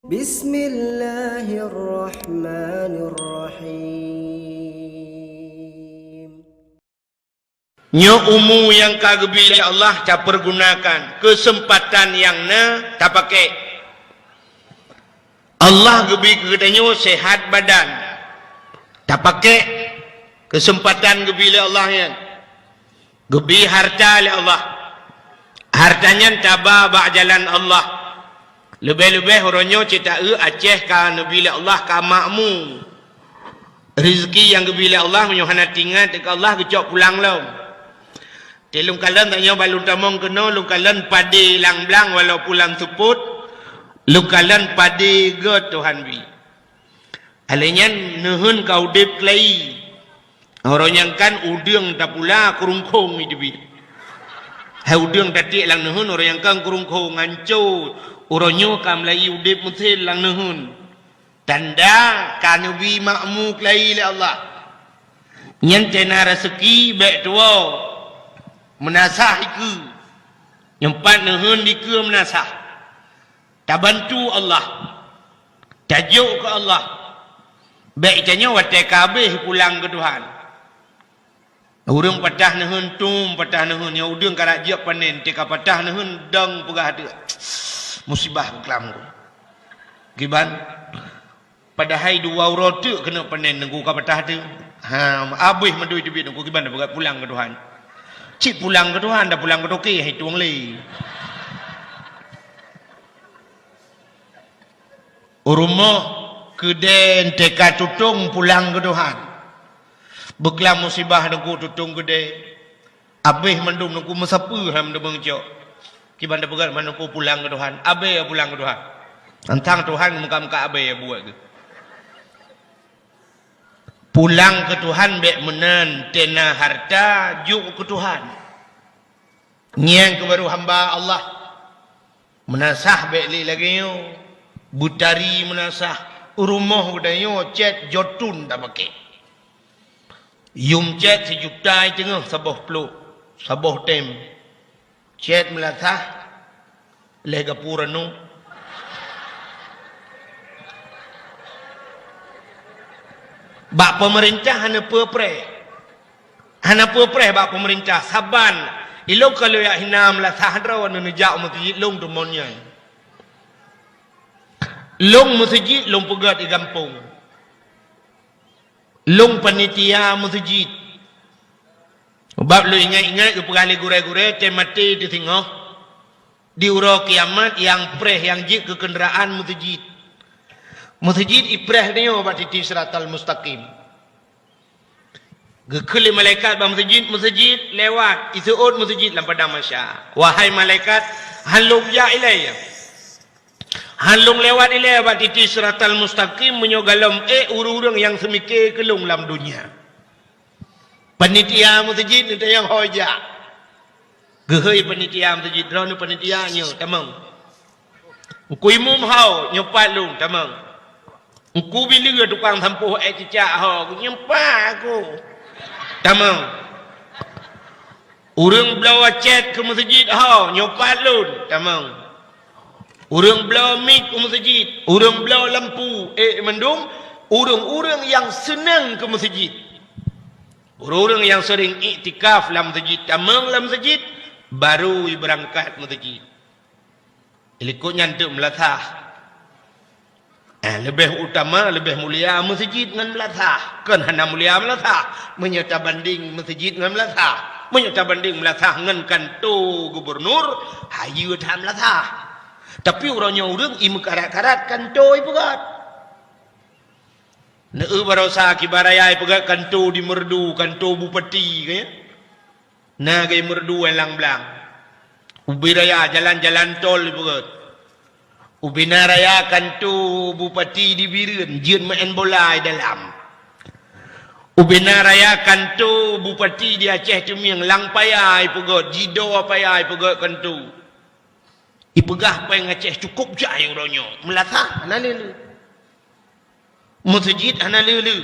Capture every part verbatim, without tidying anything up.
Bismillahirrahmanirrahim. Nyoe umu nyang ka geubri lé Allah tapeurgunakan, keuseumpatan nyang na tapakék. Allah geubri keu geutanyoe seuhat badan, tapakék keuseumpatan geubri lé Allah nyan. Geubri hareuta lé Allah. Hareuta nyan taba bak jalan Allah. Leubeh-leubeh uroe nyoe cit taeu Aceh ka neubri lé Allah ka makmu. Rezeki nyang geubri lé Allah meunyoe hana teuingat keu Allah geucok pulang lom. Ti lôn kalon tanyoe ban lôn tamong keunoe lôn kalon padé lam blang walaupun lam seupôt, lôn kalon padé göt Tuhan bri. Akhé nyan neuheun ka udeb keulayi. Uroe nyang kan udeueng tapula keurungkhong iteubiet. Hai udeueng tatiek lam neuheun uroe nyang kan keurungkhong hanco. Uroe nyoe ka meulayi udeb meusén lam neuheun. Tanda ka neubri makmu keulayi lé Allah. Nyan teuh na raseuki bék tuwoe meunasah ikeue. Nyoe pat neuheun dikeue meunasah. Tabantu Allah. Tajok keu Allah. Bék tanyoe watée ka habéh pulang keu Tuhan. Ureuëng patah neuheun tum, patah neuheun nyang udeueng karab jeuet panen, teuka patah neuheun dong peugah teuk. Musibah beuklam ku. Kiban, padahai dua uroe teuk keuneuk panen nunggu ka patah teuk. Ha, habéh mandum teubiet nunggu kiban peugah pulang keu Tuhan. Cit pulang keu Tuhan, dah pulang keu toke hai tueng lé. Rumoh keudée teuka tutong pulang keu Tuhan. Beuklam musibah nunggu tutong keudée. Abéh mandum nunggu meusapeue ham deungon cok. Kiban da peugah mandum pulang keu Tuhan. Abéh pulang keu Tuhan. Tantang Tuhan muka-muka abéh buet geuh. Pulang keu Tuhan bék meunan teuh na hareuta jok keu Tuhan. Nyang keuh baru hamba Allah. Meunasah bék lé lagée nyoe, beutari meunasah, rumoh geutanyoe cét jotun tapaké. Yum cét sijuta teungoh saboh plôk, saboh tem. Cét meulasah lhée gapura nu. Bak peumeurintah hana peue preh. Hana peue preh bak peumeurintah, saban ilong ka lôn jak hina meulasah droe neuneujak u meuseujid lôn teumon nyan. Lôn meuseujid lôn peugét di gampông. Lôn panitia meuseujid. Sabab lôn ingat-ingat geupeugah lé gurée-gurée tem maté teusingoh. Di uroe kiamat nyang preh nyang jeuet keu keundaraan meuseujid. Meuseujid ipreh nyoe bak titi siratal mustaqim. Geukheun lé malaikat bak meuseujid, meuseujid lewat, iseuôt meuseujid lam padang mahsyar. Wahai malaikat, han lôn jak ilée. Han lôn lewat ilée bak titi siratal mustaqim meunyoe gohlom ék ureuëng-ureuëng nyang seumike keu lôn lam donya. Panitia meuseujid neutanyong ho jak. Geuhôi panitia meuseujid, droeneuh panitia nyoe tamong. Teungku imum ho nyoe pat lôn tamong. Teungku bileue tukang sampôh ék cicak ho nyoe pat aku. Tamong. Ureuëng bloe cét keu meuseujid ho nyoe pat lôn tamong. Ureuëng bloe mik u meuseujid, ureuëng bloe lampu, ék mandum ureuëng-ureuëng nyang seunang keu meuseujid. Ureuëng-ureuëng nyang seuring iktikaf lam meuseujid, tamong lam meuseujid, baru ibeurangkat meuseujid. Likot nyan teuk meulasah. Eh, leubeh utama, leubeh mulia meuseujid ngon meulasah. Kon hana mulia meulasah. Meunyoe tabandeng meuseujid ngon meulasah. Meunyoe tabandeng meulasah ngon kanto gubernur, hayeue that meulasah. Tapi uroe nyoe ureuëng imeukarat-karat kanto ipeugét. Neueu barosa kiban raya ipeugét kanto di Meureudu, kanto bupati, ka nyan. Na geumeureudu lam blang. Ubé raya jalan-jalan tol ipeugét. Ubé na raya kanto bupati di Bireuen jeuet meu'en bola i dalam. Ubé na raya kanto bupati di Aceh Teumieng lam paya ipeugét, jidoe paya ipeugét kanto. Ipeugah péng Aceh cukôp jai uroe nyoe. Meulasah hana le-le. Meuseujid hana le-le.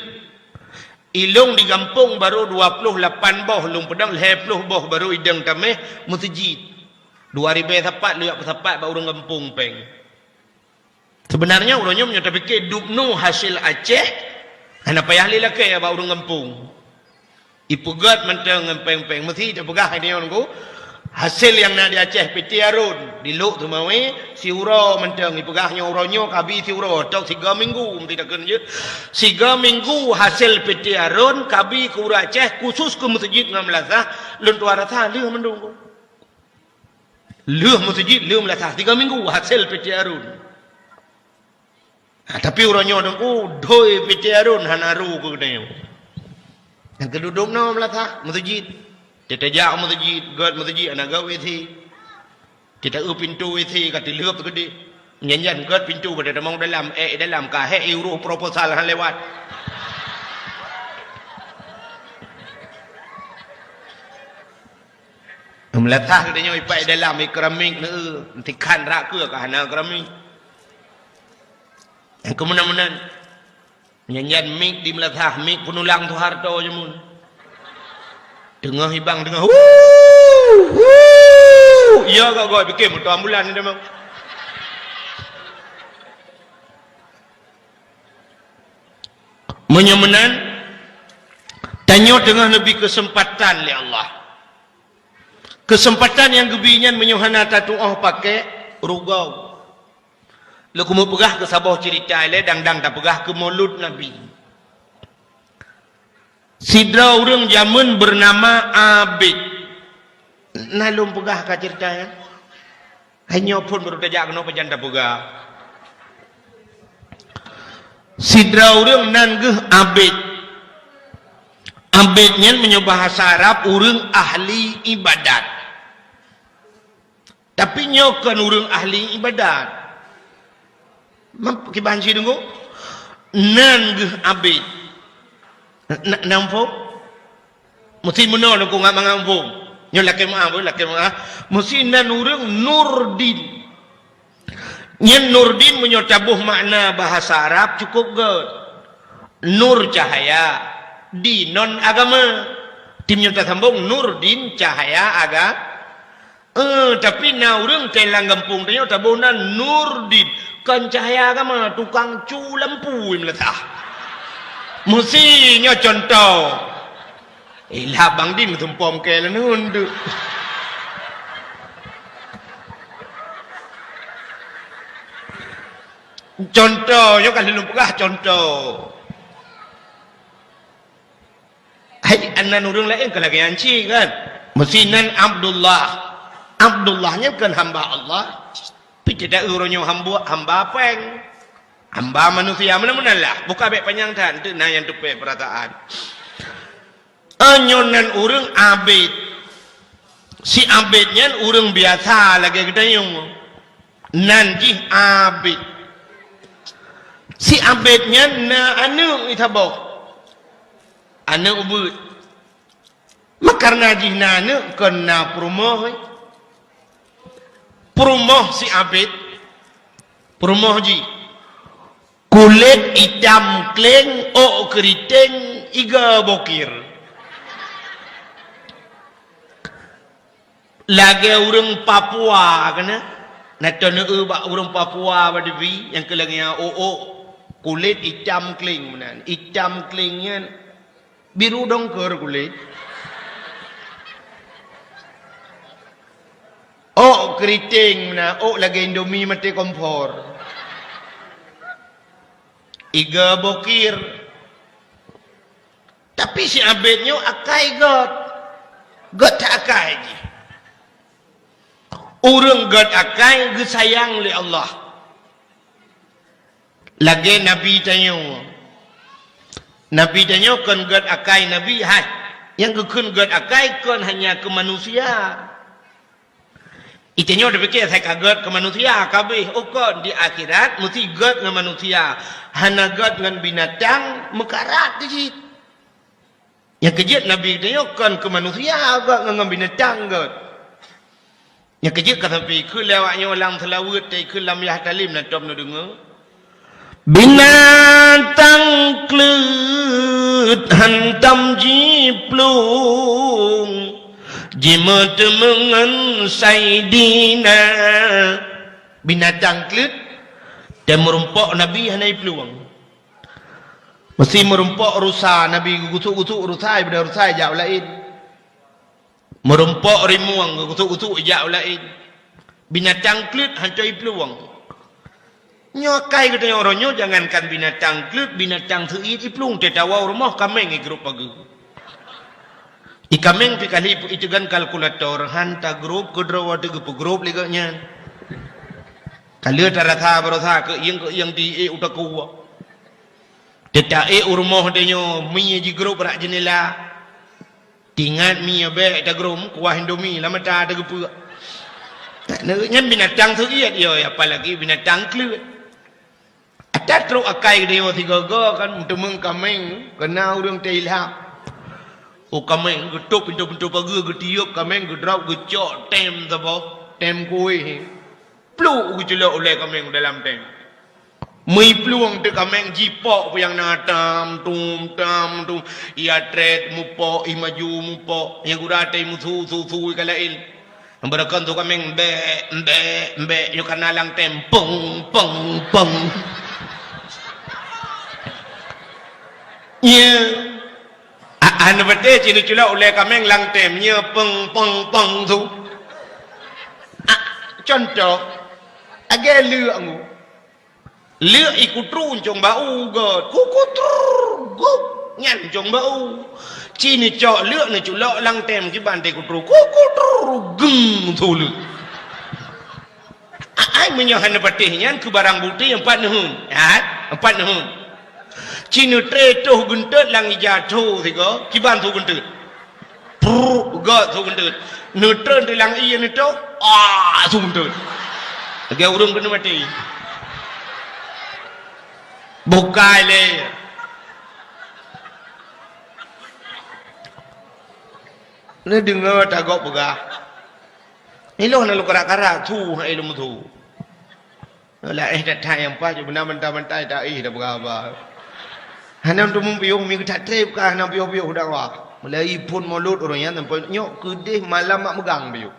Ilong di gampông barô dua ploh lapan boh, lôn peudong lhée ploh boh barô idong tameh meuseujid. Dua ribée sapat lôn jak peusapat bak ureuëng gampông péng. Seubeunarnya uroe nyoe meunyoe tapike dubnoe hasé Aceh, hana payah lé lakée bak ureuëng gampông. Ipeugét mantong ngon péng-péng. Meusi tapeugah hai nyoe nunggu, hasé nyang na di Aceh piti arôn, di Lhok Seumawé, siuroe mantong ipeugah nyoe uroe nyoe kabi siuroe, atau siga minggu meusi takheun jeuet. Siga minggu hasé piti arôn kabi keu ureuëng Aceh khusus keu meuseujid ngon meulasah, lôn tuan rasa lheueh mandum. Lheueh meuseujid, lheueh meulasah, siga minggu hasé piti arôn. Ha, tapi uroe nyoe teungku, doi piti arôn hana ru keu geutanyoe. Nyang keududuk noe meulasah meuseujid. Teutajak meuseujid, gét meuseujid, hana gét WC. Teuta-eu pintoe WC ka teuleueb keudeh. Nyan-nyan gét pintoe pada tamong dalam, ék dalam ka hék uroe proposal hana lewat. Meulasah geutanyoe ipai dalam, i keramik neu, tikhan rak keue ka hana keramik. Nyang keumeunan-meunan. Nyan-nyan mik di meulasah, mik peunulang Soeharto jameun. Teungoh ibang, teungoh, "Wuu! Wuu!" Ya, gak-gak, pikir moto ambulan ni memang. Meunyoe meunan, tanyoe teungoh neubi keuseumpatan lé Allah. Keuseumpatan nyang geubi nyan meunyoe hana tatuoh pakék, rugoe. Lôn keumeung peugah keu saboh ceurita ilée dang-dang tapeugah keu Maulud Nabi. Sidroe ureuëng jameun beunama Abid. Na lôn peugah ka ceurita nyan? Hai nyoe phon baru tajak keunoe pajan tapeugah. Sidroe ureuëng nan geuh Abid. Abid nyan meunyoe bahasa Arab ureuëng ahli ibadat. Tapi nyoe kon ureuëng ahli ibadat. Meukiban si deungoe? Nan geuh Abid. Na, na muphom? Meusi meunoe deungoe ngat mangat muphom. Nyoe lakée meuah, lakée meuah. Meusi nan ureuëng Nurdin. Nyan Nurdin meunyoe taboh makna bahasa Arab cukup gét. Nur cahaya, dinon agama. Tim nyoe tasambong Nurdin cahaya aga-, Eh, tapi na ureuëng teulang gampông tanyoe taboh nan Nurdin, kon cahaya agama, tukang cu lampu meulatah. Meusi nyoe contoh. Eh, lah Bang Din meusumpom keu leuneun tu. Contoh, nyoe ka lheueh lôn peugah contoh. Hai, nan ureuëng laén ka lagée nyan cit kan? Meusi nan Abdullah. Abdullah nyan kan hamba Allah. Pi teuda uroe nyoe hamba, hamba péng. Hamba manusia meunan-meunan lah. Buka bék panyang that, teuk na nyang teupée peurataan. Nyoe nan ureuëng Abid. Si Abid nyan ureuëng biasa lagée geutanyoe. Nan jih Abid. Si Abid nyan na aneuëk isaboh. Aneuëk ubeuet. Meukarna jih na aneuëk kon na peurumoh. Peurumoh si Abid. Peurumoh jih. Kulét itam kleng, ôk keuriteng, iga bokir. Lagée ureuëng Papua keunan. Na teuneue bak ureuëng Papua bak dibi nyang keu lagée nyan ôk-ôk. Kulét itam kleng meunan. Itam kleng nyan biru dongker kulét. Ôk keuriteng meunan, ôk lagée Indomie maté kompor. Iga bokir. Tapi si Abid nyoe akai gét. Gét that akai jih. Ureuëng gét akai geusayang lé Allah. Lagée Nabi tanyoe. Nabi tanyoe kon gét akai Nabi, hai. Nyang geukheun gét akai kon hanya keu manusia. Itanyoe tapike asai ka gét keu manusia, ka abéh, oh kon di akhirat meusti gét ngon manusia, hana gét ngon binatang meukarat di cit. Nyang keujeuet Nabi geutanyoe kon keu manusia gét ngon, ngon binatang gét. Nyang keujeuet ka sampai keu lé awak nyoe lam seulaweuet, tai keu lam yah talem na tom neudeungoe. Binatang kleuet hantom jiplueng, jimeuteumeungon Saidina. Binatang kleuet, Dan meurumpok Nabi hana iplueng. Meusti meurumpok rusa, Nabi geugusuk-gusuk rusa, daripada rusa ijak u laén. Meurumpok rimueng geugusuk-gusuk ijak u laén. Binatang kleuet hantom iplueng. Nyoe akai geutanyoe uroe nyoe, jangankan binatang kleuet, binatang seuiet iplueng, teuh tawoe u rumoh kaméng igrôp pageue. Ié kaméng pih kali iteugan kalkulator, han tagrôp keudroe watèe geupeugrup lé gobnyan. Ka lheueh tarasa baroesa keuieng-keuieng di ék u takue. Teuta ék u rumoh tanyoe, mie jigrôp bak jeunela. Tingat mie bèk tagrôp, kuah Indomie lam mata tageupeuek. Nyan binatang seuiet, yo, apalagi binatang kleuet. Ata trok akai geutanyoe sigoe-goe kan, meuteumeung kaméng, keuna ureueng teuilham. Oh, kaméng geutôp pintoe-pintoe pageue, geutiôp kaméng, geudrop, geucok tem saboh, tem kuéh. Pluk geuculok ulèe kaméng dalam tem. Meuplueng teuk kaméng jipok peue nyang na tam tum, tam tum. Ia trét mupok, ia maju mupok. Nyang gura teuh musu, su, su ka laén. Beureukan su kaméng, bèk, bèk, bèk. Nyoe ka na lam tem, peng, peng, peng. Nye. A-, hana patéh ci neuculok ulèe kaméng lam tem, nye peng, peng, peng su. A, contoh, lagèe leuek nyoe. Leuek ikutru ncong bak u gèt. Kukutrrr, gup. Nyan ncong bak u. Ci neucok leuek neuculok lam tem kiban teuh ikutru. Kukutrrr, geng su leuek. Ai, meunyoe hana patéh nyan keu barang bukti, empat neuheun. Hai, empat neuheun. Ci neutré toh geunteut lam ija tho sigoe, kiban su geunteut. Prrr, gèt su geunteut. Neutreun di lam ié neutoh, ah, su geunteut. Lagèe ureueng keuneuk maté. Bukai lé. Neudeungoe tagob peugah. Ilôn na lôn karak-karak, su hai lôn su. Laén that-that nyang paih, cuma mantah-mantah taéh tapeugah haba. Hana teumeung piôh, mi geutak trép ka hana piôh-piôh dakwah. Mulai phôn mulod ureueng nyan sampoe nyoe keudeh malam mak meugang piôh.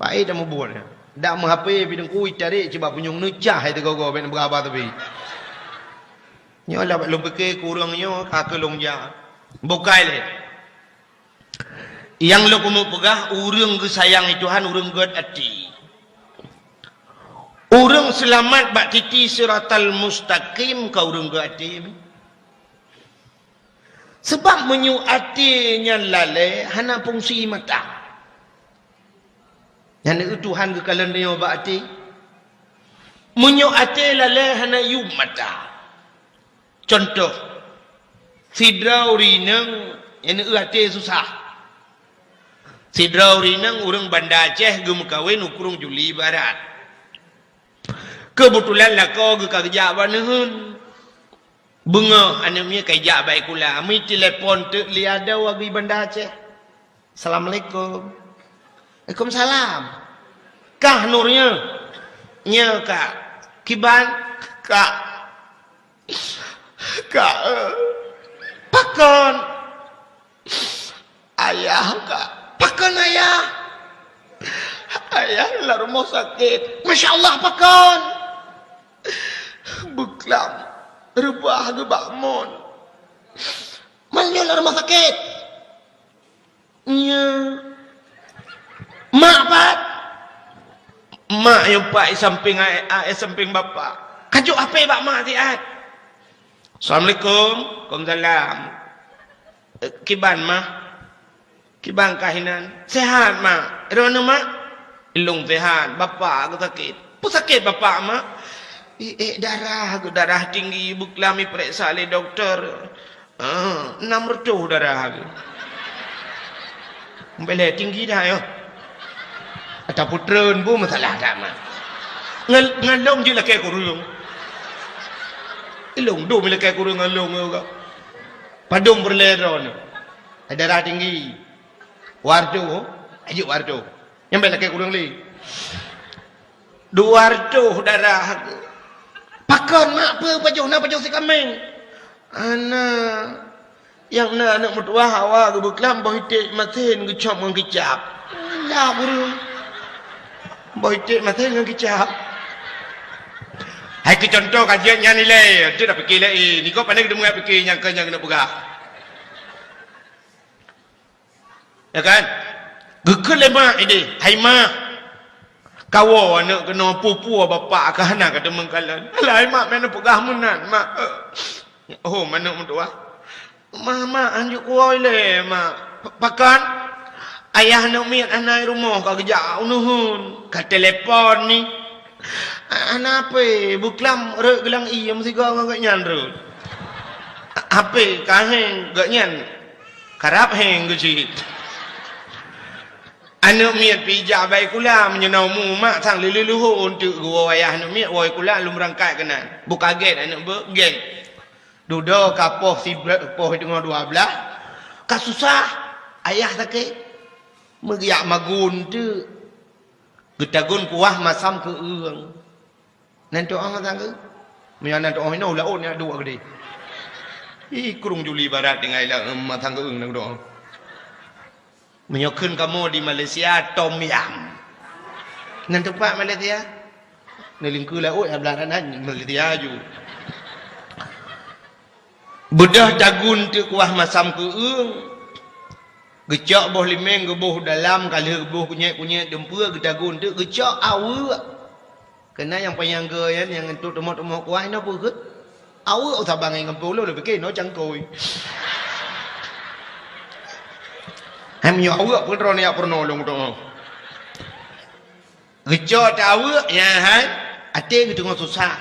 Paéh tamubuet nyan. Dak meu-H P pih teungku itarek cit bak punyueng neucah hai teugogo bèk neupeugah haba teubi. Nyoe lah bak lôn pike keu ureueng nyoe ka keu lôn jak. Bukai lé. Nyang lôn keuneuk peugah, ureueng geusayang lé Tuhan, ureueng gèt até. Ureueng seulamat bak titi siratal mustaqim ka ureueng gèt até. Seubab meunyoe até nyan lalée, hana fungsi mata. Nyan Tuhan geukalon tanyoe bak até. Meunyoe até lalée, hana yuem mata. Cuntoh, sidroe ureueng inong nyang até susah. Sidroe ureueng inong ureueng Banda Aceh geumeukawen u Krueng Juli Barat. Keubeutulan lakoe geuh ka geujak bak neuheun. Beungoh aneuk miet ka geujak bak sikula, meutelepon teuk lé adoe geuh Banda Aceh. "Assalamualaikum." "Waalaikumsalam." "Kah Nur nyoe?" "Nyoe, Kak." "Kiban, Kak?" "Kak, eh." "Pakon?" "Ayah, Kak." "Pakon ayah?" "Ayah lam rumoh sakét." "Masya Allah, pakon?" "Beuklam, reubah geuh bak mon." "Meunyoe lam rumoh sakét?" "Nyoe." "Mak pat?" "Mak nyoe pat, i sampéng ayah, i sampéng bapak." "Kajok H P bak mak siat." "Assalamualaikum." "Waalaikumsalam." "Eh, kiban, Mah?" "Kiban kah inan?" "Sehat, Mak." "Droeneuh, Mak?" "Ilôn sehat, bapak geuh sakét." "Peue sakét bapak, Mak?" "I ék darah geuh, darah tinggi, beuklam ipeuriksa lé dokto." "Ah, enam reutôh darah geuh." "Bèk lé tinggi dah nyoe." "Ata peutreun bu masalah dak, Mak?" "Ngon, ngon lôn jeuet lakée kureueng." "Ilôn dum lakée kureueng ngon lôn nyoe kah." "Padum peureulée droeneuh?" "Darah tinggi." "Dua reutôh, ajuk dua reutôh." "Nyan bèk lakée kureueng lé." "Dua reutôh darah." "Pakon, Mak, peue pajoh na pajoh si kaméng?" "Hana. Nyang na aneuk meutuwah awak geuh beuklam boh iték masen geucop ngon kicap." "Lah, Guru." "Boh iték masen ngon kicap." Hai keu contoh ka jeuet nyan ilée, tu dah pike lé, eh, niko pane keudeungoe pike nyang keu nyang keuneuk peugah. Ya kan? Geukheun lé mak ideh, "Hai mak, kawoe aneuk keunoe, peue-peue bapak ka hana ka teumeung kalon." "Alah hai mak, meunan peugah meunan, mak." "Oh, aneuk meutuah." "Mak, mak, hanjeuet kuwoe ilée, mak." "Pakon?" "Ayah aneuk miet hana i rumoh, ka geujak u neuheun, ka telepon ni." "Hana hapé, beuklam rot geulang ié meusigoe ngon gobnyan rot." "Hapé ka héng, gobnyan karab héng keuh cit." Aneuk miet pih jak bak sikula, meunyoe na umu mak sang lheueh-lheueh leuhô eunteuk geuwoe ayah aneuk miet woe sikula lom beurangkat keunan. Beu ka gét aneuk beuet, gét. Dudoe ka poh sibla-, poh teungoh dua blaih, ka susah, ayah sakét. Meugeuyak magun teuk, geutagun kuah masam keu eueng. Nan tu'oh mantong keuh? Meunyoe nan tu'oh inoe laôt nyan duek keudeh. Ih, krueng Juli Barat tinggai lam mantong keuh nan tu'oh. Meunyoe kheun kamoe di Malaysia, tom yam. Nan teumpat Malaysia? Neulingkue laôt, ya blah nan Malaysia ju. Beudôh tagun teuk kuah masam keu eueng. Geucok boh limeng geuboh dalam, ka lheueh geuboh kunyét-kunyét dumpeue, geutagun teuk geucok aweuek. Keunan nyang panyang geu nyan, nyang entuk teumok-teumok kuah inoe peue kheueh? Aweuek, oh, saban ngon gampông ulôn, lôn pike inoe cangkôi. Hai meunyoe aweuek, peue droeneuh jak peurunoe lôn teuk. Geucok teuk aweuek, nyan hai, até geuteungoh susah.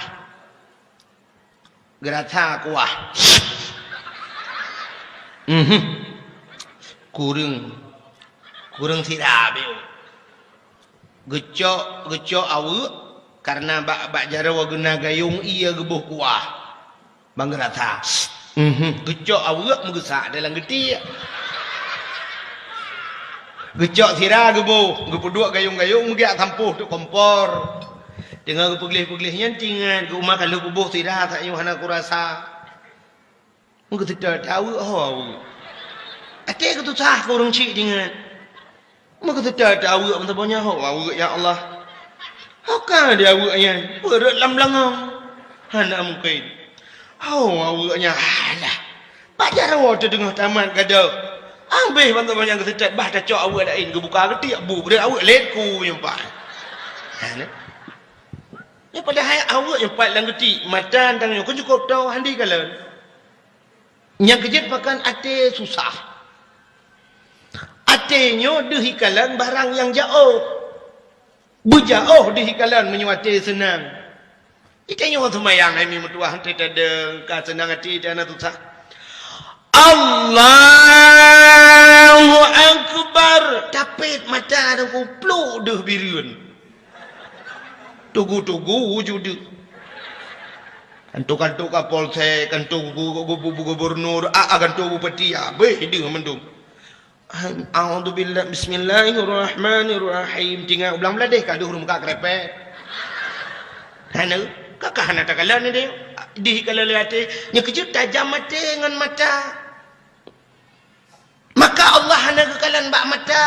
Geurasa kuah. Mhm. Kureueng, kureueng sira beu. Geucok, geucok aweuek, kareuna bak, bak jaroe geuna gayong ié geuboh kuah. Ban geurasa. Mhm. Geucok aweuek meugeusak dalam geutiek. Geucok sira geuboh, geupeuduek gayong-gayong meugeuyak sampôh teuk kompor. Teungoh geupeugleh-peugleh nyan teuingat, geuh uma ka lheueh kuboh sira, sak nyoe hana kurasa. Meugeuseutôt aweuek, ho aweuek. Até geutusah keu ureueng chik teuingat. Meugeuseutôt aweuek meusaboh nyan, ho aweuek, ya Allah. Ho ka di aweuek nyan, peureuet lam beulangong. Hana mungken. Ho aweuek nyan, alah. Bak jaroe teuh teungoh tamat gadôh. Abéh ban saboh nyan geuseutôt, bah tacok aweuek laén, geubuka geutiek, bu beureuet aweuek lét ku nyang pat. Hana. Nyan padahai aweuek nyang pat lam geutiek, mata tanyoe kon cukôp toe hana kalon. Nyang keujeuet pakon até susah. Até nyoe deuh ikalon barang nyang jaoh. Beujaoh deuh ikalon meunyoe até seunang. Itanyoe seumayang hai mi meutuah, teuh tadeueng ka seunang até, teuh hana susah. Allahu Akbar. Tapét mata dan kupluk deuh bireuen. Tugu-tugu wujud. Kanto-kanto Kapolsek, kanto gu-, gu-, gu-, gu-, gubernur, a, a, kanto bupati, abéh deuh mandum. A'udzubillah, bismillahirrahmanirrahim. Tinggai u blang bladeh ka deuh ureueng muka krepek. Hana, ka, ka hana takalon deh. Deuh ikalon lé até. Nyang keujeuet tajam até ngon mata. Maka Allah hana geukalon bak mata,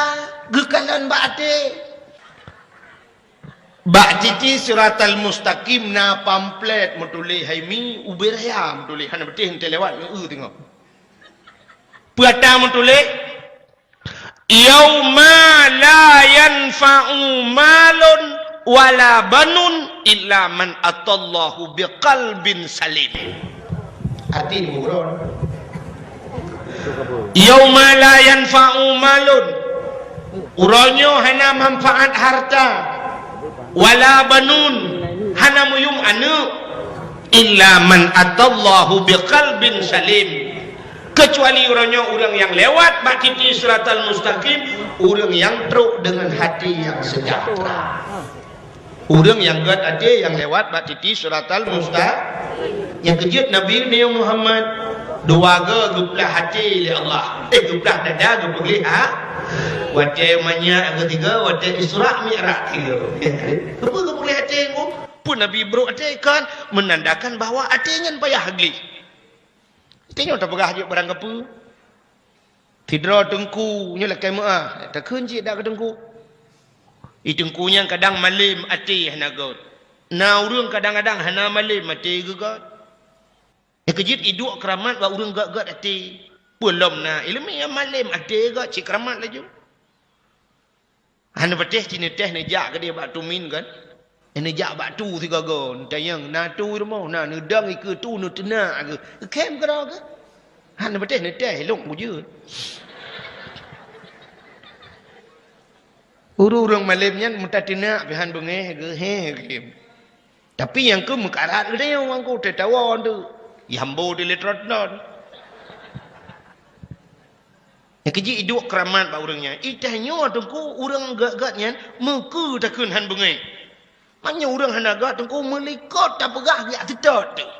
geukalon bak até. Bak titi Siratal Mustaqim na pamflet meutuléh hai mi, ubé raya meutuléh, hana beuteh enteuk lewat, neu-eu teungoh. Peue ata meutuléh, "Yauma la yanfa'u malun wala banun illa man atallahu biqalbin salim." Arti di buku droe. "Yauma la yanfa'u malun." Uroe nyoe hana manfaat harta, wala banun, hana meuyum aneuk, illa man atallahu biqalbin salim. Keucuali uroe nyoe ureueng nyang lewat bak titi Siratal Mustaqim, ureueng nyang trok deungon hati nyang seujahteura. Ureueng nyang gét até nyang lewat bak titi Siratal Musta-, nyang keujeuet Nabi Muhammad, dua go geuplah até lé Allah. Eh, geuplah dada, geupeugleh ha-, watée manyak keusigoe, watée Isra Mi'raj sigoe. Keupeue geupeugleh até nyoe? Peue Nabi brok até kan menandakan bahwa até nyan payah gleh. Tanyoe tapeugah jeuet barang kapeue. Sidroe teungku nyoe lakée meuáh, takheun cit dak keu teungku. I teungku nyan kadang malem até hana gét. Na ureuëng kadang-kadang hana malem até geuh gét. Nyang keu jeuet iduek keuramat bak ureuëng gét-gét até. Peue lom na iéleumé nyang malem até gét cit keuramat laju. Hana patéh cit neutéh neujak keudeh bak tumin kan. Neujak bak tu sigoe-goe, neutanyong, na tu rumoh, na neudong ikeue tu neuteunak geuh. Khém keudroe geuh. Hana patéh neutéh lôn bujeuet. Ureuëng-ureuëng malem nyan meutateunak pih hán beungéh geuh, hé geuh. Tapi nyang keu meukarat geutanyoe ngon ku teuh tawa tu. Yambo di lé tron-tron. Nyang keu jih iduek keuramat bak ureuëng nyan. Itanyoe teungku ureuëng gét-gét nyan meukeue takheun hán beungéh. Meunyoe ureuëng hana gét teungku meulikot tapeugah geujak teutot teuh.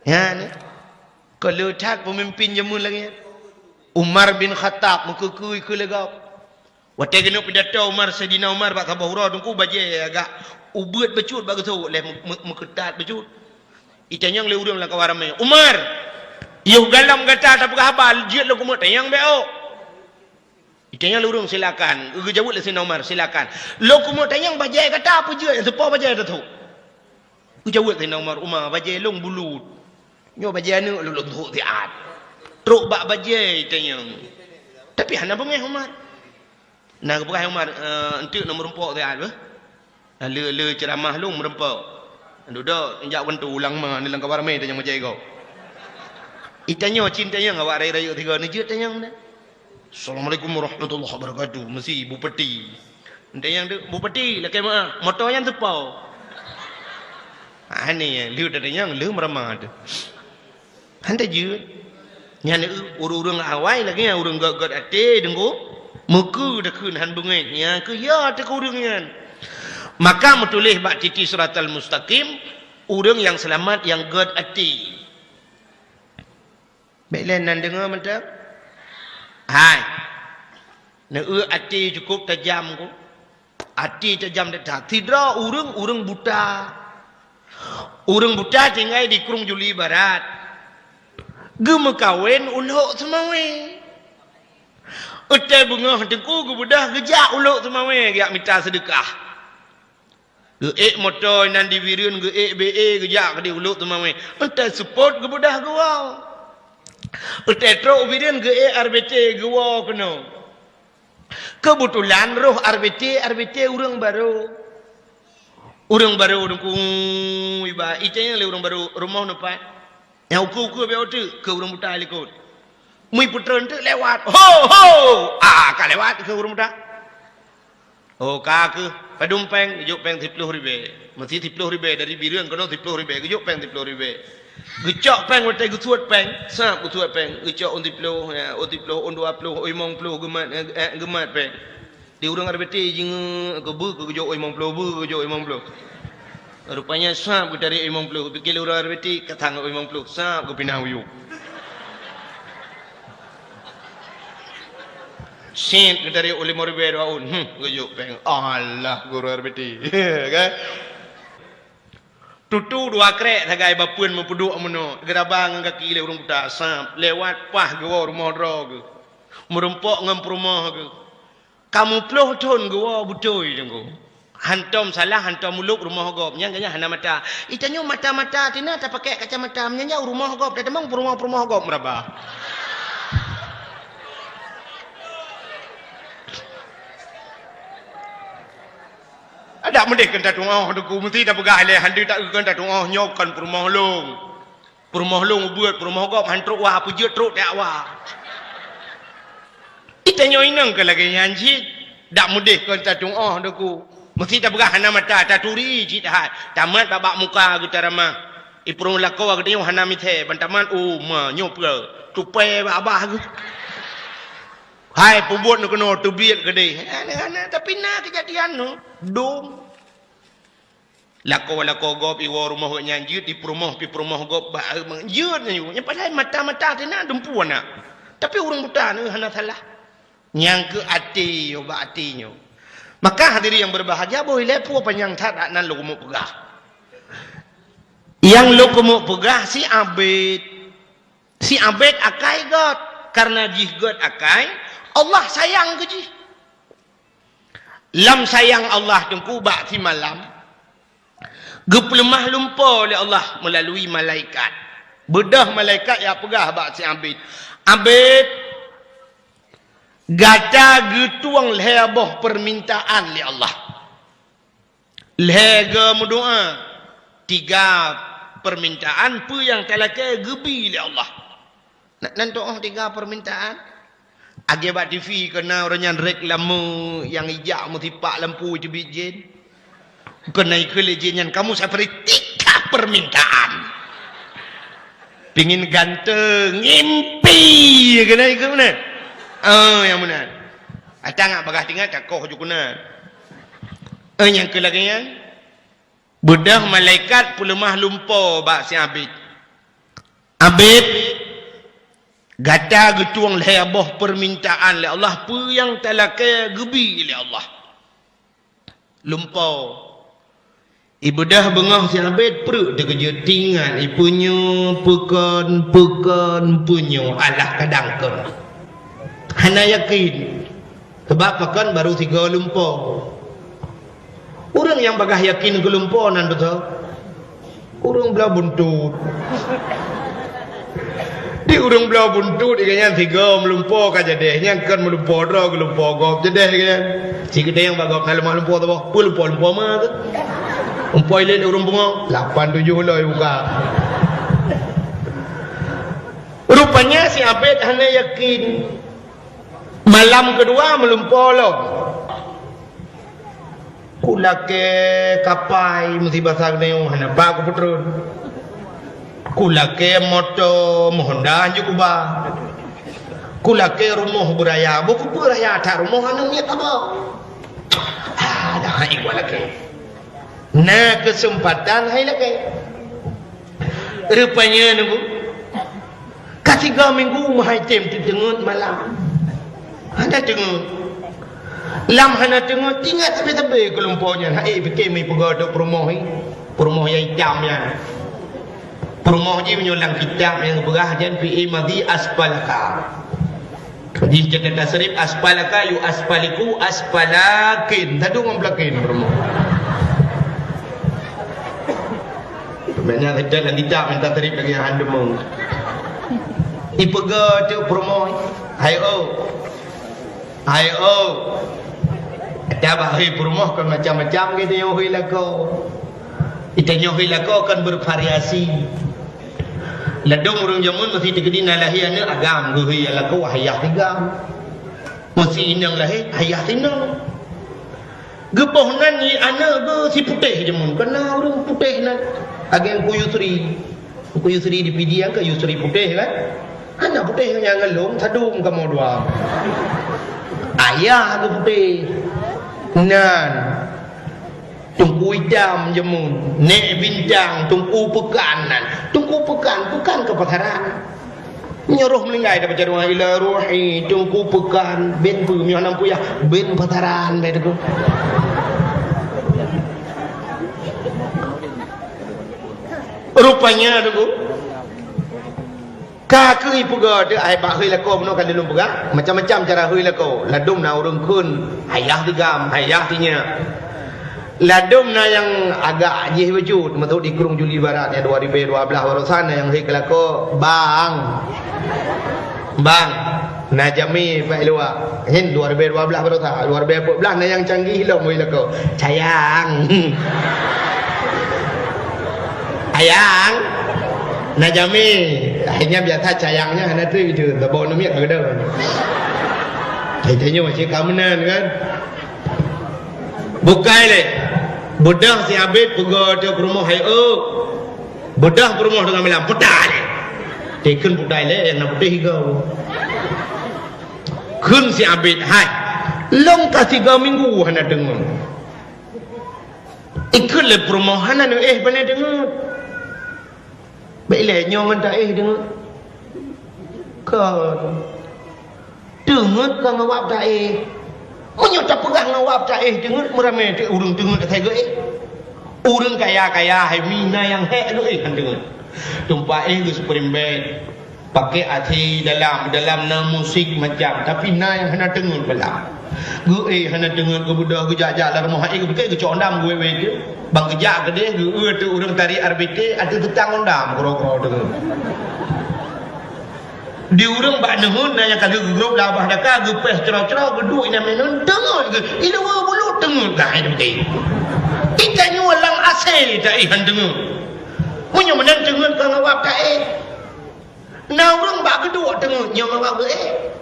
Nyan, ka le that peumimpin jameun lagée nyan. Umar bin Khattab meukeue-keue ikeue lé gob. Watée geuneuk pidato Umar, Saidina Umar bak saboh uroe teungku bajée agak ubeuet bacut bak geusok lé meu-, meu-, meukeutat bacut. Itanyong lé ureuëng lam kawan ramé, "Umar, yoh galom gata tapeugah haba jeuet lôn keumeuk tanyong bék ôk." Itanyong lé ureuëng, "Silakan." Geujaweueb lé Saidina Umar, "Silakan." "Lôn keumeuk tanyong bajée gata peue jeuet nyang teupo bajée teuh?" Geujaweueb Saidina Umar, "Umar, bajée lôn bulut. Nyoe bajée aneuëk lôn, lôn tôk siat." Trok bak bajée itanyong. Tapi hana beungéh Umar. Na geupeugah Umar, "Eh, eunteuk na meurumpok siat beuh." Na le, le ceuramah lôn meurumpok. Dudoe jak keuneuk ulang ma, ni lam kawan ramé tanyong bajée gob. Itanyoe cit tanyong awak rayeuk-rayeuk sigoe neujeuet tanyong na. "Assalamualaikum warahmatullahi wabarakatuh." Meusi bupati. Entanyong tu, "Bupati, lakée meuah, moto nyan teupo?" Aneh, lheueh tatanyong, lheueh meuramah tu. Hana jeuet. Nyan ureuëng-ureuëng awai lagée nyan ureuëng gét-gét até deungoe, meukeue takheun hán beungéh. Nyang keu ya teuka ureuëng nyan. Maka meutuléh bak titi siratal mustaqim, ureuëng nyang seulamat nyang gét até. Bék lé nan deungoe mantong. Hai. Neueu até cukup tajam ku. Até tajam that-that. Sidroe ureuëng, ureuëng buta. Ureuëng buta tinggai di Krueng Juli Barat. Geumeukawen u Lhok Seumawé. Watée beungoh teungku geubeudoh geujak u Lhok Seumawé geujak mita seudeukah. Geuék moto inan di Bireuen, geuék B E geujak keudeh u Lhok Seumawé. Watée seupôt geubeudoh geuwoe. Watée trok u Bireuen geuék R B T geuwoe keunoe. Keubeutulan roh R B T, R B T ureuëng barô. Ureuëng barô deungoe iba, itanyong lé ureuëng barô, "Rumoh neupat?" Nyang ukeue-ukeue bék teuk keu ureuëng buta likot. Meuipeutreun teuk lewat. "Ho, ho!" Ah, ka lewat keu ureuëng buta. "Oh, ka keuh, padum péng?" Geujok péng siploh ribée. Meusi siploh ribée dari Bireuen keunoe siploh ribée. Geujok péng siploh ribée. Geucok péng watée geusuet péng, sab geusuet péng. Geucok ôn siploh, ya, ôn siploh, ôn dua ploh, ôn limong ploh geumat, eh, geumat péng. Di ureuëng R B T jingeuk keu beuh keu geujok ôn limong ploh, beuh keu geujok ôn limong ploh. Rupanya sab geutari ôn limong ploh, pikée lé ureuëng R B T ka sang ôn limong ploh, sab geupinah u yup. Sét geutari ôn limong ribée dua ôn, hmm, geujok péng. Alah, guru R B T. Kan? Tutu dua krek sagai bapeuen meupeuduek meunoe, geuraba ngon gaki lé ureuëng buta, sab, lewat paih geuwoe rumoh droe geuh. Meurumpok ngon peurumoh geuh. Ka meuploh thon geuwoe beutôi deungoe. Hantom salah, hantom mulok rumoh gob. Nyan geuhnyan hana mata. Itanyoe mata-mata tina tapakée kacamata. Meunyan jauh rumoh gob, tateumong peurumoh-peurumoh gob meuraba. Adak meudeh keu tatuoh deungoe, meusti tapeugah lé handi tak keu tatuoh nyoe kon peurumoh lôn. Peurumoh lôn ubeuet, peurumoh gob han trok wa, peujeuet trok tiak wa. Itanyoe inong keu lagée nyan cit, dak meudeh kon tatuoh deungoe. Meusti tapeugah hana mata, taturi cit hai. Tamat babak muka geuh taramah. Ipeurumoh lakoe geutanyoe hana misée, ban tamat, oh, ma, nyoe peue? Tupai bak abah geuh. Hai, peubuet nyoe keunoe teubiet keudeh. Hana, hana, tapi na keujadian nyoe. Dum. Lakoe-lakoe gob iwoe rumoh geuh nyan jeuet, ipeurumoh, pih peurumoh gob bak jeuet nyan. Nyang padahai mata-mata teuh na dumpu aneuk. Tapi ureuëng buta nyoe hana salah. Nyang keu até, ubak até nyoe. Maka hadirin yang berbahagia, boh ilée peue panyang that nan lôn keumeuk peugah. Nyang lôn keumeuk peugah si abét. Si abét akai gét. Karena jih gét akai, Allah sayang keu jih. Lam sayang Allah teungku bak simalam, Geupeuleumah lumpoe lé Allah meulalui malaikat. Beudôh malaikat jak peugah bak si Abid, "Abid, gata geutueng lhée boh peumintaan lé Allah. Lhée go meudoá, tiga peumintaan peue nyang talakée geubi lé Allah." Na, nan tuoh tiga peumintaan. Agée bak T V keu na ureuëng nyan reklame nyang ijak meusipak lampu teubiet jén. Keu na ikheun lé jén nyan, "Kamu saya beri tiga permintaan." Pingin ganteng, ngimpi keu na ikheun meunan. Oh, nyang meunan. Ata ngat bagah tingat takoh ju keu na. Eh, nyang keu lagée nyan. Beudôh malaikat peuleumah lumpoe bak si Abid. "Abid, gata geutueng lhée boh peumintaan lé Allah, peue nyang talakée geubi lé Allah." Lumpoe. Ibeudôh beungoh si Abid preuek teukeujot, tingat ipeunyoe peukon, peukon peunyoe, alah kadang kon. Hana yakin. Sabab pakon barô sigoe lumpoe. Ureuëng nyang bagah yakin keu lumpoe nan beutôi. Ureuëng bloe buntut. Di ureuëng bloe buntut, di gobnyan sigoe meulumpoe ka jadeh, nyang kon meulumpoe droe geulumpoe gob jadeh di gobnyan. Sigeudeh nyang bak gob na leumah lumpoe saboh, peue lumpoe, lumpoe ma tu. Lumpoe ilét ureuëng pungo, lapan tujoh loi buka. Rupanya si Abid hana yakin. Malam keudua meulumpoe lom. Kulakée kapai meusi basa geuneuk hana pat kupeutreun. Kulakée moto meuhonda hanjeuet kuba. Kulakée rumoh beuraya, bukeupeue raya that rumoh aneuk miet haba. Ah, dah hai kulakée. Na keuseumpatan hai lakée. Rupanya nunggu. Ka tiga minggu meuhai tem teuteungeut malam. Hana teungeut. Lam hana teungeut, tingat sabe-sabe keu lumpoe nyan. Hai pike mi peugah tu peurumoh ni. Peurumoh nyang itam nyan. Peurumoh jih meunyoe lam kitab nyang geupeugah jan fi'il madhi asfalaka. Jih jeuet tasrif asfalaka yu asfaliku asfalakin. Tadu ngon pelakin peurumoh. Banyak saja lagi tak minta trip lagi yang handeung. Ipeugah tu peurumoh. Hai oh. Hai oh. Dah bah hai peurumoh kan macam-macam gitu yo hai lako. Ita nyoe hai lako kan bervariasi. Ladom ureuëng jameun meusi teukeudi na lahé aneuk agam geuhai lako wah yah tigam. Meusi inong lahé ayah sinong. Geuboh nan i aneuk geuh si putéh jameun, kana ureuëng putéh nan. Ageng ku Yusri. Ku Yusri di Pidie kan Yusri putéh kan? Hana putéh nyang ngelong sadum kamoe dua. Ayah geuh putéh. Nan. Teungku Itam jameun, Nek Bintang, Teungku Peukan nan. Teungku Peukan, Peukan keu pasaran. Nyoe roh meuninggai dapat jaduang ila ruhi, Teungku Peukan, ben peue miyuh nam puyah, ben pasaran beh Teungku. Rupanya Teungku. Ka keuh ipeugah teuh ai bak hôi lakoe bunoe ka lôn peugah, macam-macam cara hôi lakoe. Ladôm na ureuëng kheun, hayah tigam, hayah tinyak. Ladôm na nyang agak jih bacut, meutot di Krueng Juli Barat nyang dua ribèe dua blaih baroesa na nyang hôi keu lakoe, bang. Bang. Na jamé bak luwa. Nyan dua ribèe dua blaih baroesa, dua ribèe peuet blaih na nyang canggih lom hôi lakoe. Sayang. Sayang. Na jamé. Akhirnya biasa sayangnya hana trép itu. Leboh namiet ka keudeuh. Hai tanyoe cit ka meunan kan. Bukai lé. Beudôh si Abid peugah teuh peurumoh hai eu. Beudôh peurumoh teungoh malam. Putai lé. Teukheun putai lé nyang na putéh igoe. Kheun si Abid, "Hai, lôn ka tiga minggu hana deungoe." Ikheun lé peurumoh, "Hana neuéh pane deungoe." Bèk lé nyoe ngon taéh deungoe. Kon. Deungoe ka ngawab taéh. Meunyoe tapeugah ngawab taéh deungoe, meuramé teuk ureuëng deungoe asai geuéh. Ureuëng kaya-kaya hai mina nyang hék geuéh han deungoe. Tumpah éh geuh spring bed. Pakai A C dalam, dalam na musik macam, tapi na nyang hana teungeut malam. Geuéh hana teungeut, geubeudôh, geujak-jak lam rumoh, éh, geupike geucok dam geuwéh-wéh tu. Ban geujak keudeh, geuéh tu ureueng tari R B T, ateueh teutang ngon dam, keudroe-keudroe teungeut. Di ureueng bak neuheun na nyang ka lheueh geugrôp lam babah daka, geupéh cro-cro, geuduek inan meunan, teungeut geuh, i luwa bulut teungeut geuh, hai teubiet. Di tanyoe lam A C taéh han teungeut. Meunyoe meunan teungeut ka ngawab taéh. Na ureueng bak geuduek teungeut, nyoe ngawab geuéh.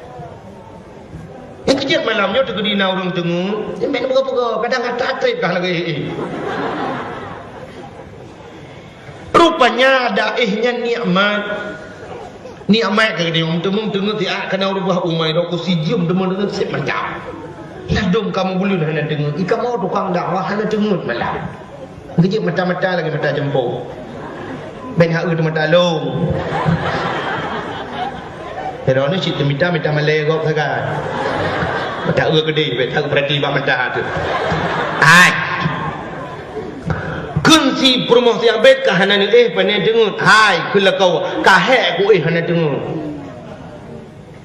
Nyang keujeuet malam nyoe teukeudi na ureueng teungeut, nyan bèk neupeugah-peugah, kadang ata trép kah lagèe éh. Rupanya ada éh nyan nikmat. Nikmat keu geutanyoe, meuteumé teungeut siat kana rubah umai, droe ku sijeuem teuma teungeut sép mantap. Ladôm kamoe buleuen hana teungeut, i kamoe tukang dakwah hana teungeut malam. Geujeuet mata-mata lagèe mata jeumpung. Bèk hana eu teumata lôn. Droeneuh cit teumita, mita malèe gob sagai. Mata eu keudéh, bèk tapeurati bak mata teuh. Hai. Kheun si peurumoh si abét ka hana neuéh pane teungeut. Hai, kheun lakoe, ka hék kuéh hana teungeut.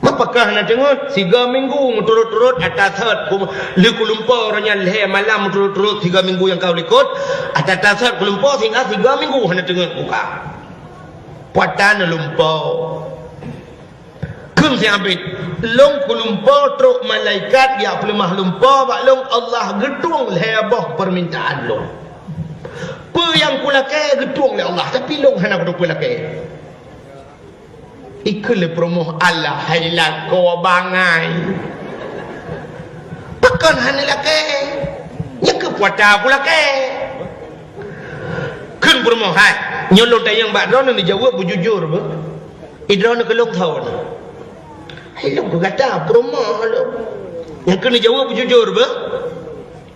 Meupakah hana teungeut, siga minggu meuturot-turot ata sot ku-, lheueh kulumpo uroe nyan lhèe malam meuturot-turot siga minggu nyang ka likot, ata-ata sot kulumpo sehingga siga minggu hana teungeut buka. Puatan lumpo. Kheun si abét, lôn kulumpo trok malaikat jak peuleumah lumpo bak lôn, Allah geutueng lhèe boh peumintaan lôn. Peue nyang kulakèe geutueng lé Allah, tapi lôn hana kuteupeu lakèe. Ikheun lé peurumoh, "Alah hai lakoe bangai. Pakon hana lakèe? Nyan keuh puata kulakèe." Kheun peurumoh, "Hai, nyoe lôn tanyong bak droeneuh neujaweueb beujujur beuh. I droeneuh keu lôn tho nyoe." "Hai lôn keu gata peurumoh lôn." "Nyan keuh neujaweueb beujujur beuh."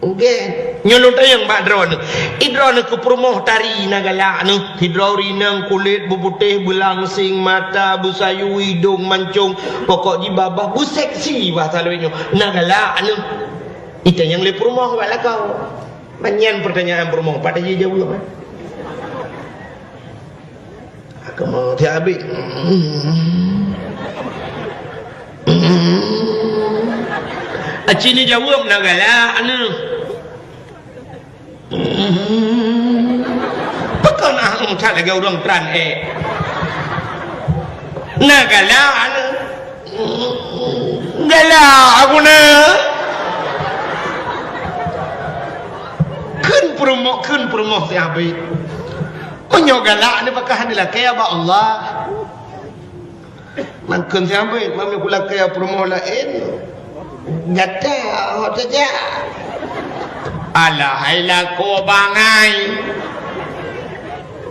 "Nggèe." "Nyoe lôn tanyong bak droeneuh. I droeneuh keu peurumoh tari na galak neuh. Sidroe ureueng inong kulét beuputéh, beulangseng, mata beusayue, idông mancông, pokok jih babah beuseksi bahasa lôn nyoe. Na galak neuh." Itanyong lé peurumoh bak lakoe. Ban nyan peurtanyaan peurumoh, pat jijaweueb, eh? Kamoe tiep abéh. Aci neujaweueb na galak neuh. Pakon ah that lagèe ureueng tran ék. Na galak neuh. Galak aku na. Kheun peurumoh, kheun peurumoh si abét. Meunyoe galak neuh pakon hana lakèe bak Allah. Mangkheun si abét, meunyoe kulakèe peurumoh laén. Gata hot saja. Alah hai lakoe bangai.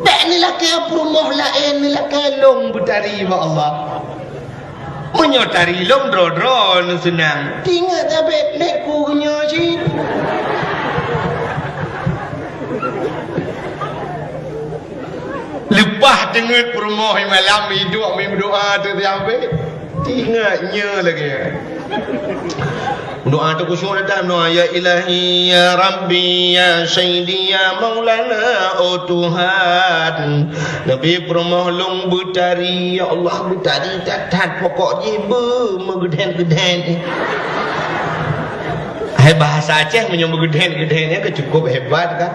Bèk neulakèe peurumoh laén, neulakèe lôn beutari bak Allah. Meunyoe tari lôn droe-droe neuseunang. Tingat abét lé ku nyoe cit. Leupah teungeut peurumoh malam iduek meudoa teuh si abét. Tingat nyoe lagèe. Doa teuh khusyuk datang doa, "Ya Ilahi, ya Rabbi, ya Sayyidi, ya Maulana, oh Tuhan." Neubi peurumoh lôn beutari, ya Allah, beutari that-that pokok jih beu meugeudhen-geudhen. Hai bahasa Aceh meunyoe meugeudhen-geudhen nyan ka cukup hebat kan.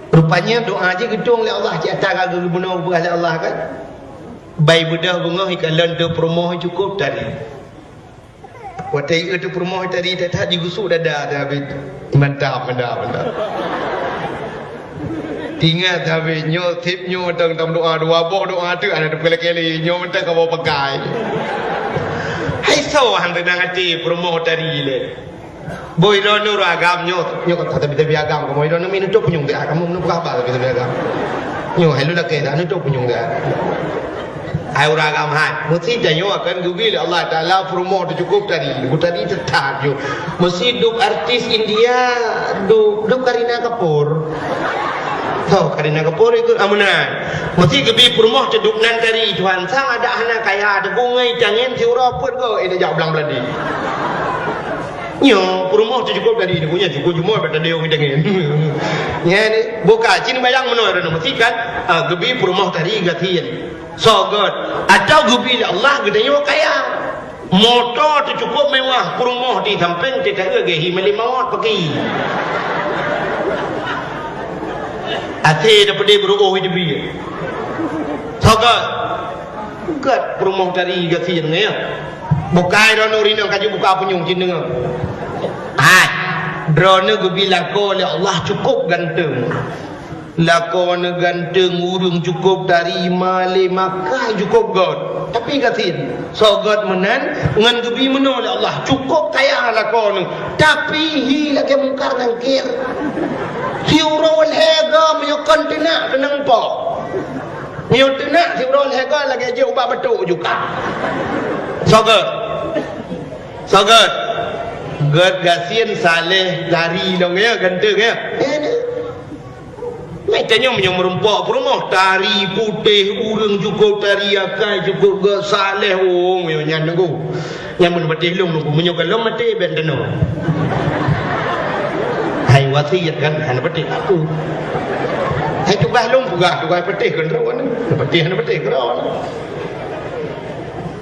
Rupanya doa jih geutueng lé Allah, cit ata ka geubunoe lé Allah kan. Bai beudôh beungoh ikalon teuh peurumoh cukup tari. Watèe ieu teuh peurumoh tari that-that jigusuk dada teuh abét. Mantap, mantap, mantap. Tingat teuh abét nyoe sép nyoe mantong tameudoa dua boh doa teuh hana teupeulakèe lé nyoe mantong kamoe pakai. Hai soe han teunang até peurumoh tari lé. Boh droeneuh ureueng agam nyoe, nyoe ka tabi-tabi agam kamoe droeneuh mi neutob punyueng teuh, kamoe meuneuk peugah haba tabi-tabi agam. Nyoe hai lôn lakèe dah neutob punyueng teuh. Hai ureueng agam hai, meusi tanyoe akan geubi lé Allah Taala peurumoh teuh cukup tari, bu tari teutat nyoe. Meusi dub artis India, dub, dub Kareena Kapoor. Toh Kareena Kapoor ikut amunan. Meusi geubi peurumoh teuh dub nan tari Tuhan sang adak hana kaya teuh bungai tangen siuroe peuet go eh jak blang Belandi. Nyoe peurumoh teuh cukôp tari, nyoe cukôp jumoe bak tadeueng tangieng. Nyan, buka cit bayang meunoe, meusikan, ah, geubi peurumoh tari gasien. Soe gèt? Atau geubi lé Allah geutanyoe kaya. Moto teuh cukôp mewah, peurumoh di sampéng teuh taeu geuhi malém mawöt paki. Até dah peudeh beuruoh di teubiet. Soe gèt? Gèt peurumoh tari gasien nyan. Bukai droeneuh rinong kaju buka punyueng cit deungoe. Hai, droeneuh geubi lakoe lé Allah cukôp ganteng. Lakoe neuh ganteng, ureueng cukôp tari, malém, akai cukôp gèt. Tapi gasien, soe gèt meunan ngon geubi meunoe lé Allah, cukôp kaya lakoe neuh. Tapi hi lagèe Mungkar Nangkir. Siuroe lhèe goe meunyoe kon teunak keunong po. Meunyoe teunak siuroe lhèe goe lagèe jeuet ubak batuk juga. Soe gèt? Soe gèt? Gèt gasien saleh tari dong ya, ganteng ya. Meutanyoe meunyoe meurumpok peurumoh, tari putéh, ureueng cukôp tari, akai cukôp gèt, saleh, oh, meunyoe nyan nunggu. Nyan mun patéh lôn nunggu, meunyoe goh lom maté bèk tanoh. Hai wasiet kan, hana patéh aku. Hai tugaih lôn peugah, tugaih patéh keudroe, patéh hana patéh keudroe.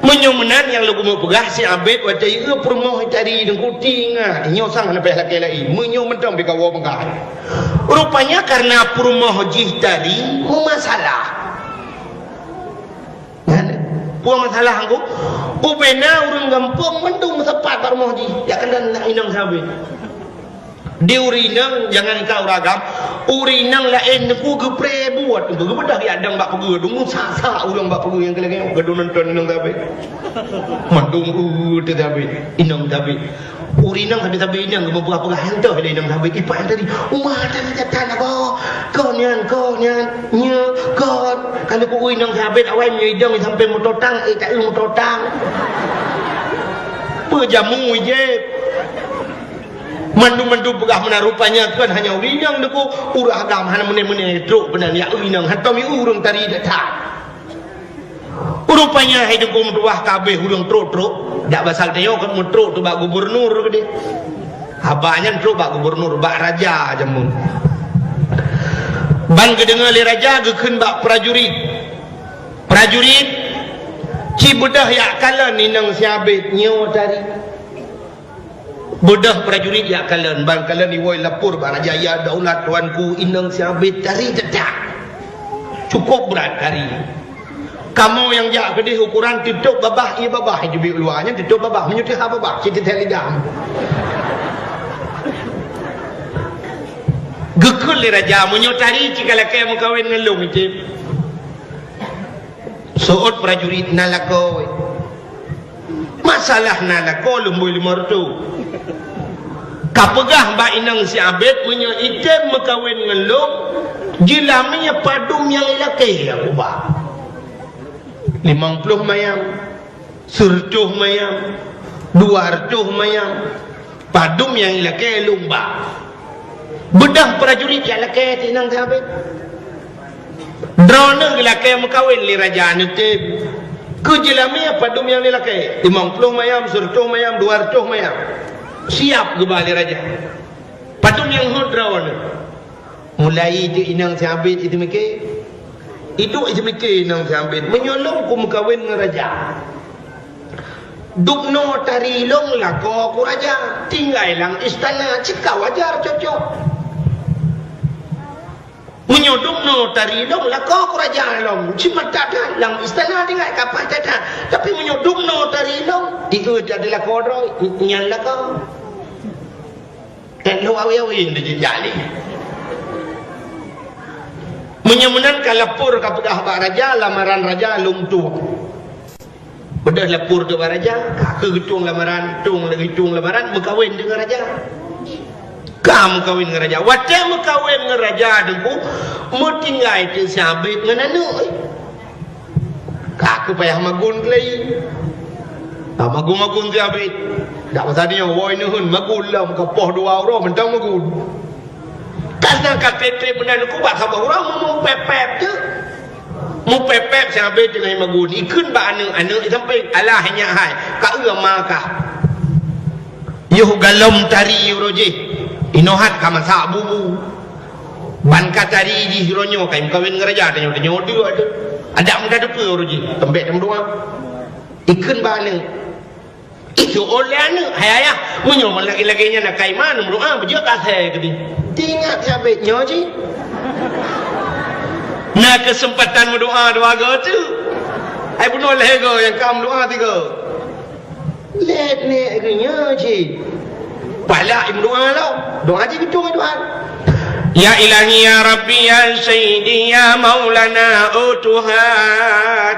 Meunyoe meunan nyang lôn keumeung peugah, si Abed watèe ieu peurumoh tari deungku tingat, nyoe sang hana payah lakèe laén. Meunyoe mantong bikawoe peugah. Rupanya karena peurumoh jih tari meumasalah. Nyan, peue masalah angku? Ubena ureueng gampông mandum meusapat bak rumoh jih, jak keunan inong si Abed. Di ureueng inong, jangankan ureueng agam, ureueng inong laén teungku geupreh buet teungku, geubeudoh jak dong bak peugöt, deungon sak-sak ureueng bak peugöt nyang keu lagèe nyoe, geuduek nonton inong si Abed. Mandum, uh, teuh si Abed, inong si Abed. Ureueng inong sabe-sabe inong geumeupeugah-peugah, nyan toh lé inong si Abed, ipak tadi, uma tadi jatan apa? Kon nyan, kon nyan, nyoe, kon. Ka lheueh ku inong si Abed awai meunyoe idong sampoe meutotang, eh, taeu meutotang. Peue jamu jép? Mandum-mandum peugah meunan, rupanya kon hanya ureueng inong teungku, ureueng agam hana meuné-meuné trok keunan jak eu inong, hantom ieu ureueng tari that-that. Rupanya hai teungku meutuwah ka abéh ureueng trok-trok, dak basa geutanyoe kon meutrok teuh bak gubernur keudéh. Haba nyan trok bak gubernur, bak raja jameun. Ban geudeungoe lé raja geukheun bak prajurit. Prajurit, ci beudôh jak kalon inong si Abed nyoe tari. Beudôh prajurit jak kalon, ban kalon iwoe lapor bak raja, "Ya daulat tuanku, inong si Abed tari that-that. Cukôp brat tari. Kamoe nyang jak keudéh ukoran teutôb babah, ié babah, ié teubiet luwa nyan teutôb babah, meunyoe teuhah babah, cit teuthèe lidah." Geukheun lé raja, "Meunyoe tari ci ka lakèe meukawen ngon lôn, item." Seuôt prajurit, "Na lakoe." "Masalah na lakoe lôn bri lima reutôh. Ka peugah bak inong si Abed meunyoe item meukawen ngon lôn, jeulamèe padum nyang ilakèe aku ba. Limong ploh mayam, seureutôh mayam, dua reutôh mayam. Padum nyang ilakèe lôn ba." Beudôh prajurit jak lakèe teuh inong si Abed. Droeneuh geulakèe meukawen lé raja neutem. Keu jeulamèe padum nyang ilakèe? Limong ploh mayam, seureutôh mayam, dua reutôh mayam. Siap geuba lé raja. Padum nyang hot droeneuh? Mulai teuk inong si Abed iteumike. Iduek iteumike inong si Abed, "Meunyoe lôn kumeukawen ngon raja, dubnoe tari lôn lakoe ku raja, tinggai lam istana, cit ka wajar cocok. Meunyoe dubnoe tari lôn lakoe ku raja lôn, cit mantap that lam istana, tinggai ka paih that-that. Tapi meunyoe dubnoe tari lôn, ieu jadi lakoe droe, nyan lakoe." Nyan lôn awe-awe di jih jak lé. Meunyoe meunan ka lapor ka peugah bak raja, lamaran raja lôn tueng. Beudôh lapor keu bak raja, ka kheueh geutueng lamaran, tueng lagèe tueng lamaran, meukawen deungon raja. Ka meukawen ngon raja. Watèe meukawen ngon raja teungku, meutinggai teuk si Abed ngon aneuk, eh. Ka kheueh payah magun keulai. Ka magun-magun si Abed. Dak masa nyoe, woe neuheun magun lom, ka poh dua uroe mantong magun. Ka na ka trép-trép meunan ku bak saboh uroe meupép-pép teuk. Meupép-pép si Abed teungoh magun. Ikheun bak aneuk, aneuk di sampéng, "Alah nyak hai, ka eu ma kah." Yoh galom tari uroe jih, inoe hat ka masak bubu. Ban ka tari jih uroe nyoe, ka meukawen ngon raja, tanyoe-tanyoe dua tu. Adak muda teupeu uroe jih, teumbek teumeudoa. Ikheun bak aneuk. Itu oleh aneuk, "Hai ayah, meunyoe lagèe-lagèe nyan na kaiman, meudoa beujeuet ka asèe keudeh." Teuingat sabet nyoe jih. Na keuseumpatan meudoa dua go tu. Hai bunoe lhèe go nyang ka meudoa tiga. Lét nèk geuh nyoe cit. Palak imeudoa lom. Doa cit beutôi doa. Ya Ilahi, ya Rabbi, ya Sayyidi, ya Maulana, oh Tuhan.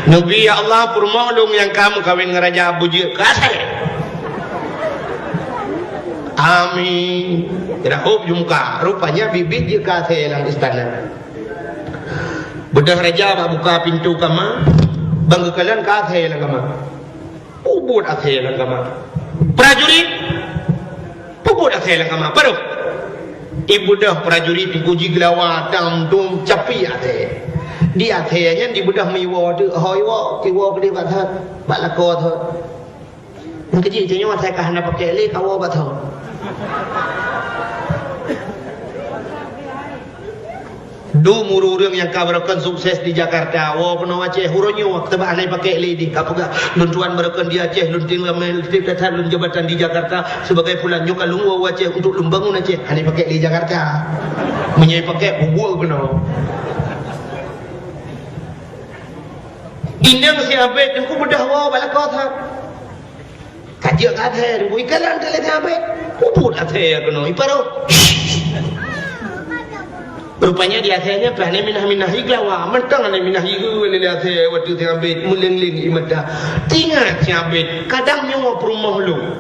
Neubi, ya Allah, peurumoh lôn nyang ka meukawen ngon raja beujeuet ka asèe. Amin. Kira hop jumka. Rupanya bibit jeuet ka asèe lam istana. Beudôh raja bak buka pintoe kama, ban geukalon ka asèe lam kama. Peubuet asèe lam kama. Prajurit, peubuet asèe lam kama. Padum. Ibeudôh prajurit Teungku jigeulawa tam dum capi asèe. Di asèe nyan dibeudôh meuiwoe teuk, ho iwoe, iwoe keudeh bak thot, bak lakoe thot. Nyang keujih tanyoe asai ka hana pakèk lé, kawoe bak thot. Dum ureueng-ureueng nyang ka barokon sukses di Jakarta, woe keunoe Aceh, uroe nyoe teuba hana pakèk lé di ka peugah, "Lôn tuan barokon di Aceh, lôn tinggai meulitik that-that lôn jabatan di Jakarta sebagai fulan, nyoe ka lôn woe u Aceh untuk lôn bangun Aceh." Hana pakèk lé Jakarta. Meunyoe pakèk, bubuet keunoe. Inong si Abed Teungku beudôh woe bak lakoe that. Ka jeuet ka asèe, Teungku, ikalon teuh lé si Abed. Peubuet asèe keunoe, iparoh. Rupanya di asèe nyan pih aneuk minah-minah igeulawa. Mantong aneuk minah igeue lé asèe watèe si Abed meuleng-leng ie mata. Teuingat si Abed, kadang nyoe peurumoh lôn.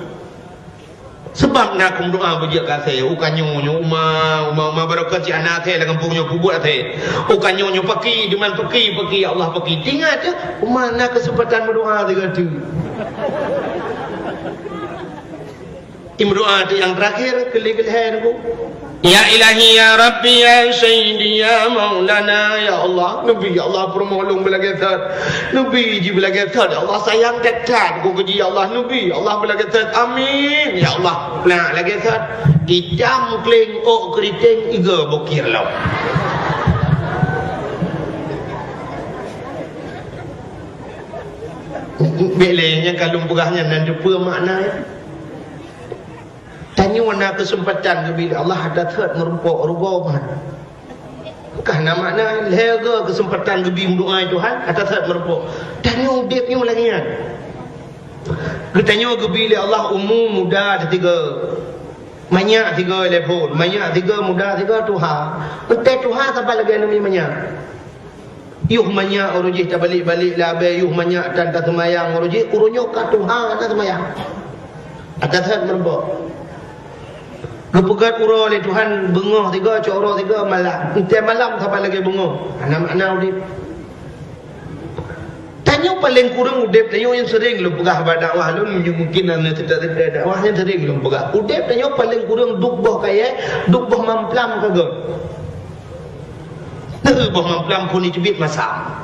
Seubab na keu meudoa beujeuet ka asèe, u ka nyoe nyoe uma, uma, uma barokon cit hana asèe lam gampông nyoe peubuet asèe. U ka nyoe nyoe paki, diman paki, paki, ya Allah paki. Teuingat teuh, uma na keuseumpatan meudoa sigoe teuk. Imeudoa teuk nyang teurakhir, keu lhèe-keu lhèe Teungku. Ya Ilahi, ya Rabbi, ya Sayyidi, ya Maulana, ya Allah, neubi, ya Allah, peurumoh lôn beulagèe thot. Neubi jih beulagèe thot, ya Allah, sayang that-that keu jih, ya Allah, neubi, ya Allah, beulagèe thot. Amin, ya Allah. Nah, lagèe thot. Itam kleng ôk keuriteng iga bukir lom. Bèk lé nyang ka lôn peugah nyan nan teupeue makna nyan. Tanyoe na keuseumpatan geubri lé Allah, ata thot meurumpok rugoe meuhan. Ka na makna lhèe go keuseumpatan geubri meudoa Tuhan, ata thot meurumpok. Tanyoe udép nyoe lagèe nyan. Geutanyoe geubri lé Allah umu muda teuh tiga. Manyak tiga lé phon, manyak tiga, muda tiga, tuha. Eunteuk tuha saban lagèe nami manyak. Yoh manyak uroe jih tabalek-balek lam abèe, yoh manyak tan taseumayang uroe jih, uroe nyoe ka tuha hana seumayang. Ata that meurumpok. Geupeugöt uroe lé Tuhan beungoh sigoe, cok uroe sigoe malam. Eunteuk malam saban lagèe beungoh. Hana makna udép. Tanyoe paleng kureueng udép tanyoe nyang seuring lôn peugah bak dakwah lôn, mungkin hana teuta-teuta dakwah nyang seuring lôn peugah. Udép tanyoe paleng kureueng duek boh kayèe, duek boh mamplam ka göt. Neu boh mamplam phon jiteubiet masam.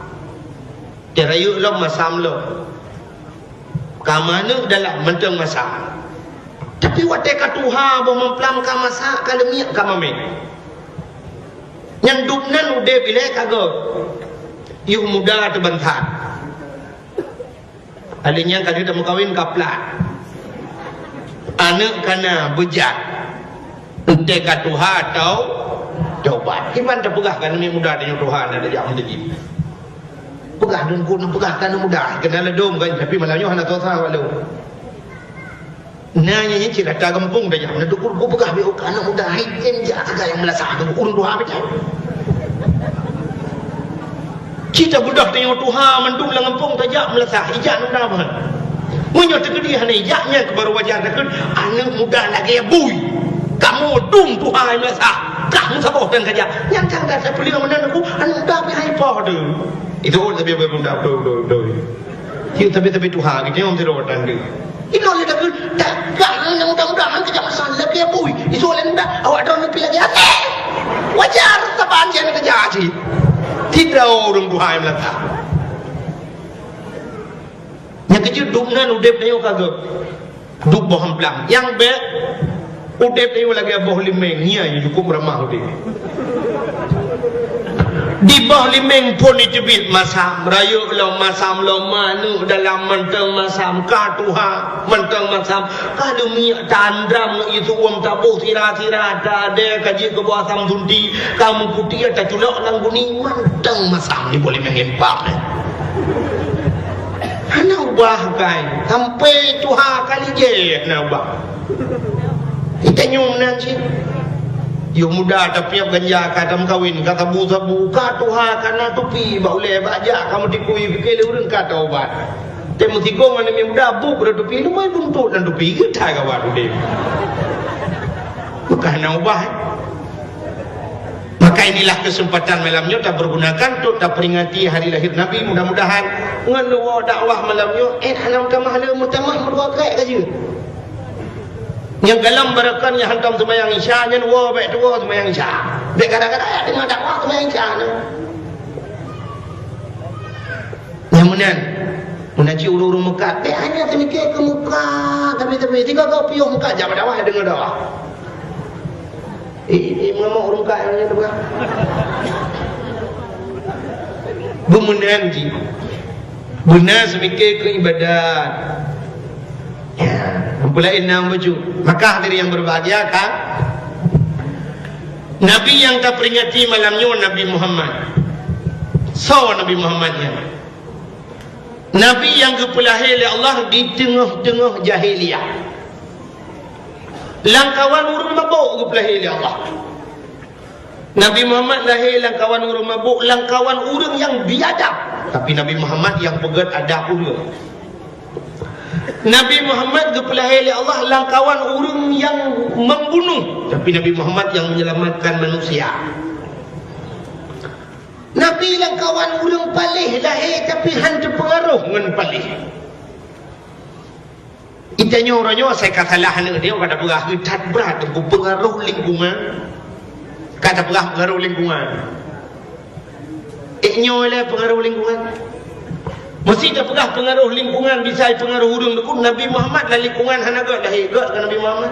Teurayeuk lom masam lom. Ka manök dalam mantong masam. Tapi watèe ka tuha boh mamplam ka masak, ka leumiek, ka mamèh. Nyang dum nan udép ilèe ka göt. Yoh muda teuh ban that. Alèh nyan ka lheueh tameukawen ka plat. Aneuk ka na beujat. Eunteuk ka tuha tau tobat. Kiban tapeugah keu aneuk muda tanyoe tuha na tajak meuseujid. Peugah lôn keu, peugah keu aneuk muda, keunan ladôm kan, tapi malam nyoe hana soe sa bak lôn. Na nyan cit rata gampông dah nyan. Na dukun ku peugah bak aneuk muda, hai tem jak sagai nyang meulasah tu, ureueng tuha beucah. Cit tabeudôh tanyoe tuha mandum lam gampông tajak meulasah, ijak aneuk muda meuhan. Meunyoe teukeudi hana ijak nyan keu baru wajar takheun aneuk muda lagèe bui. Kamoe dum tuha nyang meulasah, kah meusaboh dan kajak. Nyan kan dah sapeuleueng meunan aku, aneuk muda pih hai poh tu. Itu sabe-sabe muda, beutôi, beutôi, beutôi. Yuk, tapi-tapi tuha, kita yang tidak tanda. Inoe lé takheun, dah, dah, mudah-mudahan kita masalah lagi, boy. Isu lain dah, awak dah lebih lagi hati. Wajar, saban dia nak kerja haji. Tidak ureueng tuha nyang meulasah. Nyang keujeuet dum nan udép tanyoe ka göt. Duek boh amplang. Nyang bék, udeb nyoe lagée boh limeng, nyan nyang cukup ramah udeb. Di boh limeng phon jiteubiet masam, rayeuk lom masam, lom manök dalam mantong masam, ka tuha mantong masam, ka leumiek tandram ngon ié su'uem taboh sira-sira, tadée ka jeuet keu boh asam sunti, ka meukuti taculok lam guni, mantong masam di boh limeng empang nyan. Hana ubah kai, sampai tuha kali jih hana ubah. Geutanyoe meunan cit. Yoh muda tapiep ganja, ka tameukawen, ka sabu-sabu, ka tuha, ka na tupi bak ulée, bak jak ka meutikui, pike lé ureuëng ka taubat. Teuh meusigong aneuk muda, buet bak tupi, leumai buntot lam tupi, geutai kawan udeb. Maka hana ubah, eh. Maka inilah kesempatan malam nyoe tapergunakan untuk taperingati hari lahir Nabi. Mudah-mudahan ngon neuwoe dakwah malam nyoe, eh, hana meutamah le, meutamah meudua krek ka jeuet. Nyang galom barokon nyang hantom seumayang Isya, nyan woe bék tuwoe seumayang Isya. Bék gara-gara ya deungoe dakwah seumayang Isya nyoe. Nyang meunan, meunan cit ureuëng-ureuëng meukat, bék hanya teumike keu muka, tapi-tapi tiga kau piôh muka, jak bak dakwah deungoe dakwah. Eh, eh, meungamok ureuëng meukat nyang nyan peugah. Beumeunan jih. Beuna seumike keu ibadat. Ya, ampun laén nyang bacut. Maka hadirin yang berbahagia kan? Nabi nyang taperingati malam nyoe Nabi Muhammad. Soe Nabi Muhammad nyan? Nabi nyang geupeulahé lé Allah di teungoh-teungoh jahiliyah. Lamkawan ureuëng mabök geupeulahé lé Allah. Nabi Muhammad lahé lamkawan ureuëng mabök, lamkawan ureuëng nyang biadab. Tapi Nabi Muhammad nyang peugét adab ureuëng. Nabi Muhammad geupeulahé lé Allah lamkawan ureuëng nyang membunuh. Tapi Nabi Muhammad nyang menyelamatkan manusia. Nabi lamkawan ureuëng paléh lahé, tapi hán teupeungaroh ngon paléh. Geutanyoe uroe nyoe asai ka salah aneuk dia, ka tapeugah geuh that brat teungku, peungaroh lingkungan. Ka tapeugah peungaroh lingkungan. Eh, nyoe lé peungaroh lingkungan. Meusé tapeugah peungaroh lingkungan, bisa peungaroh ureuëng teungku. Nabi Muhammad lam lingkungan hana gét lahé, gét keu Nabi Muhammad.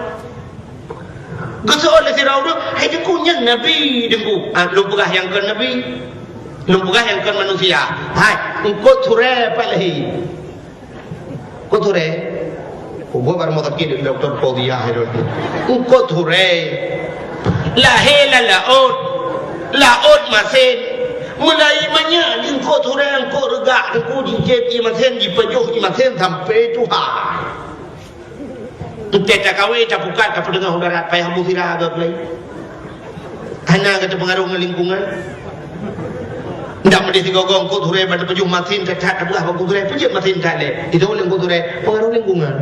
Geuseuôt lé sidroe ureuëng, "Hai teungku, nyan nabi teungku." Ah, lôn peugah nyang kon nabi. Lôn peugah nyang kon manusia. Hai, eungkôt surée pat lahé. Eungkôt surée. Kubu baru mau sakit doktor Fauziah itu. Eungkôt surée. Lahé lam laôt. Laôt masen. Mulai manyak di eungkôt surée, eungkôt reugak, teungku jicép ié masen, jipajoh ié masen sampai tuha. Entée takawe, tapukat, tapeudeungoh u darat, payah bu sira geuh lé. Hana geuh teupeungaroh ngon lingkungan. Ndak meudeh sigoe-goe eungkôt surée ban teupajoh masin that-that, tapeugah bak eungkôt surée, peujeuet masin that lé. Itu oleh eungkôt surée, peungaroh lingkungan.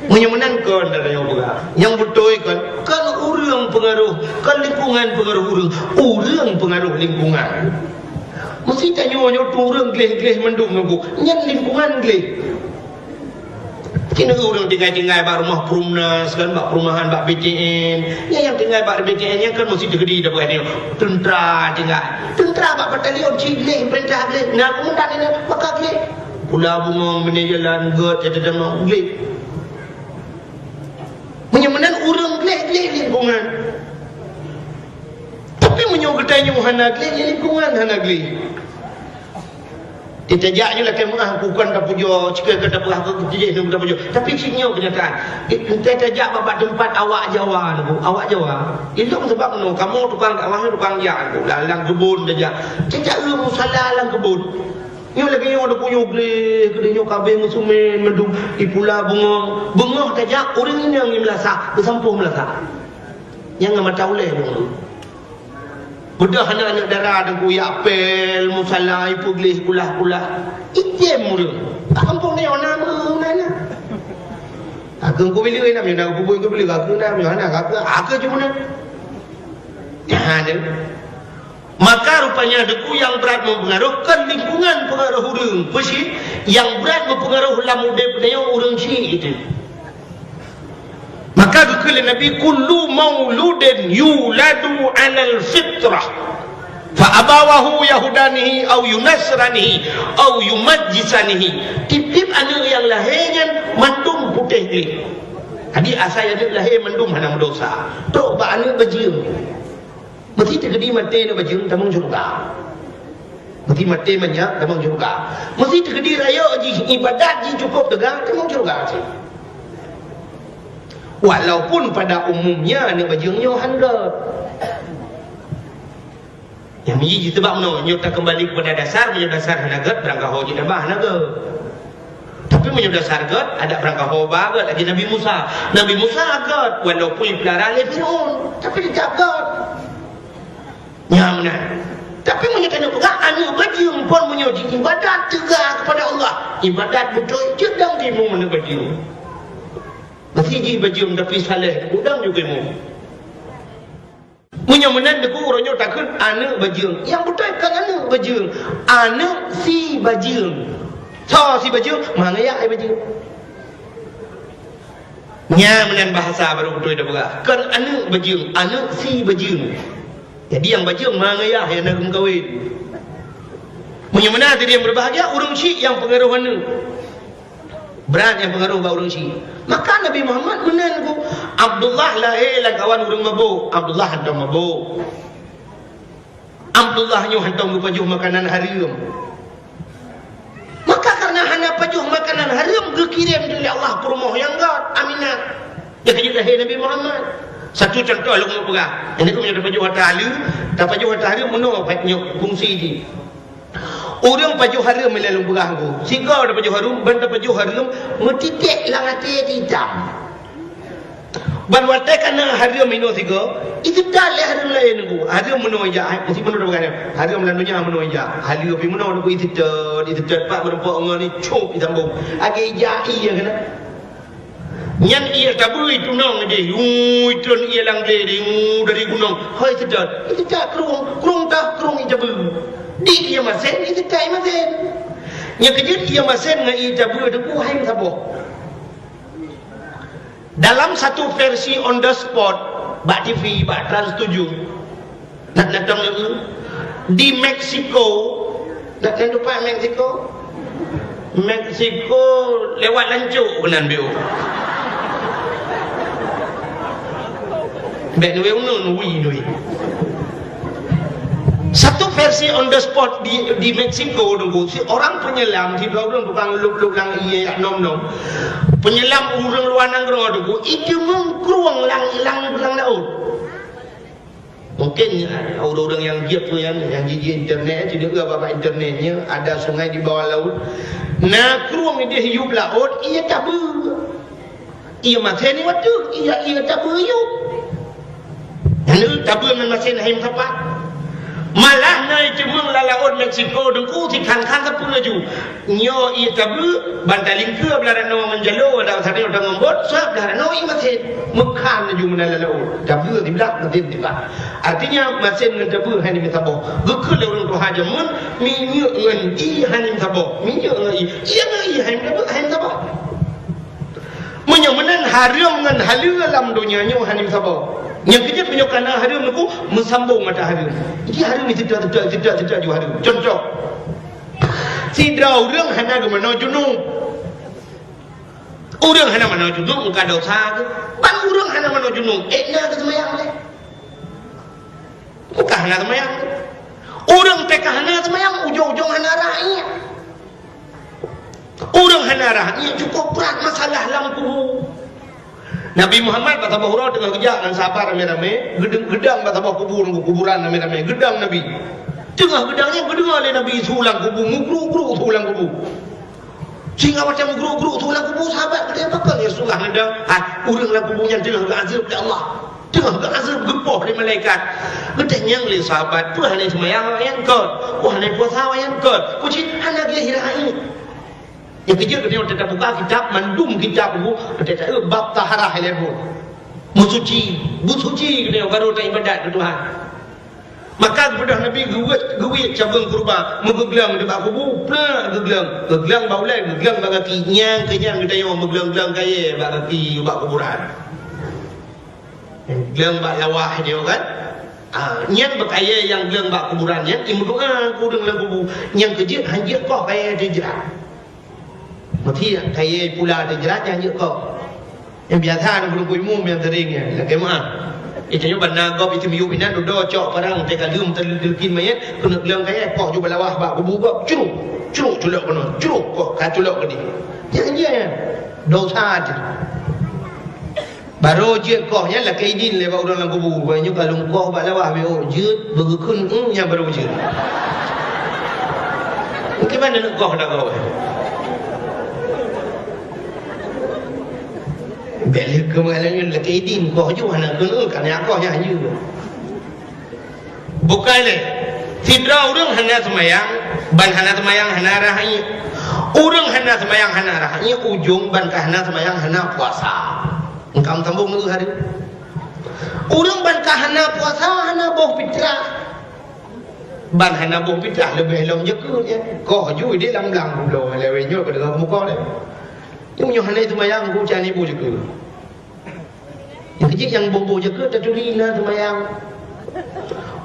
Meunyoe meunan kon, tanyoe peugah. Nyang beutôi kon, kon ureuëng peungaroh, kon lingkungan peungaroh ureuëng. Ureuëng peungaroh lingkungan. Meusé tanyoe nyoe ureuëng gleh-gleh mandum nunggu, nyan lingkungan gleh. Keuneuk ureuëng tinggai-tinggai bak rumoh Perumnas kan, bak perumahan, bak B T N. Nyan nyang tinggai bak B T N nyan kan meusé teukeudi dapeuet nyoe. Teuntra tinggai. Teuntra bak batalion cit gleh, peurintah gleh. Na komandan nyan maka gleh. Pula bungong, meunyoe jalan gét, ya teudamong gleh. Meunyoe meunan ureuëng gleh-gleh lingkungan. Tapi meunyoe geutanyoe hana gleh, ya lingkungan hana gleh. Teutajak nyoe lakée meuah, bukan tapujoe, cukée ka tapeugah keu jih nyoe tapujoe. Tapi cit nyoe keunyataan. Teutajak bak teumpat awak Jawa nyoe, awak Jawa. Ilong sabab nyoe, kamoe tukang dakwah, tukang jak nyoe, lam, lam keubon tajak. Tajak ureuëng musala lam keubon. Nyoe lagée nyoe ada kuyuek gleh, keudeh nyoe kabeh meusumen mandum, ipula beungoh. Beungoh tajak ureuëng inong nyang meulasak, beusampôh meulasak. Nyang ngon mata ulée nyoe. Beudôh aneuk-aneuk dara teungku jak pél, musala, ipeugleh kulah-kulah. Item ureuëng. Bak kampung nyoe na meunan na. Aku engkau bila na, na aku bubui engkau bila aku na, na aku, aku cuma na. Nah, dia. Maka rupanya teungku nyang brat meupeungaroh kon lingkungan peungaroh ureuëng. Peue cit? Nyang brat meupeungaroh lam udeb tanyoe ureuëng cit itu. Maka geukheun lé Nabi, "Kullu mauludin yuladu 'alal fitrah." Fa abawahu yahudanihi au yunasranihi au yumajjisanihi. Tieb-tieb aneuk nyang lahé nyan mandum putéh gleh. Jadi asai aneuk lahé mandum hana meudosa. Trok bak aneuk bajeueng. Meusé teukeudi maté aneuk bajeueng tamong syeuruga. Meusé maté manyak tamong syeuruga. Meusé teukeudi rayeuk jih, ibadat jih cukôp teuga, tamong syeuruga cit. Walaupun pada umumnya aneuk bajeueng nyoe han gèt. Nyang miji jiteuba meunoe, nyoe takeumbali keupada dasar, meunyoe dasar hana gèt, beurangkaho jiteuba hana gèt. Tapi meunyoe dasar gèt, adak beurangkaho ba gèt, lagèe Nabi Musa. Nabi Musa gèt, walaupun jipeulara lé Fir'aun, tapi teutap gèt. Nyan meunan. Tapi meunyoe tanyoe peugah aneuk bajeueng pon meunyoe jiibadat teuga keupada Allah, ibadat beutôi jeuet dang timu aneuk bajeueng. Meusé jih bajeueng tapi saleh, udang juga timu. Meunyoe meunan teungku, uroe nyoe takheun aneuk bajeueng. Nyang beutôi kon aneuk bajeueng, aneuk si bajeueng. Soe si bajeueng? Ma ngon yah si bajeueng. Nyan meunan bahasa baru beutôi tapeugah. Kon aneuk bajeueng, aneuk si bajeueng. Jadi nyang bajeueng ma ngon yah nyang na geumeukawen. Meunyoe meunan hadirin berbahagia, ureueng syik nyang peungaroh aneuk. Brat nyang peungaroh bak ureueng syik. Maka Nabi Muhammad meunan ku Abdullah lahé lam kawan ureueng mabök. Abdullah hantom mabök. Abdullah nyoe hantom geupajoh makanan hareuem. Maka kareuna hana pajoh makanan hareuem, geukirém lé Allah peurumoh nyang gèt, Aminah. Nyang ka jeuet lahé Nabi Muhammad. Satu contoh lôn peugah. Ini keuh meunyoe tapajoh ata hareuem, tapajoh ata hareuem meunoe pat nyoe fungsi jih. Ureueng pajoh hareuem ilèe lôn peugah ku. Sigoe tapajoh hareuem, ban tapajoh hareuem meutiték lam até itam. Ban watèe ka na hareuem inoe sigoe, iteutat lé hareuem laén ku. Hareuem meunoe ijak, hai, meusi meunoe tapeugah nyan. Hareuem lam donya meunoe ijak. Haleue pih meunoe ku iteutat, iteutat pat meurumpok ngon ni cop itambong. Lagèe ijak ié keunan. Nyan ié tabeue itunong idéh, ui, trôn ié lam glé idéh, u, dari gunong. Hôi, seudot, iteutat krueng, krueng tah, krueng ié tabeue. Di ié masén, iteutat ié masén. Nyang keujeuet ié masén ngon ié tabeue teungku hai meusaboh. Dalam satu versi on the spot, bak T V, bak Trans tujuh, Nak datang di Meksiko. Nak, nak tupat Meksiko? Meksiko lewat lancok keunan biôh. Bèk nui unun, ui, nui. Satu versi on the spot di, di Meksiko dulu, si orang penyelam, si dua orang tukang lup-lup lang ié yak nom-nom. Penyelam ureueng luwa nanggroe dulu, itu mengkrueng lang, lang, lang laôt. Mungkin ureueng-ureueng nyang jeuet tu nyan, nyang jiji internet, jideuka bak internet nyan, ada sungai di bawah laut. Na krueng idéh yup laôt, ié tabeue. Ié masén watèe, ié, ié tabeue yup. Lalu tabeue ngon masén hai meusapat. Malah na iceumeung lam laôt Meksiko, dengku si khan-khan sapeue laju. Nyoe ié tabeue, ban talingkeue blah ranoe ngon jaloe, dan sabe nyoe tangon bot, sabab blah ranoe ié masén. Meukhan laju meunan lam laôt. Tabeue siblah, masén siblah. Artinya, masén ngon tabeue hai meusaboh. Geukheun lé ureueng tuha jameun, minyeuk ngon ié hai meusaboh. Minyeuk ngon ié. Ié ngon ié hai meusaboh, hai meusaboh. Meunyoe meunan hareuem ngon haleue lam donya nyoe hai meusaboh. Nyang keujeuet meunyoe kana hareuem nyoe, meusambong mata hareuem. Jadi hareuem siteuk-siteuk, siteuk-siteuk ju hareuem. Contoh, Sidroe ureueng hana geumeunoe junub. Ureueng hana meunoe junub, meuka dosa geuh. Ban ureueng hana meunoe junub, ék na geuseumayang lé? Meuka hana seumayang. Ureueng teuka hana seumayang, ujong-ujong hana rhah ié. Ureueng hana rhah ié cukôp brat masalah lam kubu. Nabi Muhammad bak saboh uroe teungoh geujak ngon sahabat ramé-ramé, geudang, geudang bak saboh kubu, kuburan ramé-ramé, geudang Nabi. Teungoh geudang nyan geudeungoe lé Nabi su lam kubu, meugruk-gruk su lam kubu. Sehingga watèe meugruk-gruk su lam kubu, sahabat geutanyong, "Pakon ya Rasulullah?" Geudang, "Ah, ureueng lam kubu nyan teungoh geuazeueb lé Allah. Teungoh geuazeueb geupoh lé malaikat." Geutanyong lé sahabat, "Peue hana seumayang awaknyan kon? Peue hana puasa awaknyan kon? Peue cit hana geuyue rhah ié?" Nyang keujeuet geutanyoe teutap buka kitab, mandum kitab buku, teutap bab taharah ilèe buet. Meusuci, beusuci geutanyoe baru taibadat keu Tuhan. Maka geupeugah Nabi geuwet, geuwet cabeueng keureuba, meugeugleueng di bak kubu, plak geugleueng, geugleueng bak ulèe, geugleueng bak gaki, nyang keu nyan geutanyoe meugleueng-gleueng kayèe bak gaki, bak kuburan. Gleueng bak lawah nyoe kan. Ah, nyan beukayée nyang gleueng bak kuburan nyan, imeudoa keu ureuëng lam kubu. Nyang keujeuet hanjeuet koh kayée teuh jrat. Meuti kayée pula teuh jrat nyan hanjeuet koh. Nyang biasa na ureuëng imum nyang sering nyan, lakée meuah. Itu nyoe ban na gob itu miyup inan dudoe cok parang teuka leuem teuleukien mayét keuneuk gleueng kayée koh ju balawah bak kubu gob cruk, cruk culok keunoe, cruk koh ka culok keudeh. Nyan hanjeuet nyan. Dosa teuh. Barô jeuet koh nyan lakée idin lé bak ureuëng lam kubu. Bak nyoe ka lôn koh bak lawah beu jeuet, beugeukheun, hmm, nyan barô jeuet. Mungkin mana nak koh dah koh. Bèk lé keu malam nyoe lakée idin koh ju hana kheun, hmm, ka nyan koh nyan jeuet. Bukai lé, sidroe ureuëng hana seumayang, ban hana seumayang hana rhah iék. Ureuëng hana seumayang hana rhah iék, ujong ban ka hana seumayang hana puasa. Engkam sambong neu hari. Ureuëng ban ka hana puasa hana boh fitrah. Ban hana boh fitrah leubeh lom jeukeut nyan. Koh ju idéh lam blang pulo lewée nyoe keu deungoe muka lé. Nyoe hana seumayang ku cani boh jeukeut. Nyang keujeuet nyang boh-boh jeukeut taturi na seumayang.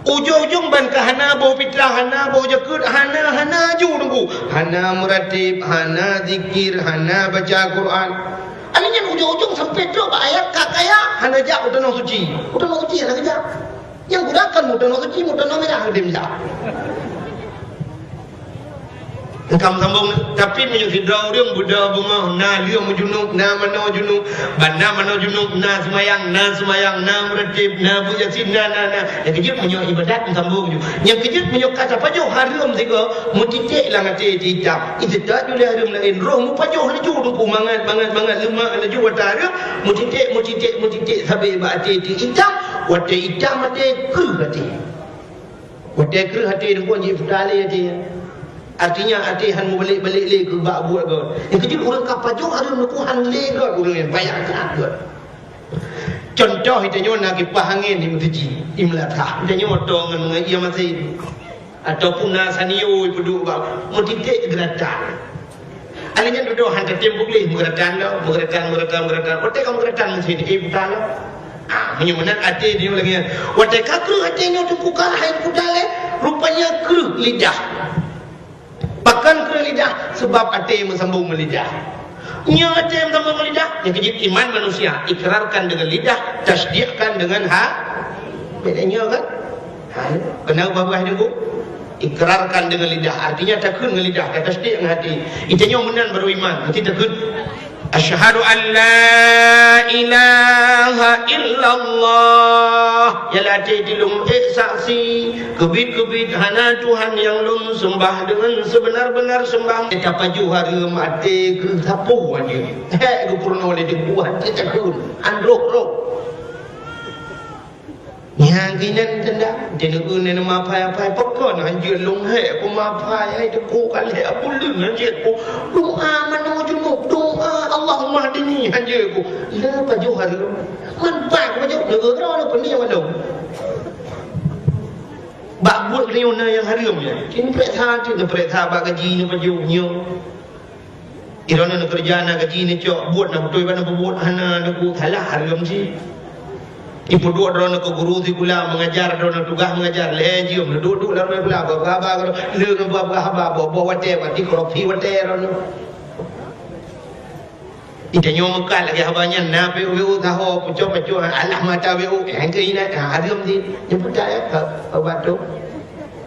Ujong-ujong ban ka hana boh fitrah, hana boh jeukeut, hana, hana ju teungku. Hana meuratéb, hana zikir, hana baca Quran. Ani nyan ujong-ujong sampai trok bak ayat ka kaya, hana jak u tanoh suci. U tanoh suci hana geujak. Nyang gurakan mu tanoh suci, mu tanoh mirah udeb jak. Engkam sambong, tapi meunyoe sidroe ureuëng beudôh beungoh, na lheueh meujunub, na manoe junub, ban na manoe junub, na seumayang, na seumayang, na meuratéb, na beuet Yasin, na, na, na. Nyang keujeuet meunyoe ibadat meusambong ju. Nyang keujeuet meunyoe ka tapajoh hareuem sigoe, meutiték lam até teuh itam. Iseutôt ju lé hareuem laén, roh meupajoh laju teungku mangat, mangat, mangat leumak laju watée hareuem, meutiték, meutiték, meutiték sabe bak até teuh itam, watée itam até kreueh até. Watée kreueh até teungku jih puta lé até. Artinya até han meubalek-balek lé keu bak buet gét. Nyang keujeuet ureuëng ka pajoh hareuem teungku han lé gét ureuëng nyan payah that gét. Contoh itanyoe na kipah angén di meuseujid, di meulasah. Itanyoe tô ngon, ngon ie masin. Ataupun na sanio ipeuduek bak meutiték geuratan. Aneuk nyan dudoe han tatem puléh meugeuratan lom, meugeuratan, meugeuratan, meugeuratan. Watée ka meugeuratan meusti di ibu talo. Ah, meunyoe meunan até di lagée nyan. Watée ka kreueh até nyoe teungku ka hai puta lé, rupanya kreueh lidah. Pakon kreueh lidah? Sebab até meusambong ngon lidah. Nyoe até meusambong ngon lidah, nyang keujeuet iman manusia, ikrarkan dengan lidah, tasdikkan dengan ha-, beda nyoe kan? Ha, kenapa bah deungon? Ikrarkan dengan lidah, artinya takheun ngon lidah, tatasdik ngon até. Itanyoe meunan baru iman, meusti takheun, "Asyhadu an la ilaha illallah." Ya lam até lôn ék saksi, keubiet-keubiet hana Tuhan nyang lôn seumbah deungon seubeuna-beuna seumbah. Tapajoh hareuem até keu sapeue anjeue. Hék geupeurunoe lé teungku até takheun, an roh-roh. Nyang keunan tanda, teuneuk neuneuk mapai-apai, pakon hanjeuet lôn hék ku mapai, hai teuku kalhée buleuen hanjeuet ku. Doa manoe junub, doa Allahumma hdini hanjeuet ku. Le pajoh hareuem. Man pat pajoh, neugeura lôn peuniang mandum. Bak buet keuneuk na nyang hareuem nyan. Cit neupeuriksa, cit neupeuriksa bak gaji neupajoh nyoe. Droeneuh neukeureuja na gaji neucok, buet na beutôi ban neupeubuet hana neupeu salah hareuem cit. Ipeuduek droeneuh keu guru sikula meungajar, droeneuh tugaih meungajar, lhée jeuem neuduek-duek lam sikula, bak haba, le ngon bak haba, boh-boh watée, bati korupsi watée droeneuh. Itanyoe meukat lagée haba nyan, na W O W O saho, pucok-pucok, alah mata W O W O, eh, keu inan, ha, hareuem cit. Nyang peugah ya, ka, ka batu.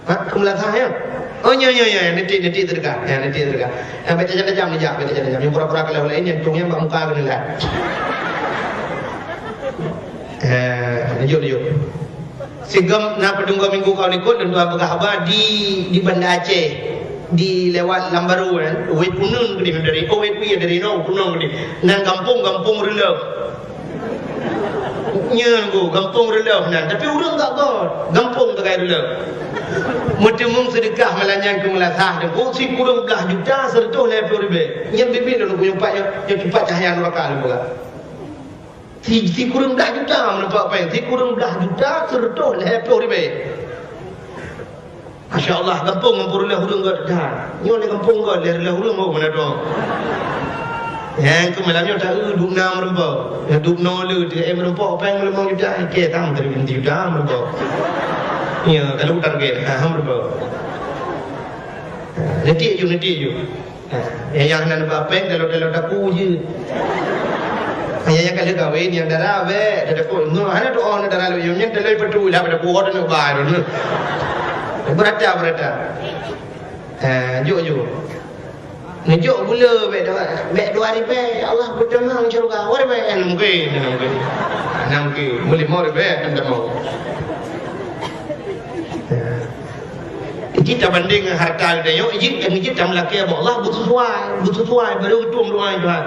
Ha, keu meulasah ya? Oh, nyo, nyo, nyo, nanti, nanti teudeukah. Ya, nanti teudeukah. Ya, bèk tajam-tajam neujak, bèk tajam-tajam. Nyang pura-pura kalau laén, nyang cung nyang bak muka keuneuk lah. Eh, lanjut, lanjut. Sigom na padum dua minggu ka likot, lôn tuan peugah haba di, di Banda Aceh, di lewat Lambaru kan, Wet Puneun keudeh dari, oh, Wet Pui dari no, Puneun keudeh. Nan gampông, Gampông Reuleuh. Nyan ku, Gampông Reuleuh nan. Tapi ureueng gak got, gampông Tegai Reuleuh. Meuteumong seudeukah malam nyan keu meulasah, dan ku sikureueng blah juta seureutôh lhèe plôh ribèe. Nyan bibi lôn ku nyumpat, nyan, nyan cupat cahya nuraka lôn peugah. Si, sikureueng blah juta meunumpak péng, sikureueng blah juta seureutôh lhèe plôh ribèe. Masya Allah, gampông, gampông Reuleuh ureueng gèt that. Nyoe lé gampông gèt, lé Reuleuh ureueng, oh, meunan dong. Nyang keu malam nyoe ta-eu dub na meurumpok. Nyang dub noe le, tiga M meurumpok, péng limong juta, oke, tam tadi juta meurumpok. Ya, kalau target, ha, meurumpok. Ha, nanti ju, nanti ju. Ha, nyang, nyang hana neuba péng, dalam-dalam daku je. Ha, nyang, nyang ka lheueh kawin, nyang dara bèk, dara daku. Nyoe hana doa, hana dara lôn, nyan teulah peutu lah pada puhot neuba tu. Beurata, beurata. Ha, jok, jok. Neujok gula bèk dua, bèk dua ribèe, ya Allah, peutamong syeuruga. Dua ribèe, hana mungken, hana mungken. Hana mungken. Meulimong ribèe, hana mungken. Jih tabandéng ngon hareuta geutanyoe, jih, jih tameulakèe bak Allah beusesuai, beusesuai, barô geutueng doa Tuhan.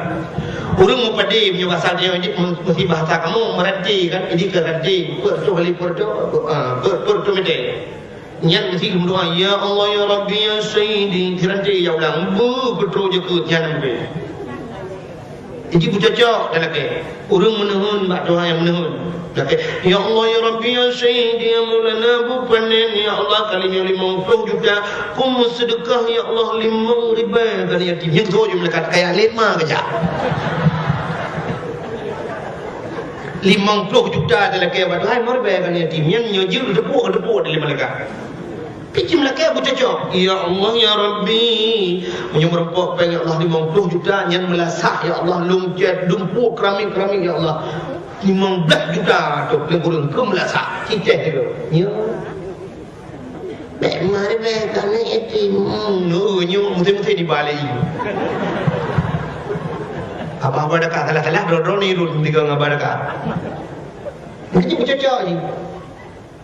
Ureueng meupadé meunyoe basa tanyoe jih, meusti bahasa kamoe, meuranté kan, jih keu ranté, peuet reutôh kali peuet reutôh, ah, peuet, peuet reutôh mètè. Nyan meusti geumeudoa, "Ya Allah, ya Rabbi, ya Sayyidi." Siranté ya ulang, beuh, peutrok jeukeut, nyan meunan. Jih beucocok talakèe. Ureueng meuneuheun bak Tuhan nyang meuneuheun. Lakèe, "Ya Allah, ya Rabbi, ya Sayyidi, ya Maulana, beupanen, ya Allah, kali nyoe limong ploh juta, kumeuseudeukah, ya Allah, limong ribèe bak yatim." Nyan beutôi jih malaikat, kaya lé ma keujak. Limong ploh juta talakèe bak Tuhan, limong ribèe bak yatim. Nyan nyoe jeuet teupeue, teupeue dari malaikat. Pih jih meulakèe beucocok. "Ya Allah, ya Rabbi, meunyoe meurumpok péng, ya Allah, limong ploh juta, nyan meulasah, ya Allah, lôn cèt, lôn pue keramik-keramik, ya Allah. Limong blah juta tu lé ureueng keu meulasah, cicéh tu." Ya. Bèk ma ribèe, keuneuk yatim. Hmm, nyoe, nyoe, meusti-meusti dibalek. Abah-abah dakah, salah-salah, droe-droe nirun tiga ngon abah dakah. Meusti beucocok jih.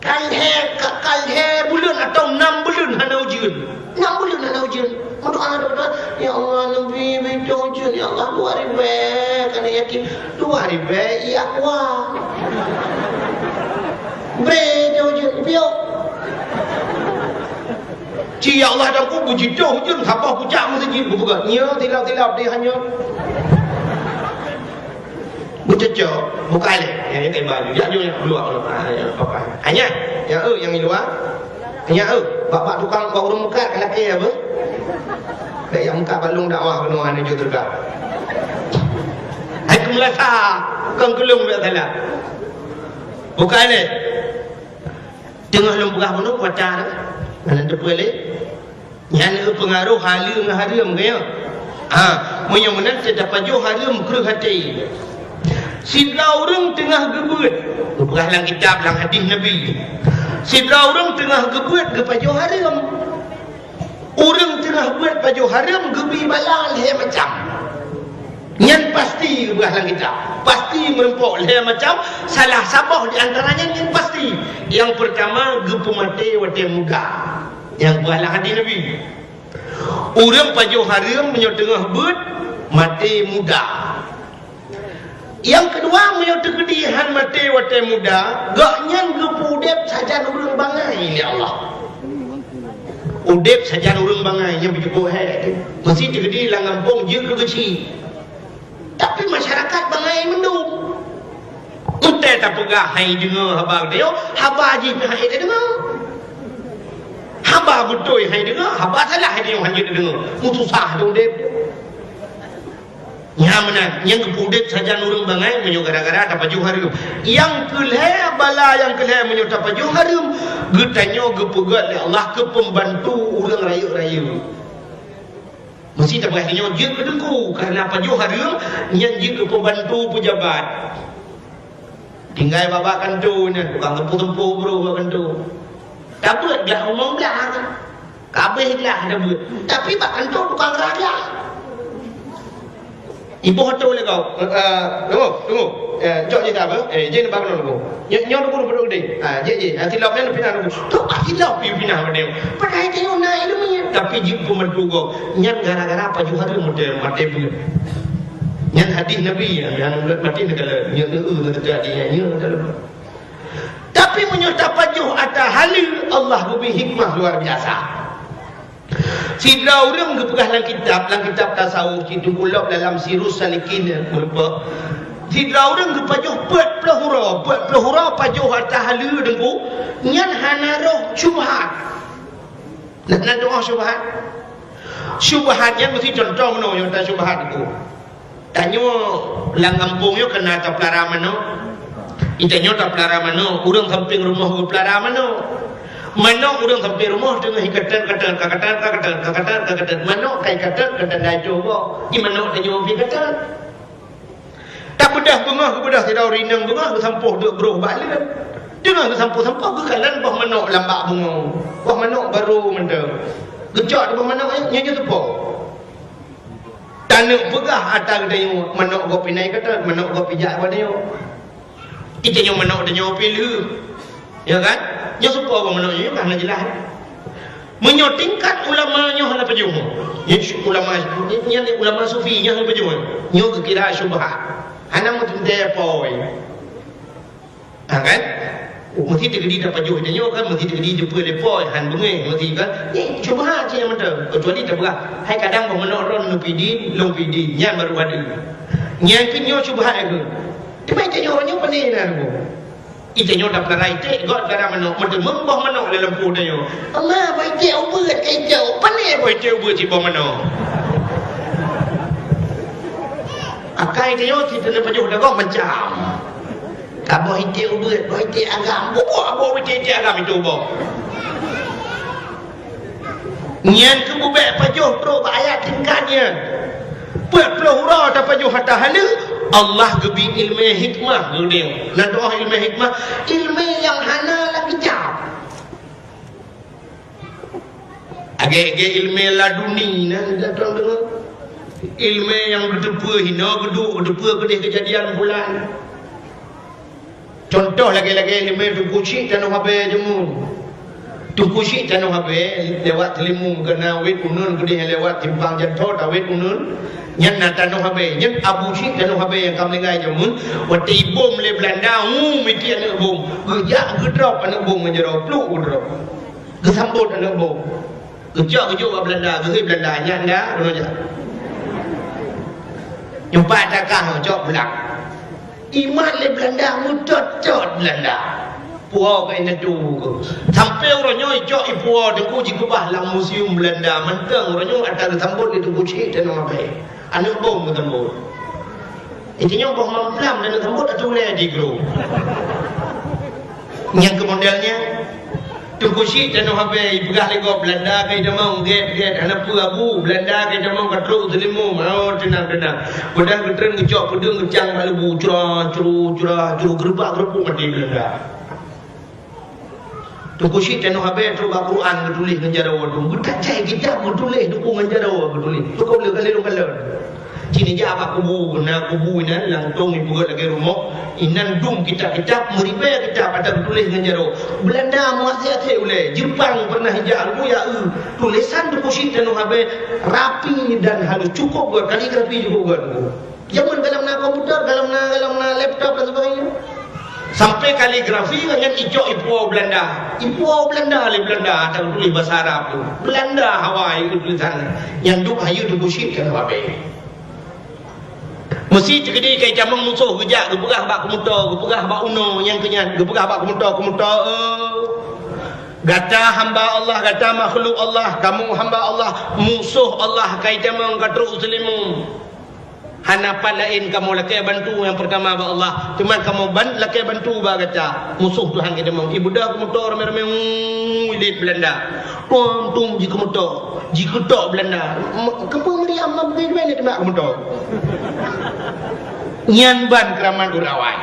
Ka lhèe, ka, ka lhèe buleuen atau nam buleuen hana ujeuen. Nam buleuen hana ujeuen. Meudoa, doa, doa, "Ya Allah, neubi, bi ujeuen, ya Allah, dua ribèe, keuneuk yatim." "Dua ribèe, iya kuah. Bri ujeuen, piôh." Ci, ya Allah, dan ku bujitoh ujeuen, saboh pucak meuseujid, bubuka. Nya, tilap-tilap, di hanya. Beucocok, bukai lé. Nyang, nyang ka iba, jak jôk nyang luwa, ah, nyang papan. Ah, nyan, nyang, eh, nyang luwa. Nyan, eh, bak, bak tukang, bak ureueng meukat ka lakèe apa? Bèk nyang meukat bak lôn dakwah keunoe hana jôk teuka. Hai keumeulasa, kon keu lôn bèk salah. Bukai lé. Teungoh lôn peugah bunoe kuasa tu, hana teupeue lé. Nyan le peungaroh haleue ngon hareuem, ka nyo? Ha, meunyoe meunan, tapajoh hareuem kreueh até. Sidroe ureueng teungoh geubeuet, geupeugah lam kitab, lam hadih Nabi. Sidroe ureueng teungoh geubeuet geupajoh hareuem. Ureueng teungoh beuet pajoh hareuem geubi bala lhèe macam. Nyan pasti geupeugah lam kitab. Pasti meurumpok lhèe macam, salah saboh di antara nyan, nyan pasti. Nyang peurtama, geupeumaté watèe muda. Nyang geupeugah lam hadih Nabi. Ureueng pajoh hareuem meunyoe teungoh beuet, maté muda. Nyang keudua, meunyoe teukeudi han maté watèe muda, gobnyan geupeuudép sajan ureueng bangai lé Allah. Udép sajan ureueng bangai, nyan beujeuet hék. Meusti teukeudi lam gampông jeuet keu geuchik. Tapi masyarakat bangai mandum. Watèe tapeugah han deungö haba geutanyoe, haba jih pih han deungö. Haba beutôi han deungö, haba salah han deungö, han jeuet deungö. Meususah udép. Nyan meunan, nyang geupeuudép sajan ureueng bangai meunyoe gara-gara tapajoh hareuem. Nyang keu lhèe, bala nyang keu lhèe meunyoe tapajoh hareuem, geutanyoe geupeugöt lé Allah keu peumbantu ureueng rayeuk-rayeuk. Meusti tapeugah nyoe jeuet keu teungku, kareuna pajoh hareuem nyan jeuet keu peumbantu peujabat. Tinggai bak-bak kantô nyan, tukang teumpo-teumpo brôh bak kantô. Tabeuet glah umong blah nyan. Ka abéh glah tabeuet. Tapi bak kantô tukang rah glah. Iboh atô lé gob. Eh, eh, tunggu, tunggu. Eh, cok jih ka apa? Eh, jih nampak keunoe tunggu. Nyoe, nyoe tunggu, tunggu, tunggu deh. Ah, jih, jih. Ah, silop nyan pinah tunggu. Tu, ah, silop pi pinah pada. Padahai tanyoe na ilmu nyan. Tapi jih peumantu gob. Nyan gara-gara pajoh hareuem maté, maté beuet. Nyan hadih Nabi, nyan, nyan maté negara, nyan, nyan, nyan, nyan, nyan, nyan, nyan. Tapi meunyoe tapajoh ata haleue, Allah geubri hikmah luar biasa. Sidroe ureueng geupeugah lam kitab, lam kitab tasawuf, situ kulôb dalam Sirus Salikin, meurumpok. Sidroe ureueng geupajoh peuet ploh uroe, peuet ploh uroe pajoh ata haleue deungku, nyan hana roh syubhat. Na, na tu'oh syubhat? Syubhat nyan meusti contoh meunoe nyang ta syubhat itu. Tanyoe lam gampông nyoe keunan tapeulara manok. Di tanyoe tapeulara manok, ureuëng sampéng rumoh geupeulara manok. Manok ureuëng sampéng rumoh teungoh iketet-ketet, ka ketet, ka ketet, ka ketet, ka ketet. Manok ka iketet, ketet laju boh. Di manok tanyoe pih ketet. Tapeudah beungoh, geubeudôh sidroe rineueng beungoh, geusampôh duek broh bak leuen. Teungoh geusampôh-sampôh, geukalon boh manok lam bak beungoh. Boh manok barô mantong. Geucok di boh manok nyan, nyan nyoe teupo. Taneuk peugah ata geutanyoe, manok gob pih na iketet, manok gob pih jak bak tanyoe. Di tanyoe manok tanyoe pih lheueh. Ya kan? Nyoe teupo boh manok nyoe, nyoe ka hana jeulaih. Meunyoe tingkat ulama nyoe hana pajoh. Nyan ulama, nyan ulama sufi nyoe hana pajoh. Nyoe geukira syubhat. Hana meuteuntèe poi. Ha kan? Meusti teukeudi tapajoh tanyoe kan, meusti teukeudi jumpa lé poi, han beungéh, meusti kan? Nyan syubhat cit nyang mantong. Kecuali tapeugah, hai kadang boh manok droen neupidin, lôn pidin, nyan barô hadeueng. Nyan pih nyoe syubhat keuh. Teuma tanyoe nyoe pane na lôn. Di tanyoe tapeulara iték, gob tapeulara manok, meuteumeung boh manok lam lampôh tanyoe. Allah, boh iték ubeuet, ka iték, pane boh iték ubeuet cit boh manok. Akai tanyoe cit taneuk pajoh dagoe macam. Ka boh iték ubeuet, boh iték agam, boh, boh, boh iték-iték agam itu boh. Nyan keuh bubek pajoh trok bak ayat tingkat nyan. Peuet ploh uroe tapajoh ata haleue, Allah geubri ileumé hikmah geutanyoe. Na tu'oh ileumé hikmah, ileumé nyang hana lam kitab. Agé-agé ileumé laduni na, dah tuan deungoe. Ileumé nyang geuteupeue hinoe geuduek, geuteupeue keudeh keujadian bulan. Cuntoh lagée-lagée ileumé Teungku Chik Tanoh Abée jameun. Teungku Chik Tanoh Abée lewat Teulimu, keunan wét uneun keudeh lewat simpang jalan thô, wét uneun. Nyan na Tanoh Abée, nyan Abu Chik Tanoh Abée nyang ka meuninggai jameun. Watée ibom lé Beulanda, hu, miti aneuëk bom. Geujak geudrop aneuëk bom ngon jaroe, pluk geudrop. Geusambot aneuëk bom. Geucok geujok bak Beulanda, geuhôi Beulanda, nyan dah, bunoe nyan. Nyoe pat takah cok pulang. Imat lé Beulanda, meutot-tot Beulanda. Puwoe keu indatu keuh. Sampoe uroe nyoe icok ipuwoe Teungku jikeubah lam museum Beulanda. Mantong uroe nyoe ata geusambot lé Teungku Chik Tanoh Abée. Aneuëk bom geusambot. Inti nyoe boh mamplam dan sambot ateueh ulée di gru. Nyang keu model nyan, Teungku Chik Tanoh Abée ipeugah lé gob Beulanda ka itamong gét-gét, hana peue Abu, Beulanda ka itamong ka trok Teulimu, oh, teunang-teunang. Padahai geutreun geucok peudeueng geucang bak leubu, cura, curu, cura, curu, geureubak geureupuk maté Beulanda. Teungku Chik Tanoh Abée trok bak Quran geutuléh ngon jaroe tu. Geutajai kitab geutuléh, Teungku, ngon jaroe geutuléh. Teungku le kali lôn kalon. Cit neujak bak kubu, na kubu inan lam tong ipeugét lagée rumoh. Inan dum kitab-kitab, meuribée kitab ata geutuléh ngon jaroe. Beulanda meuaséh-aséh ulée. Jeupang pernah ijak, Teungku, ya, eu. Tulésan Teungku Chik Tanoh Abée rapi dan halus, cukup gét, kaligrafi cukup gét, Teungku. Jameun golom na komputer, golom na, golom na laptop dan sebagainya. Sampai kaligrafi nyan icok ipuwoe Beulanda. Ipuwoe Beulanda lé Beulanda, ata geutuléh basa Arab tu. Beulanda hawa icok tulésan. Nyan duek hayeue Teungku Chik Tanoh Abée. Meusi teukeudi ka itamong musoh geujak geupeugah bak keumeutô, geupeugah bak unoe nyang keu nyan, geupeugah bak keumeutô, keumeutô, eh, gata hamba Allah, gata makhluk Allah, kamoe hamba Allah, musoh Allah ka itamong ka trok u Teulimu. Hana pat laén kamoe lakée bantu nyang peurtama bak Allah, teuma kamoe ban-, lakée bantu bak gata. Musoh Tuhan geutamong. Ibeudôh keumeutô ramé-ramé, uu, ilét Beulanda. Tum-tum jikeumeutô, jikeutok Beulanda. M-, keupeue meuriam ma beugét teuma keumeutô. Nyan ban keuramat ureuëng awai.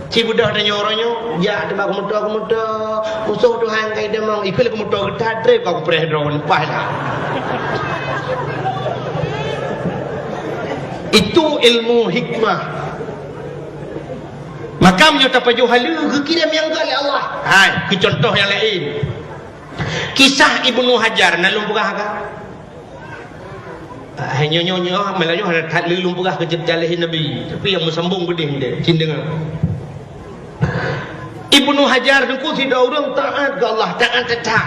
Sibeudôh tanyoe uroe nyoe, jak teuma keumeutô-keumeutô, musoh Tuhan ka itamong, ikheun lé keumeutô geutat treb ka kupreh droe leupah dah. Itu ilmu hikmah. Maka meunyoe tapajoh haleue, geukirém nyang gét lé Allah. Hai, keu contoh nyang laén. Kisah Ibnu Hajar, na lôn peugah ka? Ah, nyoe, nyoe, nyoe, malam nyoe hana that lé lôn peugah keu ceurita lahé Nabi, tapi nyang meusambong beudeh deh, cit deungoe. Ibnu Hajar Teungku sidroe ureuëng taát keu Allah, taát that-that.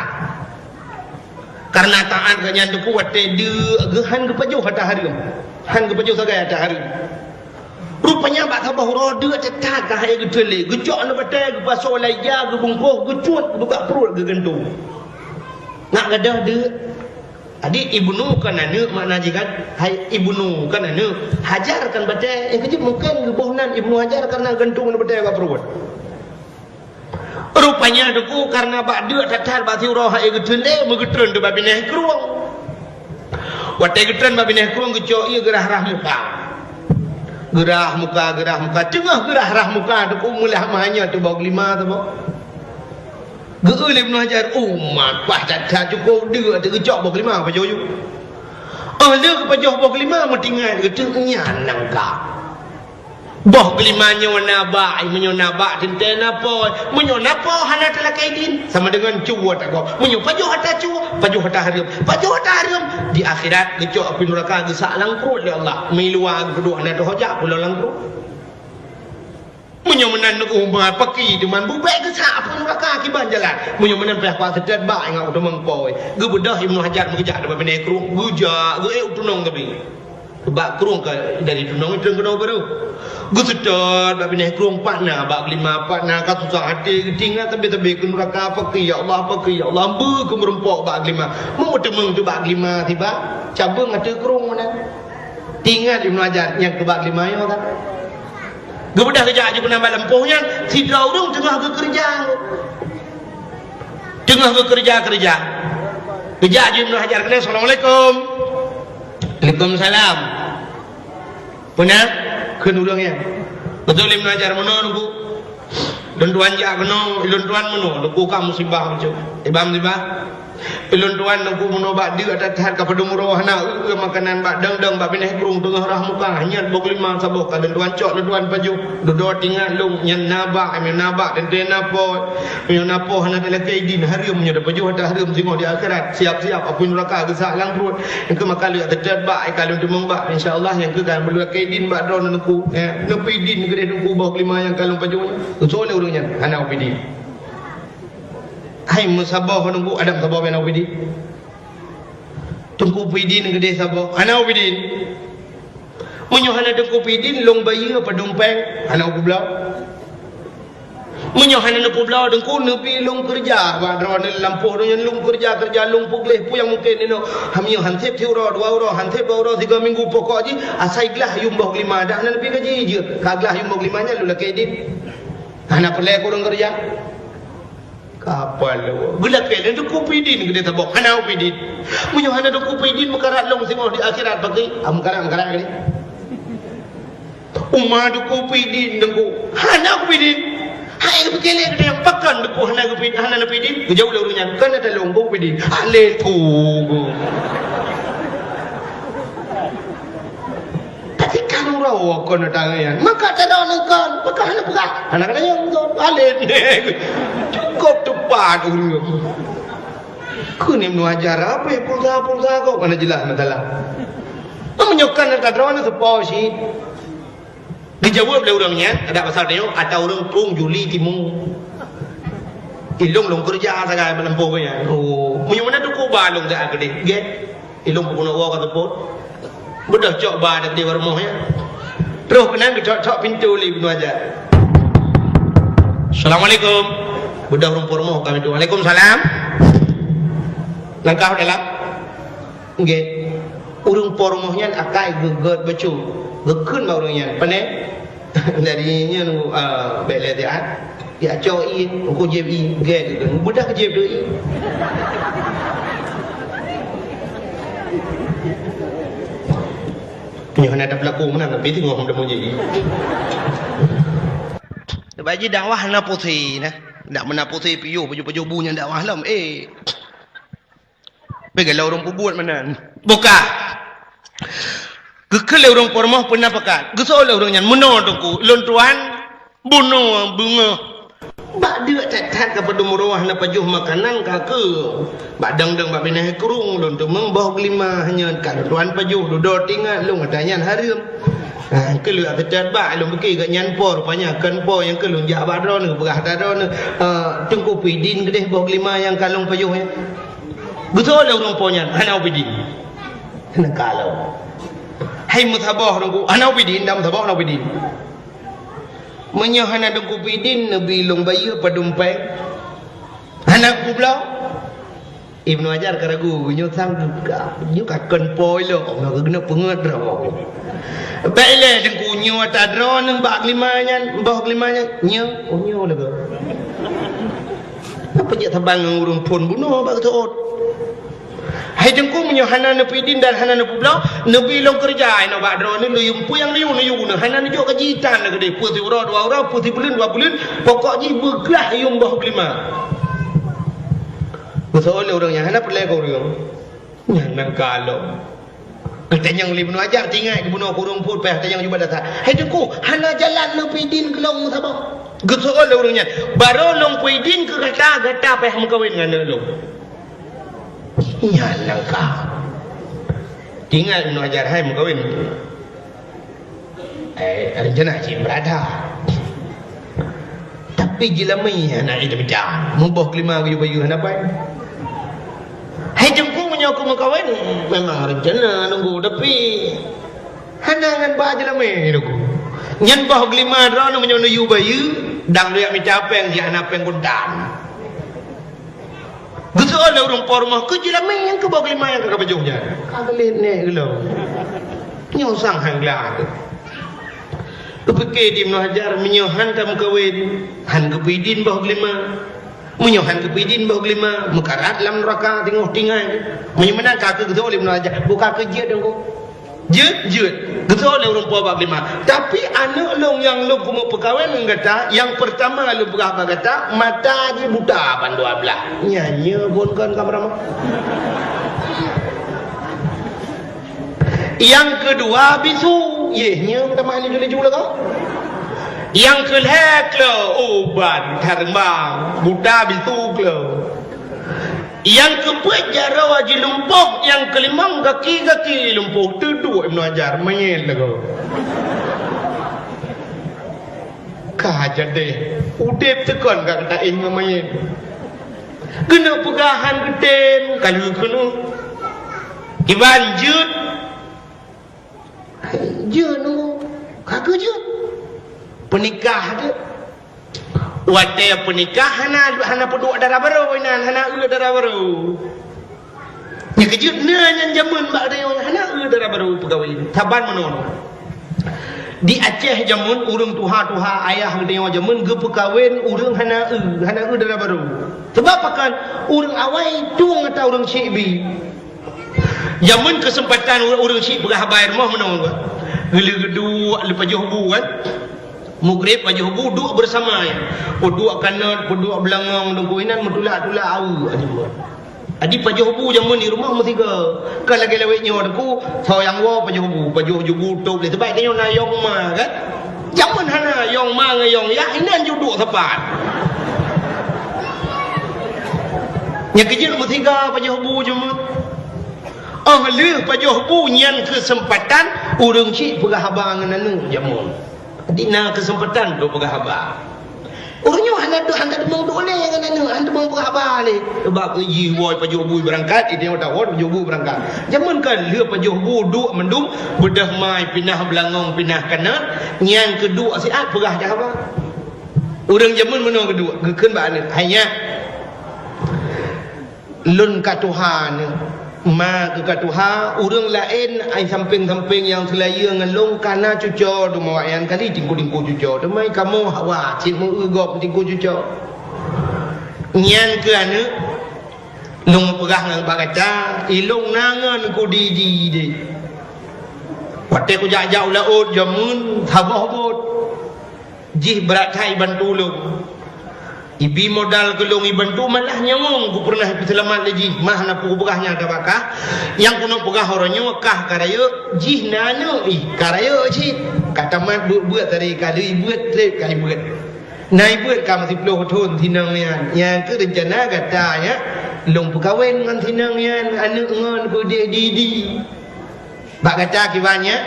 Kareuna taát geuh nyan Teungku watée deuk geuh han geupajoh ata hareuem, han geupajoh sagai ata hareuem. Rupanya bak saboh uroe deuk that-that ka han geutreun lé, geucok lam batée, geupasoe lam ija, geubungkôh, geucuet, geupeugah pruet, geugeuntung. Ngat gadôh deuk. Jadi, Ibnu kan aneuk makna jih kan? Hai, Ibnu kan aneuk. Hajar kan batée. Nyang keujeuet mungken geuboh nan Ibnu Hajar karena gantung batée bak pruet. Rupanya Teungku karena bak deuk that-that bak siuroe hai geuteun lé, meugeutreun teuk bak binéh krueng. Watée geutreun bak binéh krueng geucok ié geurah-rah muka. Geurah muka, geurah muka. Teungoh geurah-rah muka Teungku meulah meuhanyot teuk boh geulima saboh. Geueu lé Ibnu Hajar, umat, paih that-that cukôp deuk teuk geucok boh geulima pajoh ju. Óh lheueh geupajoh boh geulima meutingai geuteuk nyan nangka. Boh geulima nyoe na bak, meunyoe na bak teuntée na po, meunyoe na po hana talakée idin, sama deungon cue tagob. Meunyoe pajoh ata cue, pajoh ata hareuem, pajoh ata hareuem, di akhirat geucok apui nuraka geusak lam pruet lé Allah. Meuiluwa geuduek hana teuhojak pulo lam pruet. Meunyoe meunan umat paki teuma bubek geusak apui nuraka kiban jalan. Meunyoe meunan payah kuat seutôt bak ingat u teumeng po. Geubeudôh Ibnu Hajar meugeujak teuma binéh krueng, geujak geuék u tunong tapi. Bak krueng ka dari tunong itu keunoe baru. Geuseutôt bak binéh krueng pat na bak geulima pat na ka susah até geutingat sabe-sabe keu nuraka pakai ya Allah pakai ya Allah beu keu meurumpok bak geulima. Meuteumeung tu bak geulima tiba cabeueng ateueh krueng meunan. Tingat Ibnu Hajar nyang keu bak geulima nyoe kan. Geubeudôh geujak ju keunan bak lampôh nyan sidroe ureuëng teungoh geukeureuja. Teungoh geukeureuja-keureuja. Geujak ju Ibnu Hajar keunan, "Assalamualaikum." "Waalaikumsalam." Peuna kheun ureuëng nyan. Beutôi lé Ibnu Hajar meunoe Teungku. Lôn tuan jak keunoe, lôn tuan meunoe, Teungku ka musibah bacut. Iban musibah. Lôn tuan Teungku meunoe bak deuk that-that ka padum uroe hana eu makanan bak dang-dang bak binéh krueng teungoh rah muka, hanyot boh geulima saboh ka lôn tuan cok lôn tuan pajoh. Dudoe tingat lôn nyan na bak, nyan na bak, teuntée na po. Meunyoe na po hana talakée idin, hareuem meunyoe tapajoh ata hareuem singoh di akhirat. Siap-siap apui nuraka geusak lam pruet. Nyang keu maka lheueh teutet bak, ai ka lôn teumeung bak. Insya Allah nyang keu ka meulakée idin bak droeneuh Teungku. Eh, neupeu idin keudeh Teungku boh geulima nyang ka lôn pajoh nyoe. Geusoe lé ureuëng nyan, hana upeu idin. Hai meusaboh Teungku, adam saboh bak hana upeu idin. Teungku peu idin keudeh saboh, hana upeu idin. Meunyoe hana Teungku peu idin, lôn bayeue padum péng, hana upeu bloe. Meunyoe hana neupeu bloe Teungku, neubi lôn keureuja bak droeneuh lampôh donya lôn keureuja-keureuja lôn peugleh peue nyang mungken inoe. Meunyoe han sép siuroe dua uroe, han sép dua uroe sigoe minggu pokok jih asai glah yuem boh geulima dah hana neubi gaji jeuet. Ka glah yuem boh geulima nyan lôn lakée idin. Hana peureulée keu ureuëng keureuja. Kapal lôn. Geulakée lé Teungku peu idin keudeh saboh, hana upeu idin. Meunyoe hana Teungku peu idin meukarat lôn singoh di akhirat paki. Ah, meukarat, meukarat keudeh. Uma Teungku peu idin Teungku. Hana kupeu idin. Hai geupike lé keudeh pakon Teungku hana geupeu idin, hana neupeu idin. Geujaweueb lé ureuëng nyan, "Kon ata lôn beu peu idin." Alé Teungku. Tapi kan uroe kon datang nyan. Maka tadong ngon kon, maka hana peugah. Hana keuneuk nyan kon. Alet. Cukup tepat ureuëng. Keuneuk meuajar apa pulsa-pulsa kok hana jeulaih masalah. Meunyoe kan tadong ngon seupôt cit. Geujaweueb lé ureuëng nyan, adak pasal nyoe, ata ureuëng krueng Juli Timu. Ilong lôn keureuja sagai meuleumpôh nyan. Oh, meunyoe meunan Teungku ba lôn sagai keudeh. Gét. Ilong peubunoe woe ka seupôt. Beudôh cok ba deh di rumoh nyan. Troh keunan geucok-cok pintoe lé Ibnu Hajar. "Assalamualaikum." Beudôh ureuëng po rumoh ka pintoe. "Waalaikumsalam." Langkah dalam. Nggih. Ureuëng po rumoh nyan akai geugét bacut. Geukheun bak ureuëng nyan. Pane? Dari nyan, ah, bék lé siat. Ya cok ié, engko jieb ié, gét gitu. Beudôh jieb doi. Nyoe hana ada pelaku meunan, tapi tengok hom demo jieb ié. Bagi dakwah hana pusing nah. Dak meunan pusing piôh, pajoh-pajoh bu nyang dakwah lom. Eh. Peugalak ureuëng peubuet meunan. Buka. Geukheun lé ureuëng po rumoh peuna pakat. Geusoe lé ureuëng nyan, "Meunoe Teungku, lôn tuan bunoe beungoh." Bak deuk that-that ka padum uroe hana pajoh makanan ka keu. Bak dang-dang bak binéh krueng lôn teumeung boh geulima hanyot ka lôn tuan pajoh dudoe tingat lôn ata nyan hareuem. Ha, keu lôn ata that bak lôn pike gobnyan po rupanya kon po nyang keu lôn jak bak droeneuh peugah ata droeneuh. Eh, Teungku peuidin keudeh boh geulima nyang ka lôn pajoh nyan. Geusoe lé ureuëng po nyan, hana ubidin. Hana kalo. Hai meusaboh Teungku, hana ubidin, dam saboh hana ubidin. Meunyoe hana Teungku peuidin, neubi lôn bayeue padum péng. Hana kubloe. Ibnu Hajar ka ragu, nyoe sang ka, nyoe ka kon po ilok, nyoe keuneuk peungeut droe. Bèk ilèe Teungku, nyoe ata droeneuh bak glima nyan, boh glima nyan, nyoe, oh, nyoe lagoe. Apa jak saban ngon ureueng phôn bunoe bak geuseuôt? Hai Teungku, meunyoe hana neupeuidin dan hana neupeubloe, neubi lôn keureuja inoe bak droeneuh, neuyue peue nyang neuyue, neuyue, hana neujok gaji tan keudéh, peue siuroe dua uroe, peue sibuleuen dua buleuen, pokok jih beuglah yuem boh glima. Geuseuôt lé ureueng nyan, hana peureulèe keu ureueng. Nyan meukalon. Geutanyong lé Ibnu Hajar, teuingat geubunoe keu ureueng phôn, payah tanyong jubah dasar. Hai Teungku, hana jalan neupeuidin keu lôn saboh. Geuseuôt lé ureueng nyan, barô lôn peuidin keu gata, gata payah meukawen ngon aneuk lôn. Nyan langkah. Teuingat Ibnu Hajar, hai meukawen. Eh, rencana cit beurada. Tapi jeulamé hana jimita. Muboh glima geuyue bayeue hana pai. Hai Teungku, meunyoe keu meukawen, memang rencana nunggu, tapi hana ngon ba jeulamé nunggu. Nyan boh glima droeneuh meunyoe neuyue bayeue, dang lôn jak mita péng, jih hana péng kontan. Geuseuôt lé ureueng po rumoh, keu jeulamé nyang keu boh glima nyang ka geupajoh nyan. Ka geulet nèk geuh lom. Nyoe sang han glah teuh. Geupike di Ibnu Hajar, meunyoe han tameukawen, han geupeuidin boh glima. Meunyoe han geupeuidin boh glima, meukarat lam neuraka teungoh tinggai. Meunyoe meunan ka keu geuseuôt lé Ibnu Hajar, buka keu jeuet Teungku. Jeuet, jeuet. Geuseuôt lé ureueng po bak glima. Tapi aneuk lôn nyang lôn keumeung peukawen ngon gata, nyang peurtama lôn peugah bak gata, mata jih buta ban dua blah. Nyan nyoe phôn kon ka meuramah. Nyang keudua bisu, yeh nyoe meutamah laju-laju lagoe. Nyang keulhèe kleu, oh ban, hareumbang, buta bisu kleu. Nyang keupeuet jaroe jih lumpoh, nyang keulimong gaki-gaki lumpoh, teuduek Ibnu Hajar, manyét lagoe. Ka jadi, udép teuh kon ka taéh ngon manyét. Keuneuk peugah han geutem, ka lheueh keunoe. Kiban jeuet. Jeuet nunggu, ka keu jeuet. Peunikah jeuet. Watèe peunikah hana, hana peuduek dara barô inan, hana eu dara barô. Nyang keujeuet na nyan jameun bak geutanyoe hana eu dara barô peukawen. Saban meunoe. Di Aceh jameun ureueng tuha-tuha ayah geutanyoe jameun geupeukawen ureueng hana eu, hana eu dara barô. Sabab pakon ureueng awai tueng ata ureueng syik bi. Jameun keuseumpatan ureueng syiek peugah haba i rumoh meunoe, geulheueh geuduek lé pajoh bu kan. Mugreb pajoh bu duek beurasama nyan. Peuduek kanot, peuduek beulangong, deungon inan meutulak-tulak aweuk. Jadi pajoh bu jameun di rumoh meusigoe. Kon lagèe lawét nyoe Teungku, soe nyang woe pajoh bu, pajoh bu tôb lé. Sabab tanyoe na yong ma kan. Jameun hana yong ma ngon yong yah, inan ju duek sapat. Nyang keujeuet meusigoe pajoh bu jameun. Óh lheueh pajoh bu nyan keuseumpatan ureueng syiek peugah haba ngon aneuk jameun. Jadi na keuseumpatan untuk peugah haba. Ureueng nyoe hana deuh, hana deungoe duek lé ngon aneuk, hana deungoe peugah haba lé. Sabab jih woe pajoh bu beurangkat, idéh watèe woe pajoh bu beurangkat. Jameun ka lheueh pajoh bu duek mandum, beudôh mai pinah beulangong, pinah kanot, nyan keuduek siat peugah haba. Ureueng jameun meunoe keuduek, geukheun bak aneuk, "Hai nyak, lôn ka tuha nyoe, ma keuh ka tuha, ureueng laén ai sampéng-sampéng nyang seulayeue ngon lôn ka na cuco teuma awaknyan kali tingku-tingku cuco, teuma kamoe hawa cit meu-eu gob tingku cuco." Nyan keuh aneuk, lôn peugah ngon bak gata, ilôn na ngon kudi-di deh. Watèe kujak-jak u laôt jameun saboh bot. Jih brat that ibantu lôn. Ibi modal keu lôn ibantu malah nyawöng kupeureunah ipeuseulamat lé jih, mah na peue kupeugah nyang tabakah. Nyang keuneuk peugah uroe nyoe kah ka rayeuk, jih na aneuk ih ka rayeuk cit. Ka tamat beuet-beuet tadi ka lheueh ibeuet trép ka ibeuet. Na ibeuet ka meusiplôh thon sinong nyan. Nyang keuh reuncana gata nyak lôn peukawen ngon sinong nyan, aneuk ngon peudeh di-di. Bak gata kiban nyan,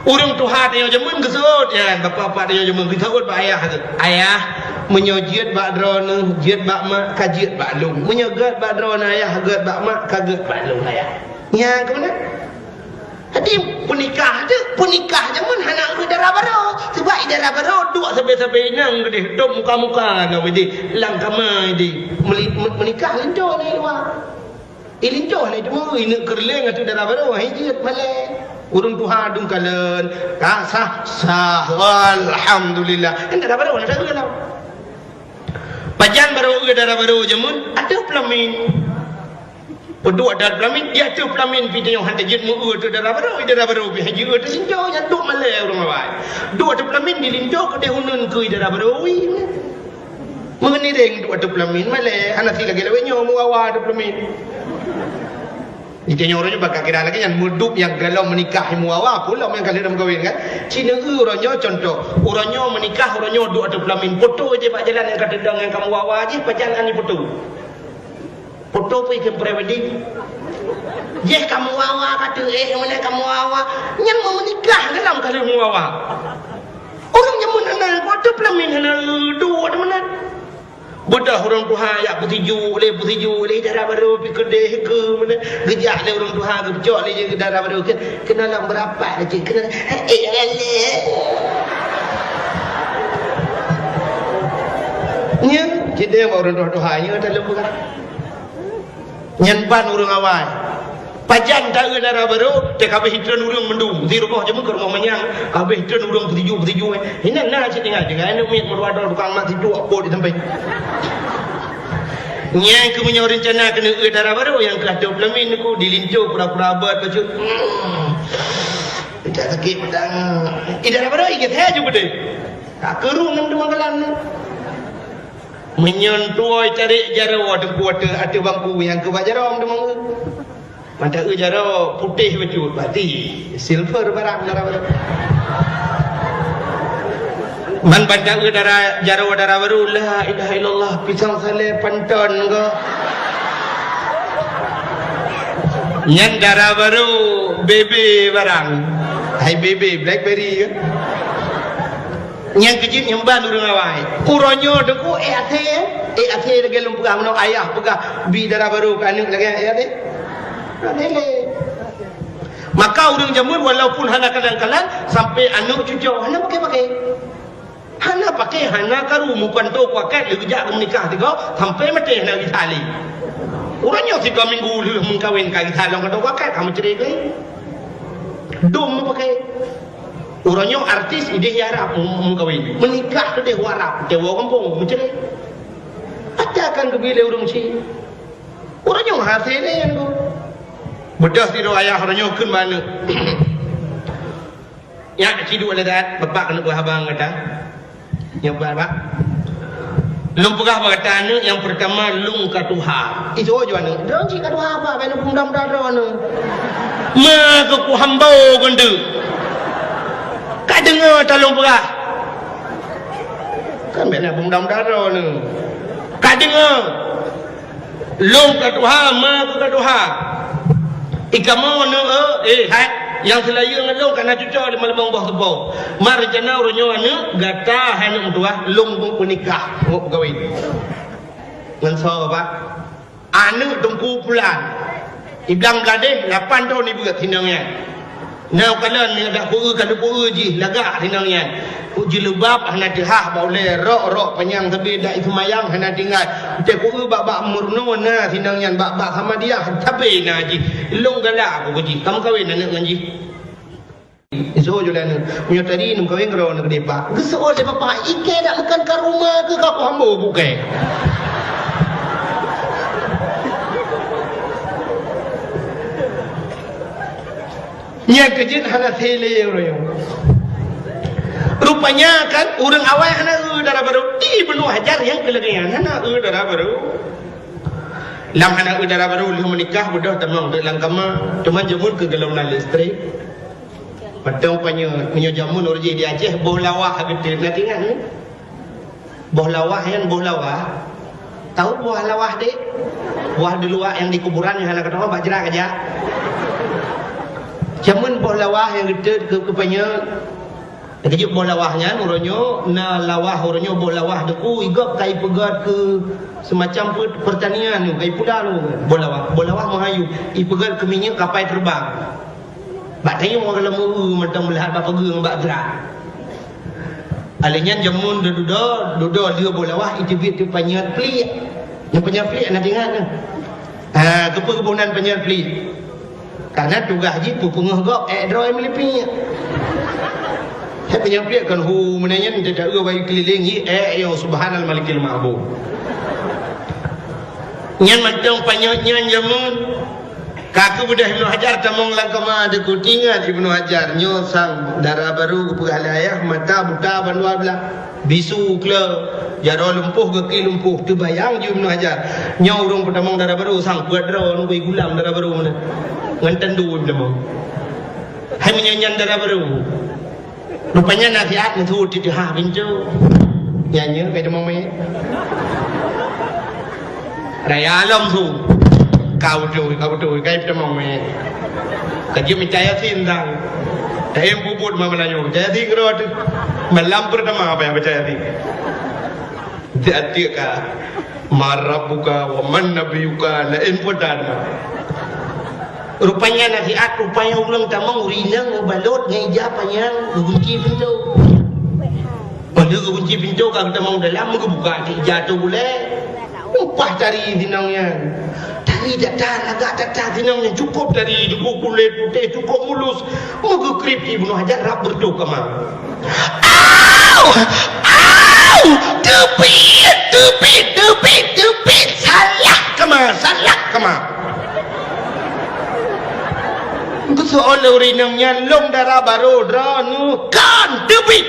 ureueng tuha tanyoe jameun geuseuôt nyan, bapak-bapak tanyoe jameun geuseuôt bak ayah geuh, "Ayah, meunyoe jeuet bak droeneuh, jeuet bak mak, ka jeuet bak lôn. Meunyoe gèt bak droeneuh ayah, gèt bak mak, ka gèt bak lôn ayah." Nyan keuh meunan. Jadi peunikah teuh, peunikah jameun hana eu dara barô. Sabab i dara barô duek sabe-sabe inong keudeh, tôb muka-muka ngon idéh, lam kama idéh. Meuli-, me-, meunikah linto di luwa. Linto hana teumeu, ineuk keureuléng ateueh dara barô, hai jeuet malée. Ureuëng tuha dum kalon, ka sah, sah, alhamdulillah. Kan dara barô na dara lom. Pajan barô eu dara barô jameun, ateueh peulamin. Peuduek ateueh peulamin, di ateueh peulamin pih tanyoe hana jeuet meu eu ateueh dara barô, dara barô pih hai jeuet eu ateueh linto, nyan duek malée ureuëng awai. Duek ateueh peulamin di linto keudeh uneuen keu dara barô, ui. Meunireng duek ateueh peulamin, malée, hana sit lagée lawét nyoe meuwawa ateueh peulamin. Di tanyoe uroe nyoe bak kira lagée nyan, meuduek nyang galom meunikah meuwawa, peue lom nyang ka lheueh meukawen kan. Ci neu eu uroe nyoe contoh, uroe nyoe meunikah, uroe nyoe duek ateueh peulamin, poto jih bak jalan nyang ka teudong nyang ka meuwawa jih, pajan ani poto. Poto pih keu pre-wedding. Jih ka meuwawa ka teuéh, meunan ka meuwawa. Nyan meunikah galom ka lheueh meuwawa. Ureuëng jameun hana, poto peulamin hana eu duek ateueh meunan. Beudôh ureuëng tuha jak peusijuek lé, peusijuek lé, dara barô pih keudeh keu meunan. Geujak lé ureuëng tuha geupeucok lé jih dara barô keu, keunoe lam beurapat cit, keunoe, eh, eh, eh. Nyan, cit deh bak ureuëng tuha-tuha nyoe taleueng peugah. Nyan ban ureuëng awai. Pajan ta eu dara barô, teuka beuh itreun ureuëng mandum. Di rumoh jameun keu rumoh manyang, ka beuh itreun ureuëng peusijuek-peusijuek, eh. Inan na cit tinggai, tinggai aneuk miet meudua droe tukang mat sijuek pot di sampéng. Nyang keu meunyoe reuncana keuneuk eu dara barô, nyang keu ateueh peulamin ku, di linto pura-pura abot bacut. Hmm. Dak sakét pedang. I dara barô i geuthée ju beudeh. Tak keurung ngon teuma galan ni. Meunyoe tuwoe tarék jaroe teungku ateueh, ateueh bangku nyang keu bak jaroe meuteumé. Mantong eu jaroe putéh bacut, berarti silver barang dara barô. Man banda eu dara, jaroe dara barô, la ilaha illallah, pisang salée panton ko. Nyan dara barô, bebe barang. Hai bebe, blackberry ke? Nyang keujeuet nyang ban ureuëng awai. Uroe nyoe deungoe, eh, até, eh, até lagée lôn peugah meunoe, ayah peugah bi dara barô keu aneuk lagée, eh, até. Até lé. Maka ureuëng jameun walaupun hana kadang-kadang sampai aneuk cucoe hana pakai-pakai. Hana pakai, hana karu, meupanto kuakat lé geujak keu meunikah tiga sampai maté hana geuthali. Uroe nyoe sidua minggu lheueh meukawen ka geuthali lom panto kuakat ka meucre lé. Dum meupakai. Uroe nyoe artis ideh i Arab meukawen. Meunikah keudeh u Arab, tewoe gampông, meucre. Ata kan geubi lé ureuëng ci. Uroe nyoe hase lé nyan ku. Beudôh sidroe ayah uroe nyoe kheun bak aneuk. Nyak ci duek lé that, bapak keuneuk beuhaba ngon gata. Nyoe bak, bak. Lôn peugah bak gata aneuk, nyang peurtama lôn ka tuha. Isoe ju aneuk, droe cit ka tuha apa, bèk na peumuda-muda droe aneuk. Ma keu kuhambo keuneuk. Ka deungoe ta lôn peugah. Kan bèk na peumuda-muda droe aneuk. Ka deungoe. Lôn ka tuha, ma keu ka tuha. I kamoe aneuk, eh, hai, nyang seulayeue ngon lôn ka na cucoe di malam boh teupeu. Ma reuncana uroe nyoe aneuk, gata hai aneuk meutuah, lôn meunikah, ngon peugawi. Ngon soe, Pak? Aneuk Teungku Pulan. I Blang Bladeh, lapan thon i beuet sinong nyan. Na kalon nyang dak kueu ka lupue jih lagak sinong nyan. Ku jilbab hana teuhah bak ulèe, rok-rok panyang sabe dak iseumayang hana tinggai. Teuh kueu bak-bak meurunoe na sinong nyan, bak-bak Samadiyah sabe na jih. Lôn galak ku jih, ka meukawen aneuk ngon jih. Isoe ju lé aneuk, meunyoe tadi neumeukawen keudroe aneuk geude pak. Geuseuôt lé bapak, ikei dak meukan ka rumoh keu ka ku hambo bukée. Nyang keujeuet hana sélé ureuëng. Rupanya kan ureuëng awai hana eu dara barô. Di Ibnu Hajar nyang keu lagée nyan hana eu dara barô. Lam hana eu dara barô lheueh meunikah beudôh tamong teuk lam kama. Cuman jameun keu golom na listrik. Mantong panyöt, meunyoe jameun ureuëng jih di Aceh boh lawah geuteuk na tingan. Boh lawah nyan, boh lawah. Tahu boh lawah dek? Boh di luwa nyang di kuburan nyang hana keudroe bak jrat aja. Jameun boh lawah nyang geuteuk keu, keu panyöt. Keujeuet boh lawah nyan uroe nyoe na lawah uroe nyoe boh lawah deku igop kai peugöt keu semacam pe-, pertanian nyoe kai pula nyoe boh lawah. Boh lawah meuhayu ipeugöt keu minyeuk kapai terbang. Bak tayue galom meu-eu mantong meulihat bak peugeueng bak jrat. Alèh nyan jameun dudoe, dudoe lheueh boh lawah iteubiet teuk panyöt pliek. Nyang panyöt pliek na tingat nyoe. Ha, keupeue geuboh nan panyang pliek? Karena tugaih jih peupeungeuh gob ék droe meulipik. Hai panyang pliek kon hu meunan nyan, teuta eu bak keulileng jih ék yo subhanal malikil ma'bud. Nyan mantong panyang nyan jameun. Ka keubeudôh Ibnu Hajar tamong lam kama, teuku tingat Ibnu Hajar nyoe sang dara barô geupeugah lé ayah mata buta bandua blah. Bisu kle, jaroe lumpoh, gaki lumpoh, teubayang ju Ibnu Hajar. Nyoe ureuëng peutamong dara barô sang peuet droe ngon gulam dara barô meunan. Ngon tandu peutamong. Hai meunyoe nyan dara barô. Rupanya nasihat meusu titeuha pintoe. Nyan nyoe kai tamong mé. Raya lom su. Kau beutôi, kau beutôi, kai peutamong mé. Ka jeuet mita Yasin sang. Taém pubut ma Meulayu, mita Yasin keudroe teuh. Malam pertama apa yang baca Yasin? Tiek-tiek ka. Man rabbuka wa man nabiyuka, laén peue tan. Rupanya nasihat, rupanya ureuëng tamong ureuëng inong balot ngon ija panyang, geugunci pintoe. Padahai geugunci pintoe ka geutamong dalam, geubuka ija tu bulée. Upah tari sinong nyan. Tari that-that, lagak that-that sinong nyan, cukup tari, cukup kulét putéh, cukup mulus. Meugeukriet Ibnu Hajar rab beureutoh kama. Au! Au! Teubiet, teubiet, teubiet, teubiet! Salah kama, salah kama! Geuseuôt lé ureuëng inong nyan, lôn dara barô droeneuh, kon teubiet!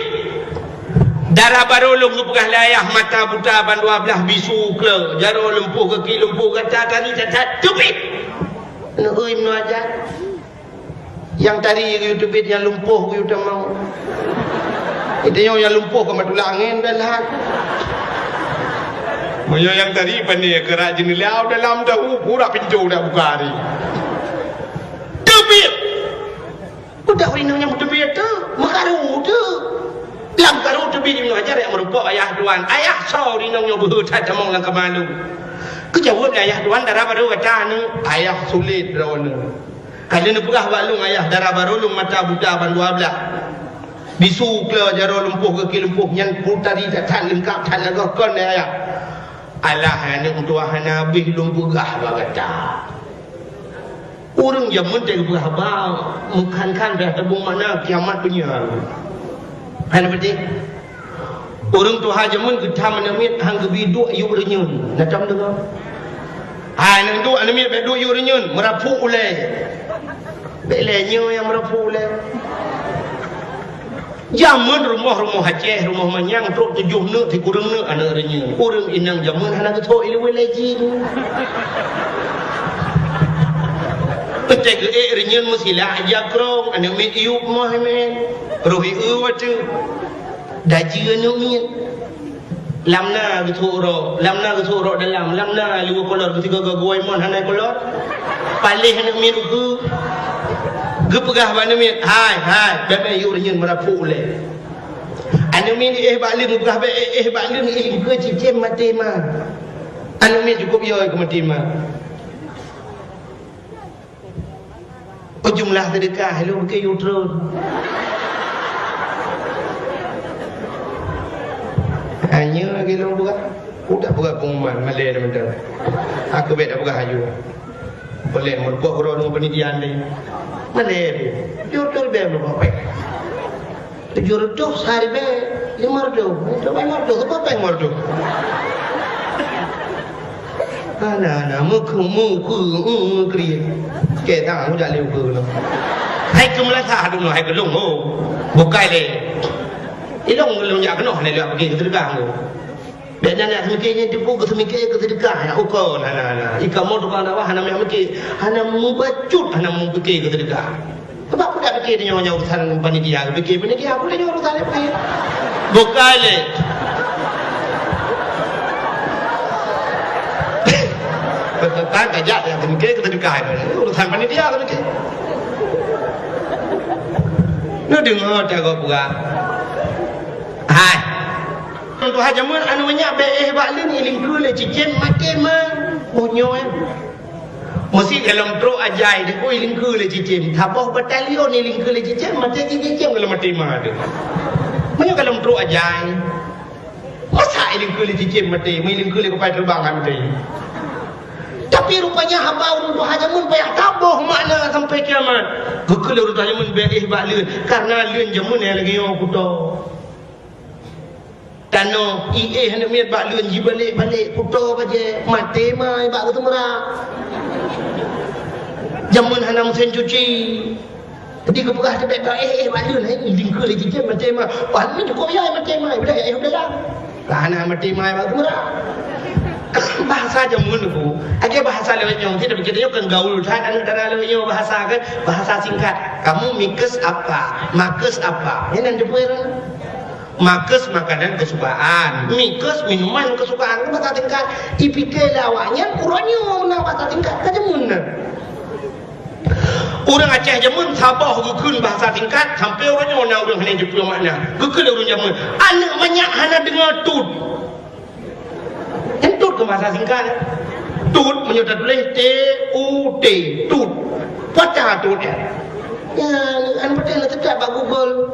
Dara barô lôn geupeugah lé ayah mata buta bandua blah bisu kle, jaroe lumpoh gaki lumpoh gata tari that-that teubiet! Neueu Ibnu Hajar. Nyang tari geuyue teubiet nyang lumpoh geuyue tamong. Geutanyoe nyang lumpoh ka matulak angén dan lahat. Meunyoe nyang tari pane keurak jeuneula dalam tahu, pura pintoe dak buka hari. Teubiet! Udah ureuëng nyang teubiet tu, meukaru tu. Lam karu teubiet Ibnu Hajar nyang meurukok ayah tuan. Ayah soe ureuëng nyoe beuhe that tamong lam kama lôn. Geujaweueb lé ayah tuan, dara barô gata nyoe. Ayah sulet droeneuh. Ka lheueh neupeugah bak lôn ayah dara barô lôn mata buta bandua blah. Bisu kle jaroe lumpoh gaki lumpoh nyan putari that-that leungkap that lagak kon lé ayah. Alah aneuëk meutuah hana habéh lôn peugah bak gata. Ureuëng jameun teuh geupeugah haba meukhan-khan bèk teubông makna kiamat beunyan. Hana beutôi. Ureuëng tuha jameun geutam aneuk miet han geubi duek yub reunyeun. Na tom deungoe? Hai aneuk duek aneuk miet bèk duek yub reunyeun, meurapuk ulèe. Bèk lé nyoe nyang meurapuk ulèe. Jameun rumoh-rumoh Aceh, rumoh manyang trok tujoh neuk sikureueng neuk aneuk reunyeun. Ureuëng inong jameun hana geuthok ileuweuh lé jih. Teuntèe geuék reunyeun meusilak jakrong, aneuk miet yub moh mén. Roh ié watèe. Dajeue aneuk miet. Lam na geusuroe, lam na geusuroe dalam, lam na liweue kolor geusigoe-goe mon hana kolor. Paléh aneuk miet ukeue. Geupeugah bak aneuk miet, "Hai, hai, bèk-bèk yub reunyeun meurapuk ulèe." Aneuk miet éh bak leueng geupeugah, "Bèk éh bak leueng, i lingkeue cicém maté ma." Aneuk miet cukôp yo keu maté ma. Peujumlah seudeukah lôn keu yub treun. Hanya lagèe lôn peugah. Udah peugah pengumuman, malèe dah mantong. Aku bèk dah peugah aju. Boleh meureumpok keudroe deungon peunidian deh. Malèe deh. Yub treun bèk meureumpok pèng. Tujoh reutôh siribèe limong reutôh. Reutôh limong reutôh, reutôh limong reutôh. Hana, hana, meukeue, meukeue, meukeue. Keu tangan, jak lé ukeue keunoe. Hai keu meulasa dulu, hai keu lôn, ho. Bukai lé. Ilong lôn jak keunoe, hana lôn pike keu seudeukah, ho. Bèk nyan jak seumike nyan tipu keu seumike keu seudeukah, ya ukeue, hana, hana. Ika mo tukang dakwah, hana meuyak mike, hana meubacut, hana meupike keu seudeukah. Sabab peue dak pike tanyoe nyang urusan panitia, pike panitia pula nyang urusan pike. Bukai lé. Peserta tajak nyang pike keu seudeukah, urusan panitia keu pike. Neudeungoe tagoe peugah. Hai. Tuha jameun aneuk manyak bèk éh bak leueng, i lingkeue lé cicém maté ma. Oh nyoe. Meusi golom trok ajai di ui lingkeue lé cicém. Saboh batalion i lingkeue lé cicém, maté cicém golom maté ma teuh. Meunyoe golom trok ajai. Masa i lingkeue lé cicém maté, meu i lingkeue lé kupai teubang han maté. Tapi rupanya haba ureuëng tuha jameun payah taboh makna sampai kiamat. Geukheun lé ureuëng tuha jameun, "Bék éh bak leuen, kareuna leuen jameun nyang lagée nyoe kuto." Tanoh, ié hana miet bak leuen jibalek-balek kuto bajée, maté mai bak geuteumeurak. Jameun hana meusén cuci. Jadi geupeugah teubiet bak éh, éh bak leuen, hai, idingkeue lé cicém maté mai. Wah, ni cukup ya maté mai, udah ya éh udah ya. Lah hana maté mai bak geuteumeurak. Bahasa jameun tu, aja bahasa lewat nyong, kita pikir nyoe kan gaul that, aneuk dara lewat nyong bahasa kan, bahasa singkat. Kamu mikes apa? Makes apa? Ini nanti Makes makanan kesukaan, mikes minuman kesukaan, bahasa tingkat. Ipike lé awaknyan, uroe nyoe na bahasa tingkat, ka jameun na. Ureuëng Aceh jameun saboh geukheun bahasa tingkat, sampai uroe nyoe na ureuëng hana jipeu makna. Geukheun lé ureuëng jameun, aneuk manyak hana deungoe tut. Nyan tut keu bahasa singkat. Tut, meunyoe tatuléh T U T, tut. Pata tut, ya. Ya, an beutôi na teutab bak Google.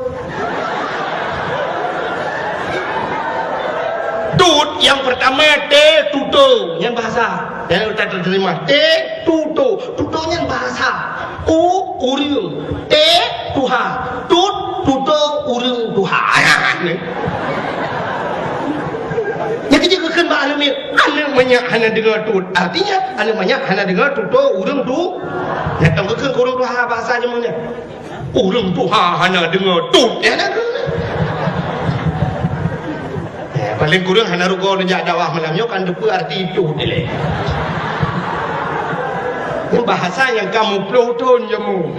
Tut nyang pertama T, tuto, nyan bahasa. Nyan utak terima. T, tuto. Tuto nyan bahasa. U, ureuëng. T, tuha. Tut, tuto, ureuëng tuha. Nyan keuh jeuet geukheun bak aneuk miet, aneuk manyak hana deungoe tut. Artinya, aneuk manyak hana deungoe tuto ureuëng tu. Nyang geukheun keu ureuëng tuha bahasa jameun nyan. Ureuëng tuha hana deungoe tut. Ya, na keuh. Eh, paling kurang hana rugoe neujak dakwah malam nyoe kan teupeue arti tut ilée. Nyan bahasa nyang ka muplôh thon jameun.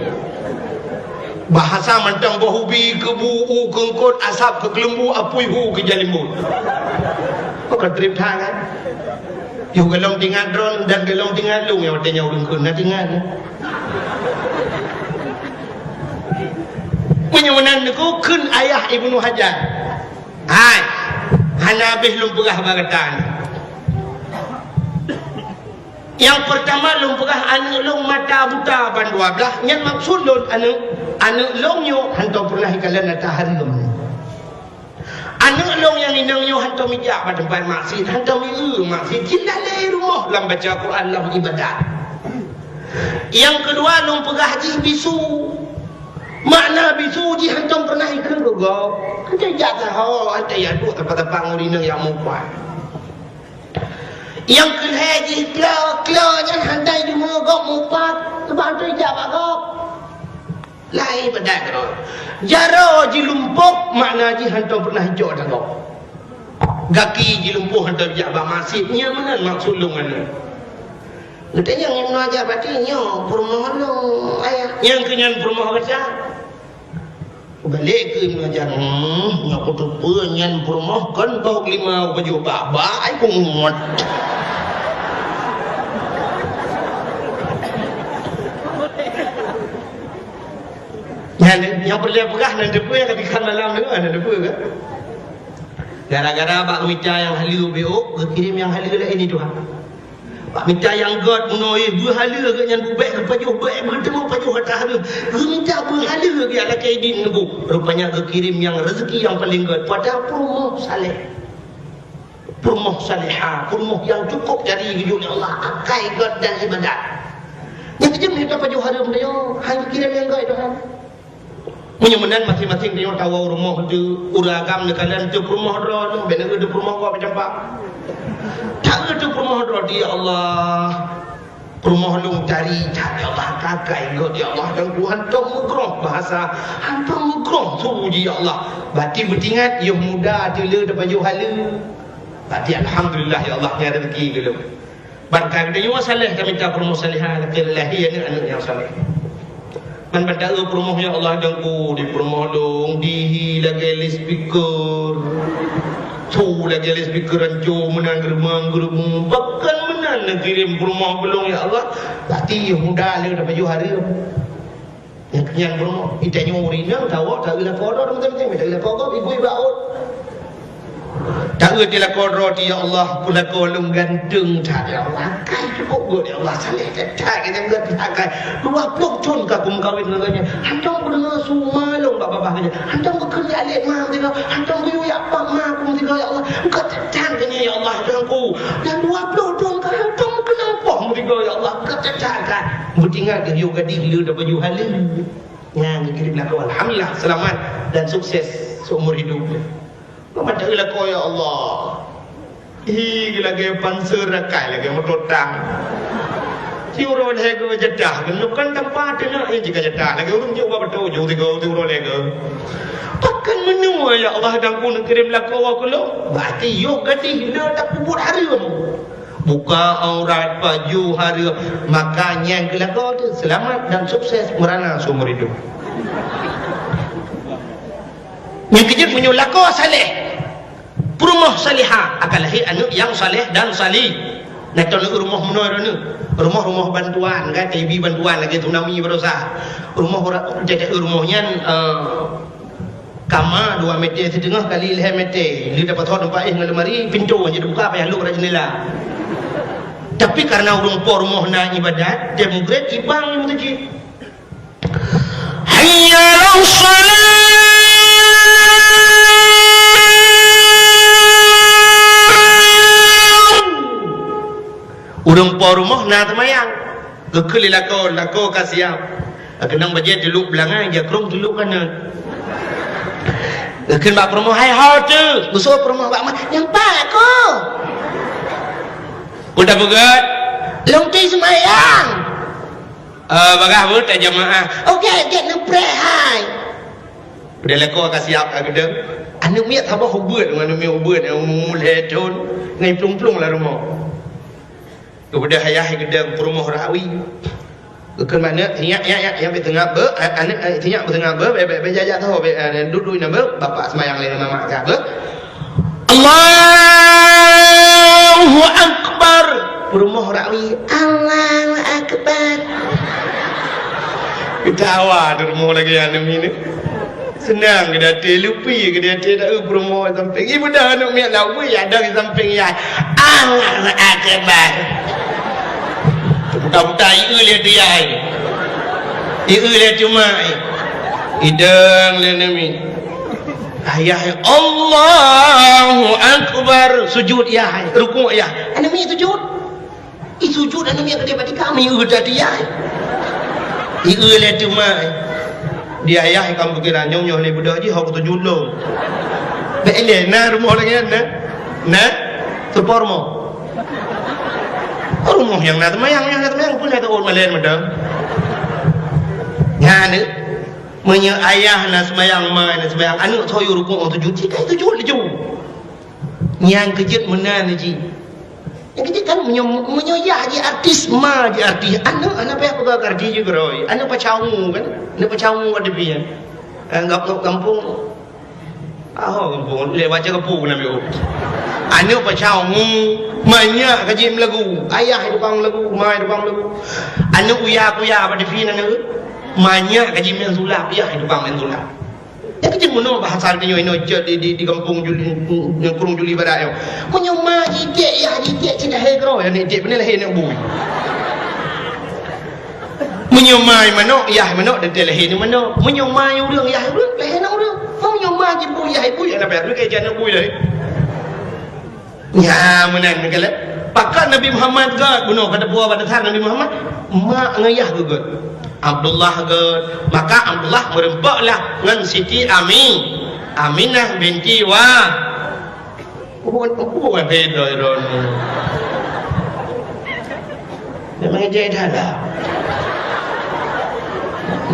Bahasa mantong boh ubi keu bu u keu eungkôt, asab keu keuleumbu, apui hu keu jalimbot. Kok ka treb that kan? Yoh golom tingat droe dan golom tingat lôn nyang watée nyoe ureuëng kheun na tingat. Meunyoe meunan neukheun ayah Ibnu Hajar. Hai, hana habéh lôn peugah bak gata nyoe. Nyang peurtama lôn peugah aneuk lôn mata buta ban dua blaih, nyan maksud lôn aneuk, aneuk lôn nyoe hantom peureunah ikalon ata hareuem. Aneuk lôn nyang inong nyoe hantom ijak bak teumpat maksiet, hantom ieu maksiet, jih lalée rumoh lam baca Quran, lam ibadat. Nyang keudua lôn peugah jih bisu. Makna bisu jih hantom peureunah ikheun keu gob. Hantom ijak saho, hantom ijak duek teumpat-teumpat ngon inong nyang mupat. Nyang keulhée jih klo, klo nyan hana deungoe gob mupat, sabab hana ijak bak gob. Laén ibadat keudroe. Jaroe jilumpôh, makna jih hantom peureunah ijok ata gob. Gaki jilumpôh hantom ijak bak maksiet, nyan meunan maksud lôn nyan. Geutanyong Ibnu Hajar, "Berarti nyoe peurumoh lôn, ayah?" Nyang keu nyan peurumoh gata. Balek keu Ibnu Hajar, "Hmm, nyoe kuteupeue nyan peurumoh kon boh lima upajoh bak-bak ai kungot." Nyan, nyang peureulée peugah nan teupeue nyang ka dikheun malam nyoe, nan teupeue kan? Gara-gara bak mita nyang haleue beuôk, geukirém nyang haleue laén di tuha. Bak mita nyang gét bunoe, beuhaleue geuh nyan bubek geupajoh, bek geuteumé pajoh ata hareuem. Geumita beuhaleue geuh lakée idin neubu. Rupanya geukirém nyang rezeki nyang paleng gét. Padahai peurumoh saleh. Peurumoh salehah, peurumoh nyang cukup jari geujok lé Allah, akai gét dan ibadat. Nyang keujeum mita pajoh hareuem nyoe, han geukirém nyang gét doh. Meunyoe meunan, maséng-maséng tanyoe tawoe u rumoh teuh, ureueng agam neukalon teuh peurumoh droe, bèk na teuh peurumoh gob campak. Taeu teuh peurumoh droe, "Ya Allah, peurumoh lôn tari that, ya Allah, kakai gét, ya Allah, dan ku hantom meugroh bahasa, hantom meugroh su jih, ya Allah." Bati beutingat, yoh muda teuh le tapajoh haleue. Bati alhamdulillah, ya Allah, nyan rezeki lôn. Ban ka geutanyoe saleh, tamita peurumoh salehah, lakée lahé aneuk-aneuk nyang saleh. Man ban taeu peurumoh, ya Allah, dan ku di peurumoh lôn dihi lagée loudspeaker. Su lagée loudspeaker ranco meunan geureumang-geureumang. Bahkan meunan neukirém peurumoh keu lôn, ya Allah. Bati yoh muda le tapajoh hareuem. Nyan peurumoh, geutanyoe ureueng inong tawoe, taeu lakoe droe, teuma-teuma taeu lakoe gob, ibu iba ot. Taeu di lakoe droe, "Ya Allah, peurumoh lôn ganteng that, ya Allah. Akai cukup gét, ya Allah, saleh that, that, gét, gét, akai. Dua ploh thon ka kumeukawen ngon gobnyan. Hantom kudeungoe su ma lôn bak babah gobnyan. Hantom kukheun jak lé ma meusigoe. Hantom kuyue jak pak ma ku meusigoe, ya Allah. Gét that, gét, ya Allah, Tuhanku. Dan dua ploh thon ka hantom keuneuk poh meusigoe." Ya Allah, keucacahkan. Beutinggai keu yôh gadih le dan baju haleue. Nyan geukirém lakoe. Alhamdulillah, seulamat dan sukses seumur hidup. Mata lakoe, ya Allah. Hi, lagèe panser rakai, lagèe moto tang. Ci uroe lhèe geujadah, nyoe kan tampa teunak nyang jika jadah. Lagèe ureueng jeuet bak beutôi, jeuet tiga, jeuet uroe lhèe geu. Pakon meunyoe, ya Allah, dan ku neukirém lakoe keu lôn. Berarti yôh gadih le tapeubuet hareuem. Buka aurat, baju hareuem, maka nyan keu lakoe teuh seulamat dan sukses meurana seumur hidup. Nyang keujeuet meunyoe lakoe saleh, peurumoh salihah, akan lahé aneuk nyang saleh dan salih. Nah, contoh rumoh meunoe droeneuh, rumoh-rumoh bantuan, kan, T B bantuan lagèe tsunami barosa. Rumoh ora-, rumoh nyan, eh, Kama dua meter siteungoh kali lhèe meter. Lheueh dapat thon teumpat éh ngon lemari, pintoe hana teubuka, payah lôk rot jeundela. Tapi kareuna ureueng po rumoh na ibadat, dan mugrét ibang meuseujid. Hayya 'alas shalah. Ureueng po rumoh na teumayang. Geukheun lé lakoe, lakoe ka siap. Keunong bajèe teulôk beulangai, jak krông teulôk kanan. Geukheun bak peurumoh, "Hai ho teuh?" Geusoe peurumoh bak ma, "Nyang pat ko?" Peue tapeugah? "Lôn teuh seumayang." "Eh, bagah beuet tajamaah." "Oke, gét neupreh hai." Udah lakoe ka siap ka geudong. Aneuk miet saboh ubeuet, aneuk miet ubeuet, nyang umur lhèe thôn, ngai plueng-plueng lam rumoh. Geubeudôh ayah geudong peurumoh rawi. Geukheun bak aneuk, "Sinyak, nyak, nyak, nyak beuteungab beuh, a-, aneuk, eh, sinyak beuteungab beuh, bèk, bèk, bèk jak-jak saho, bèk, eh, duek-duek inan beuh, bapak seumayang lé ngon mamak kah beuh." Allahu Akbar. Peurumoh rawi, "Allahu Akbar." Geutawa teuh rumoh lagèe aneuk miet. Seunang geuh di até, leupie geuh di até, taeu peurumoh sampéng. Ié beudôh aneuk miet lawé, ada di sampéng yah. Allahu Akbar. Buta-buta ié lé tu yah. Ié lé tu mak. Idong lé aneuk miet. Ayah, Allahu Akbar. Sujud yah, rukuk yah. Aneuk miet sujud. Ih, sujud aneuk miet keudéh bak tikam, ié tatiai. Ié lé teuma. Di ayah ikam pikiran nyoe, nyoe lé beudôh jih, hok sujud lom. Bèk ilèe, na rumoh lagèe nyan, na? Na? Seupôt rumoh. Rumoh nyang na seumayang, nyang na seumayang, peue na teuôt malèe mantong. Nyan, meunyoe ayah na seumayang, ma na seumayang, aneuk soe yue rukuk sujud, cit ka sujud laju. Nyang keujeuet meunan jih. Nyang keujeuet kan meunyoe, meunyoe yah jih artis, ma jih artis, aneuk hana payah peugah keu artis jih keudroe. Aneuk pacau ngu kan? Aneuk pacau ngu ada pih. Eh, gam-, gampông. Aho gampông, lewat je gampông keunan biôh. Aneuk pacau ngu, manyak ka jih meulagu. Ayah tukang lagu, ma tukang lagu. Aneuk uya-kuya bak T V aneuk. Manyak ka jih meunan sulap, yah tukang meunan sulap. Nyan keuh cit meunoe bahasa tanyoe inoe cit di, di, di gampông Juli, nyan Krueng Juli Barat nyoe. Meunyoe ma jitiek, yah jitiek cit lahé keudroe, nyan jitiek beuna lahé aneuk bui. Meunyoe ma manok, yah manok, dan lahé aneuk manok. Meunyoe ma ureueng, yah ureueng, lahé aneuk ureueng. Meunyoe ma jibui, yah bui, aneuk bui, aneuk bui lahé. Nyan meunan meugalak. Pakon Nabi Muhammad gèt bunoe, ka teupeue batasan Nabi Muhammad? Mak ngon yah geuh gèt. Abdullah gèt. Maka Abdullah meureumpok lah ngon Siti Ami-, Aminah binti Wah-, hubungan, hubungan beda droeneuh. Memang ejek dah lah.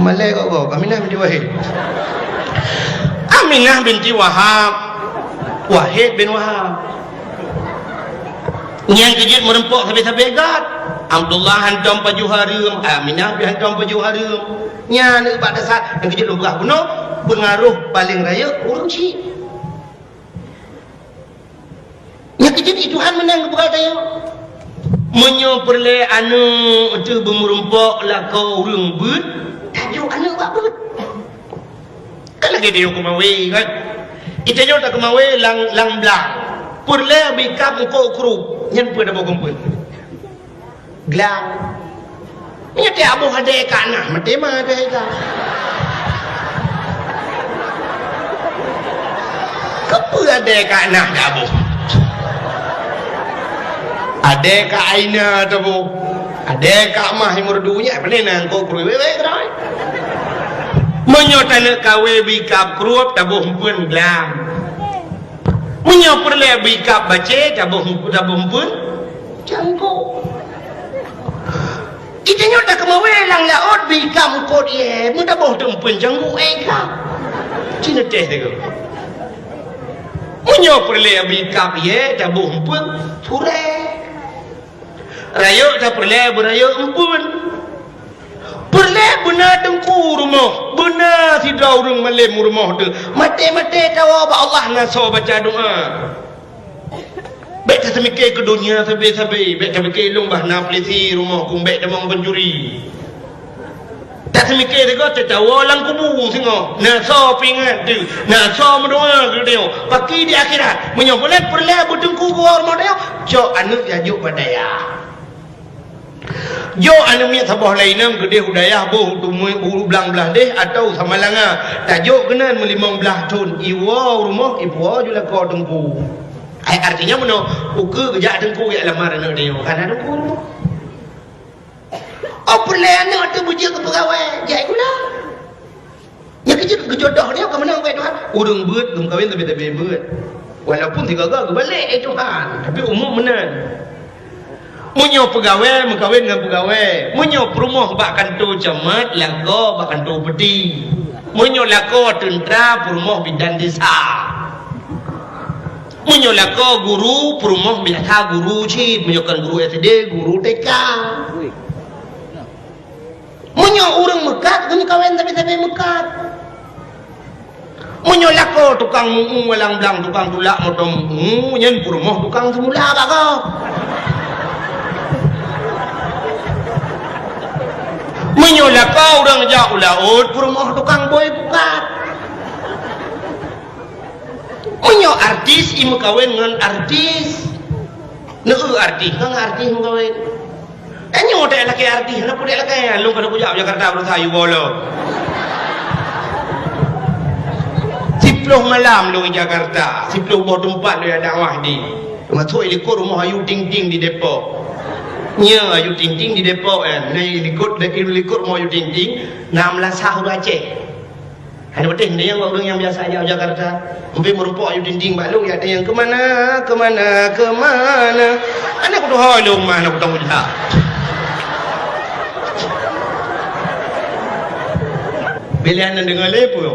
Malèe kok gob, Aminah binti Wahid. Aminah binti Wahab. Wahid bin Wahab. Nyan keuh jeuet meureumpok sabe-sabe gèt. Abdullah hantom pajoh hareuem, Aminah pih hantom pajoh hareuem. Nyan bak dasar, nyan keuh jeuet lôn peugah bunoe, peungaroh paleng rayeuk ureueng chik. Nyan keuh jeuet Tuhan meunan geupeugah tanyoe. Meunyoe peureulèe aneuk teuh beumeureumpok lakoe ureueng beuet, tajok aneuk bak beuet. Kan lagèe tanyoe keumawe kan? Di tanyoe takeumawe lam, lam blang. Peureulèe beu ikab eungkôt krup, nyan peue taboh keumeung. Glang. Meunyoe tiep boh adèe ka na, maté ma adèe ka. Keupeue adèe ka na taboh? Adèe ka ai na taboh. Ada kak mah yang merdu nyak, pandai na angkot krui wewek keudroe. Meunyoe taneuk kawé bikab kruep taboh empeuen glam. Meunyoe peureulée bikab bacé taboh, taboh empeuen cangkok. Ita nyoe takeumawé lam laôt bikab eungkot ié, meutaboh teuk empeuen cangkok éh kab. Cina teh teuka. Meunyoe peureulée bikab ié taboh empeuen surée. Rayeuk tapeureulée beurayeuk empeuen. Peureulée beuna teungku rumoh, beuna sidroe ureuëng malém rumoh teuh. Maté-maté tawoe bak Allah na soe baca doa. Bék taseumiké keu donya sabe-sabe, bék tapike lôn bah na peulisi rumoh kung bék tamong pancuri. Taseumiké sigoe teuh tawoe lam kubu singoh, na soe peuingat teuh, na soe meudoa keu tanyoe. Paki di akhirat, meunyoe buleuen peureulée beuteungku geuwoe rumoh tanyoe, cok aneuëk jajok bak dayah. Jok aneuëk miet saboh laén inong keudeh u dayah boh u Tumui, u Blang blaih deh atawa Samalanga. Tajok keunan meulimong blaih thon, iwoe u rumoh, ipuwoe ju lakoe teungku. Ai artinya meunoe, ukeue geujak teungku jak lamar aneuëk tanyoe, ka na teungku u rumoh. Oh, peureulée aneuëk teuh beujeuet keu peugawée, jai gula. Nyang keujeuet geujodoh nyoe ka meunan, wahai Tuhan. Ureuëng beuet geumeukawen sabe-sabe beuet. Walaupun sigaga geubalek, eh Tuhan, tapi umum meunan. Meunyoe peugawée meukawen ngon peugawée, meunyoe peurumoh bak kantô camat, lakoe bak kantô upeti. Meunyoe lakoe teuntra, peurumoh bidan desa. Meunyoe lakoe guru, peurumoh biasa guru cit. Meunyoe kon guru S D, guru T K. Meunyoe ureuëng meukat, geumeukawen sabe-sabe meukat. Meunyoe lakoe tukang mu'u walang blang, tukang tulak moto mu'u, nyan peurumoh tukang seumula bak gob. Meunyoe lakoe ureuëng jak u laôt, peurumoh tukang bôi pukat. Meunyoe artis, i meukawen ngon artis. Neu artis, ngon artis meukawen. Tanyoe tak lakée artis, hana peue lakée, lôn ka neukujak u Jakarta beurasa yue bolo. Siploh malam lôn i Jakarta, siploh boh teumpat lôn jak dakwah di. Teumasok i likot rumoh Ayu Ting Ting di Depok. Nyoe Ayu Ting Ting di Depok, eh. Na i likot, i likot rumoh Ayu Ting Ting, na meulasah ureuëng Aceh. Hana beuteh, nyan ureuëng nyang biasa jak u Jakarta. Mungken meurumpok Ayu Ting Ting bak lôn, jak tanyong, "Kemana, kemana, kemana?" Hana kutuho lôn mah, hana kutong ujak. Pilihan na deungoe lé peue?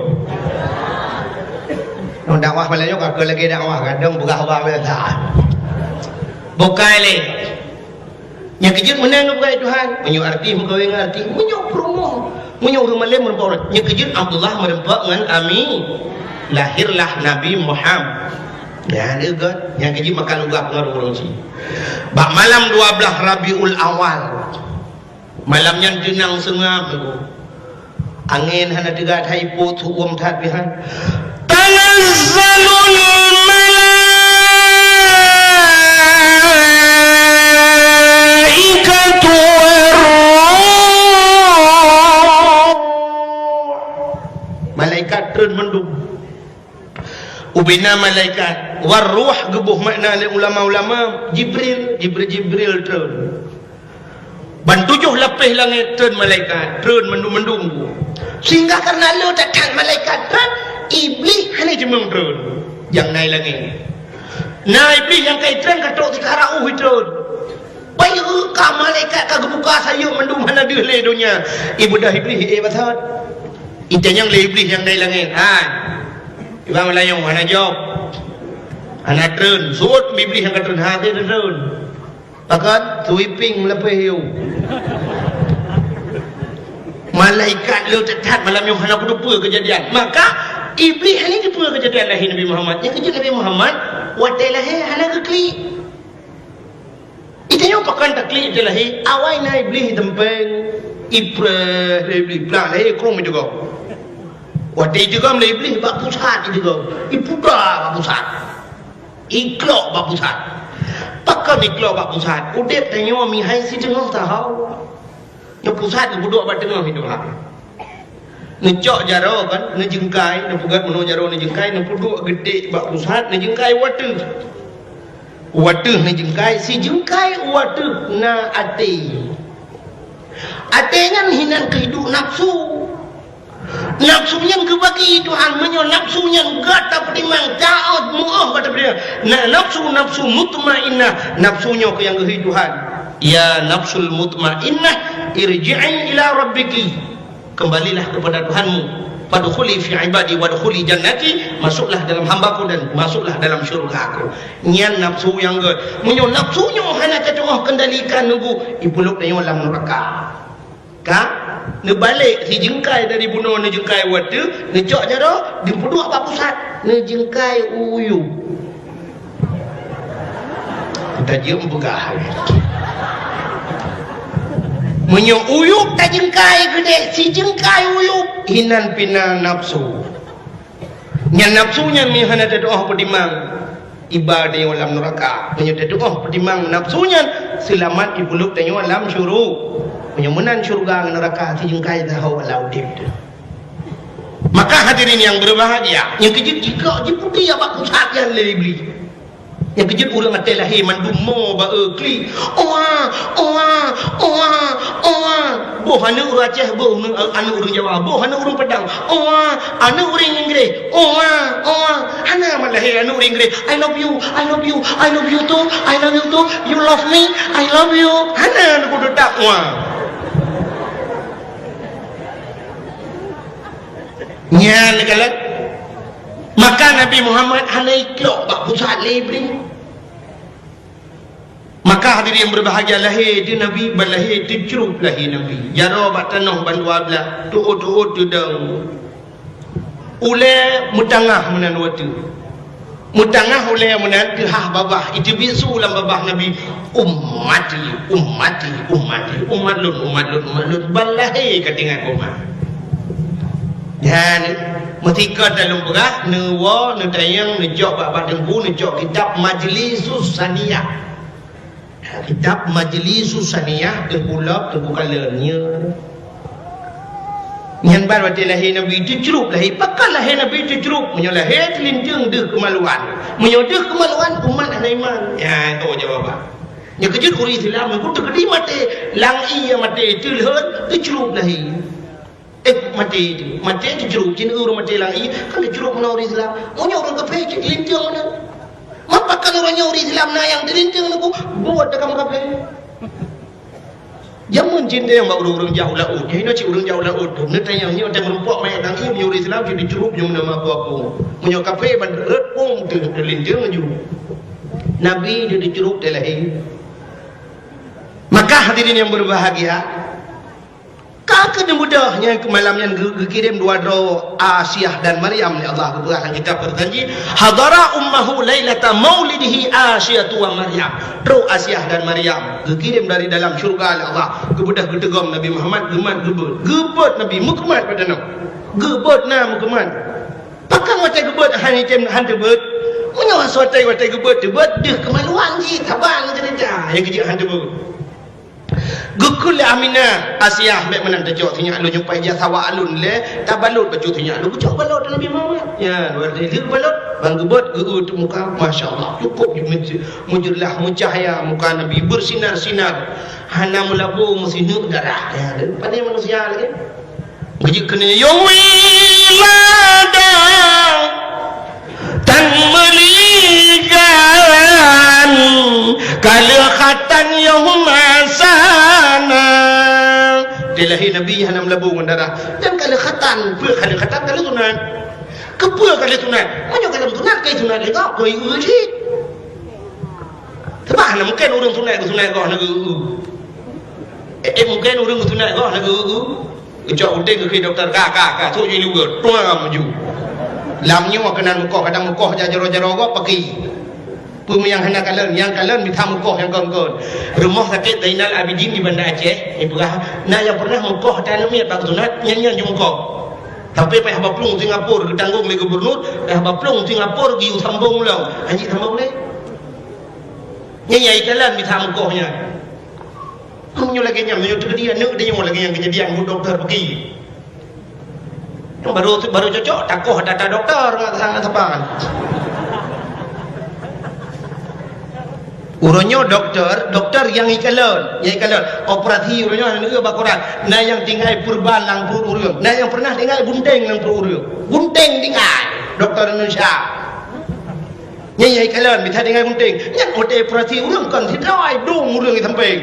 Nyoe dakwah malam nyoe ka keu lagée dakwah, kadang peugah haba biasa. Bukai lé. Nyang keujeuet meunan geupeugah Tuhan, meunyoe artis meukawen ngon artis, meunyoe peurumoh, meunyoe ureuëng malém meureumpok ureuëng. Nyang keujeuet Abdullah meureumpok ngon Ami, lahirlah Nabi Muhammad. Nyan gét, nyang keujeuet maka lugah ngon ureuëng cit. Bak malam dua blaih Rabiul Awal, malam nyan teunang seungab, Angén hana teuga that, ipot su-uem that pih han. Tanazzalul malaikatu warruh. Malaikat treun mandum. Ubena malaikat, warruh geuboh makna lé ulama-ulama, Jibril, Jibril, Jibril treun. Ban tujoh lapéh langét treun malaikat, treun mandum-mandum. Sehingga karena le that-that malaikat treun, Iblih hana jimeueng treun. Nyang na i langét. Na Iblih nyang ka i treun ka trok sikara uh i treun. Bayeue ka malaikat ka geubuka sayeuep mandum hana deuh lé donya. Ibeudôh Iblih, eh, basot. Itanyong lé Iblih nyang na i langét, "Hai, Iban Meulayu hana jaweueb. Hana treun." Sot Iblih nyang ka treun, "Ha, treun." Pakon? Sweeping lapéh yue. Malaikat le that-that malam nyoe hana kuteupeu keujadian. Maka Iblih hana teupeu keujadian lahé Nabi Muhammad. Nyang keujeuet Nabi Muhammad watée lahé hana geuklik. Itanyoe pakon taklik teuh lahé, awai na Iblih iteumpéng, ipreh lé Iblih, plah lahé krueng iteugom. Watée iteugom lé Iblih bak pusat iteugom, ipuda bak pusat. Iklok bak pusat. Pakon iklok bak pusat? Udeb tanyoe mihai siteungoh saho. Nyang pusat geupeuduek bak teungoh itu ha. Neucok jaroe kan, neujeungkai, neupeugét meunoe jaroe neujeungkai, neupeuduek geudek bak pusat, neujeungkai u ateueh. U ateueh neujeungkai, sijeungkai u ateueh na até. Até nyan hinan keuhidup nafsu. Nafsu nyan geubagi Tuhan, meunyoe nafsu nyan gata peutimang, taát, meu'oh gata peutimang. Na nafsu, nafsu mutmainnah, nafsu nyoe keuh nyang geuhi Tuhan. Ya nafsul mutmainnah, irji'i ila rabbiki. Kembalilah kepada Tuhanmu. Fadkhuli fi ibadi wadkhuli jannati, masuklah dalam hamba-Ku dan masuklah dalam syurga-Ku. Nyan nafsu nyang gét. Meunyoe nafsu nyoe hana tatu'oh kendalikan, nunggu ipulop tanyoe lam nuraka. Ka neubalek sijeungkai dari bunoe, neujeungkai u ateueh, neucok jaroe, neupeuduek bak pusat, neujeungkai u uyueb. Tajeuem peugah. Meunyoe uyueb tajeungkai keudeh, sijeungkai uyueb, hinan pih na nafsu. Nyan nafsu nyan meuhana tatu'oh peutimang, iba tanyoe lam nuraka. Meunyoe tatu'oh peutimang nafsu nyan, seulamat ipulop tanyoe lam syuru-, meunyoe meunan syurga ngon nuraka sijeungkai saho lam udeb teuh. Maka hadirin yang berbahagia, nyang keujeuet jikok jiputéh bak pusat nyan lé Iblih. Nyang keujeuet ureueng até lahé mandum mo ba-e klik. Oa, oa, oa, oa. Boh aneuk ureueng Aceh, boh aneuk, aneuk ureueng Jawa, boh aneuk ureueng Padang. Oa, aneuk ureueng Inggréh. Oa, oa. Hana mat lahé aneuk ureueng Inggréh, "I love you, I love you, I love you too, I love you too. You love me, I love you." Hana, aneuk kudu tak oa. Nyan kalon. Maka Nabi Muhammad hana ikok bak pusat lé Iblih. Maka hadirin yang berbahagia, lahé di Nabi, ban lahé teucrup lahé Nabi. Jaroe bak tanoh ban dua blah, tuot-tuot teudong. Ulée meutangah meunan watée. Meutangah ulée meunan teuhah babah, iteubiet su lam babah Nabi, "Ummati, ummati, ummati, umat lôn, umat lôn, umat lôn." Ban lahé ka teuingat umat. Nyan, meusikot lam lôn peugah, neuwoe, neutanyong, neucok bak, bak teungku, neucok kitab Majlisus Saniyah. Kitab Majlisus Saniyah, Teungku Lop, Teungku Kalon, nyan. Nyan ban watée lahé Nabi teucrup lahé. Pakon lahé Nabi teucrup? Meunyoe lahé teulinteung deuh keumaluan. Meunyoe deuh keumaluan, umat hana iman. Ya, itu jawaban. Nyang keujeuet ureueng Islam, meunyoe teukeudi maté, lam ié maté, teulheuet, teucrup lahé. Eh, maté, maté teucrup, cit ureueng maté lam ié, kan teucrup meunan ureueng Islam. Meunyoe ureueng kafé, cit linteung meunan. Mapa kan ureueng nyoe ureueng Islam na nyang teulinteung nunggu buet takam kafé. Jameun cit nyang bak ureueng-ureueng jak u laôt. Nyoe cit ureueng jak u laôt. Neutanyong nyoe teuh meurumpok manyét tangieng nyoe ureueng Islam cit dicurup nyoe meunan meuaku-aku. Meunyoe kafé ban rhot pong teuh teulinteung laju. Nabi teuh dicurup teuh lahé. Maka hadirin yang berbahagia, ka keuneuk beudôh nyan keu malam nyan geu-, geukirém dua droe Asiah dan Maryam lé Allah geupeugah lam kitab Berjanji, "Hadara ummahu lailata maulidihi Asyatu wa Maryam." Trok Asiah dan Maryam geukirém dari dalam syurga lé Allah, geubeudôh geuteugom Nabi Muhammad, geumat geubeuet. Geubeuet Nabi, meukeumat pada nyoe. Geubeuet na meukeumat. Pakon watée geubeuet hana item han teubeuet? Meunyoe watée, watée geubeuet teubeuet, deuh keumaluan jih, saban ceurita nyang keujeuet han teubeuet. Geukheun lé Aminah, "Asiah, bék meunan tacok sinyak lôn, nyang paih jak sawa lôn lé, tabalot bacut sinyak lôn." Geucok balot Nabi Muhammad. Ya, dua lheueh balot, ban geubeuet, geu-eu teuk muka, masya Allah, cukup ju-, meujeulaih, meucahya muka Nabi, bersinar-sinar, hana meulabô meusineuk darah. Ya, pane manusia lagée. Geujeuet keunoe, "Ya wilada, tan meuligan, ka lheueh khatan yoh masana." Di lahé Nabi hana meulabô ngon darah. Dan ka lheueh khatan, peue ka lheueh khatan, ka lheueh sunat. Keupeue ka lheueh sunat? Meunyoe ka lheueh sunat, ka sunat lé gob, keu ié cit. Sabab hana mungken ureueng sunat geusunat goh na geu-eu. Eh, eh, mungken ureueng geusunat goh na geu-eu. Geucok unteng geukheun dokto, "Ka, ka, ka, sôk ju iluweue, tuang laju." Lam nyoe keunan mukoh, kadang mukoh jak jaroe-jaroe gob paki. Peue nyang hana kalon, nyang kalon mita mukoh nyang kon-kon. Rumoh Sakét Zainal Abidin di Banda Aceh, ipeugah, na nyang peureunah mukoh ata aneuk miet bak geusunat, nyan, nyan ju mukoh. Sampai payah baplueng Singapura geutanggong lé gubernur, payah baplueng Singapura geuyue sambong lom. Hanjeuet sambong lé. Nyan nyang ikalon mita mukoh nyan. Meunyoe lagée nyan, meunyoe teukeudi aneuk tanyoe lagée nyang keujadian ngon dokto paki. Nyang baru, baru cocok takoh data dokto ngon saban. Uroe nyoe doktor, doktor nyang ikalon, nyang ikalon. Operasi uroe nyoe hana neueu bak koran. Na nyang tinggai peureban lam pruet ureueng, na nyang pernah tinggai gunting lam pruet ureueng. Gunting tinggai, doktor Indonesia. Nyan nyang ikalon, bisa tinggai gunting. Nyan watèe operasi ureueng kon sidroe, dum ureueng di sampéng.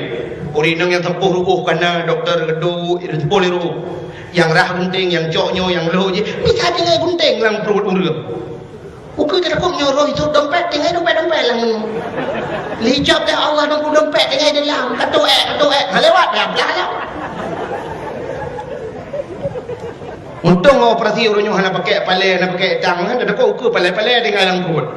Ureueng inong nyang sampôh ruôh kana, doktor geuduek, sampôh lé ruôh. Nyang rhah gunting, nyang cok nyoe, nyang lhôk jih, bisa tinggai gunting lam pruet ureueng. Ukeue teutakot nyoe roh itu dompet, tinggai dompet-dompet lam nyoe. Lé cok teuh Allah nunggu dompet tinggai di dalam, katuek, katuek, ha lewat dah blah dah. Untông operasi uroe nyoe hana pakai palèe, hana pakai tang, kan teutakot ukeue palèe-palèe tinggai lam pruet.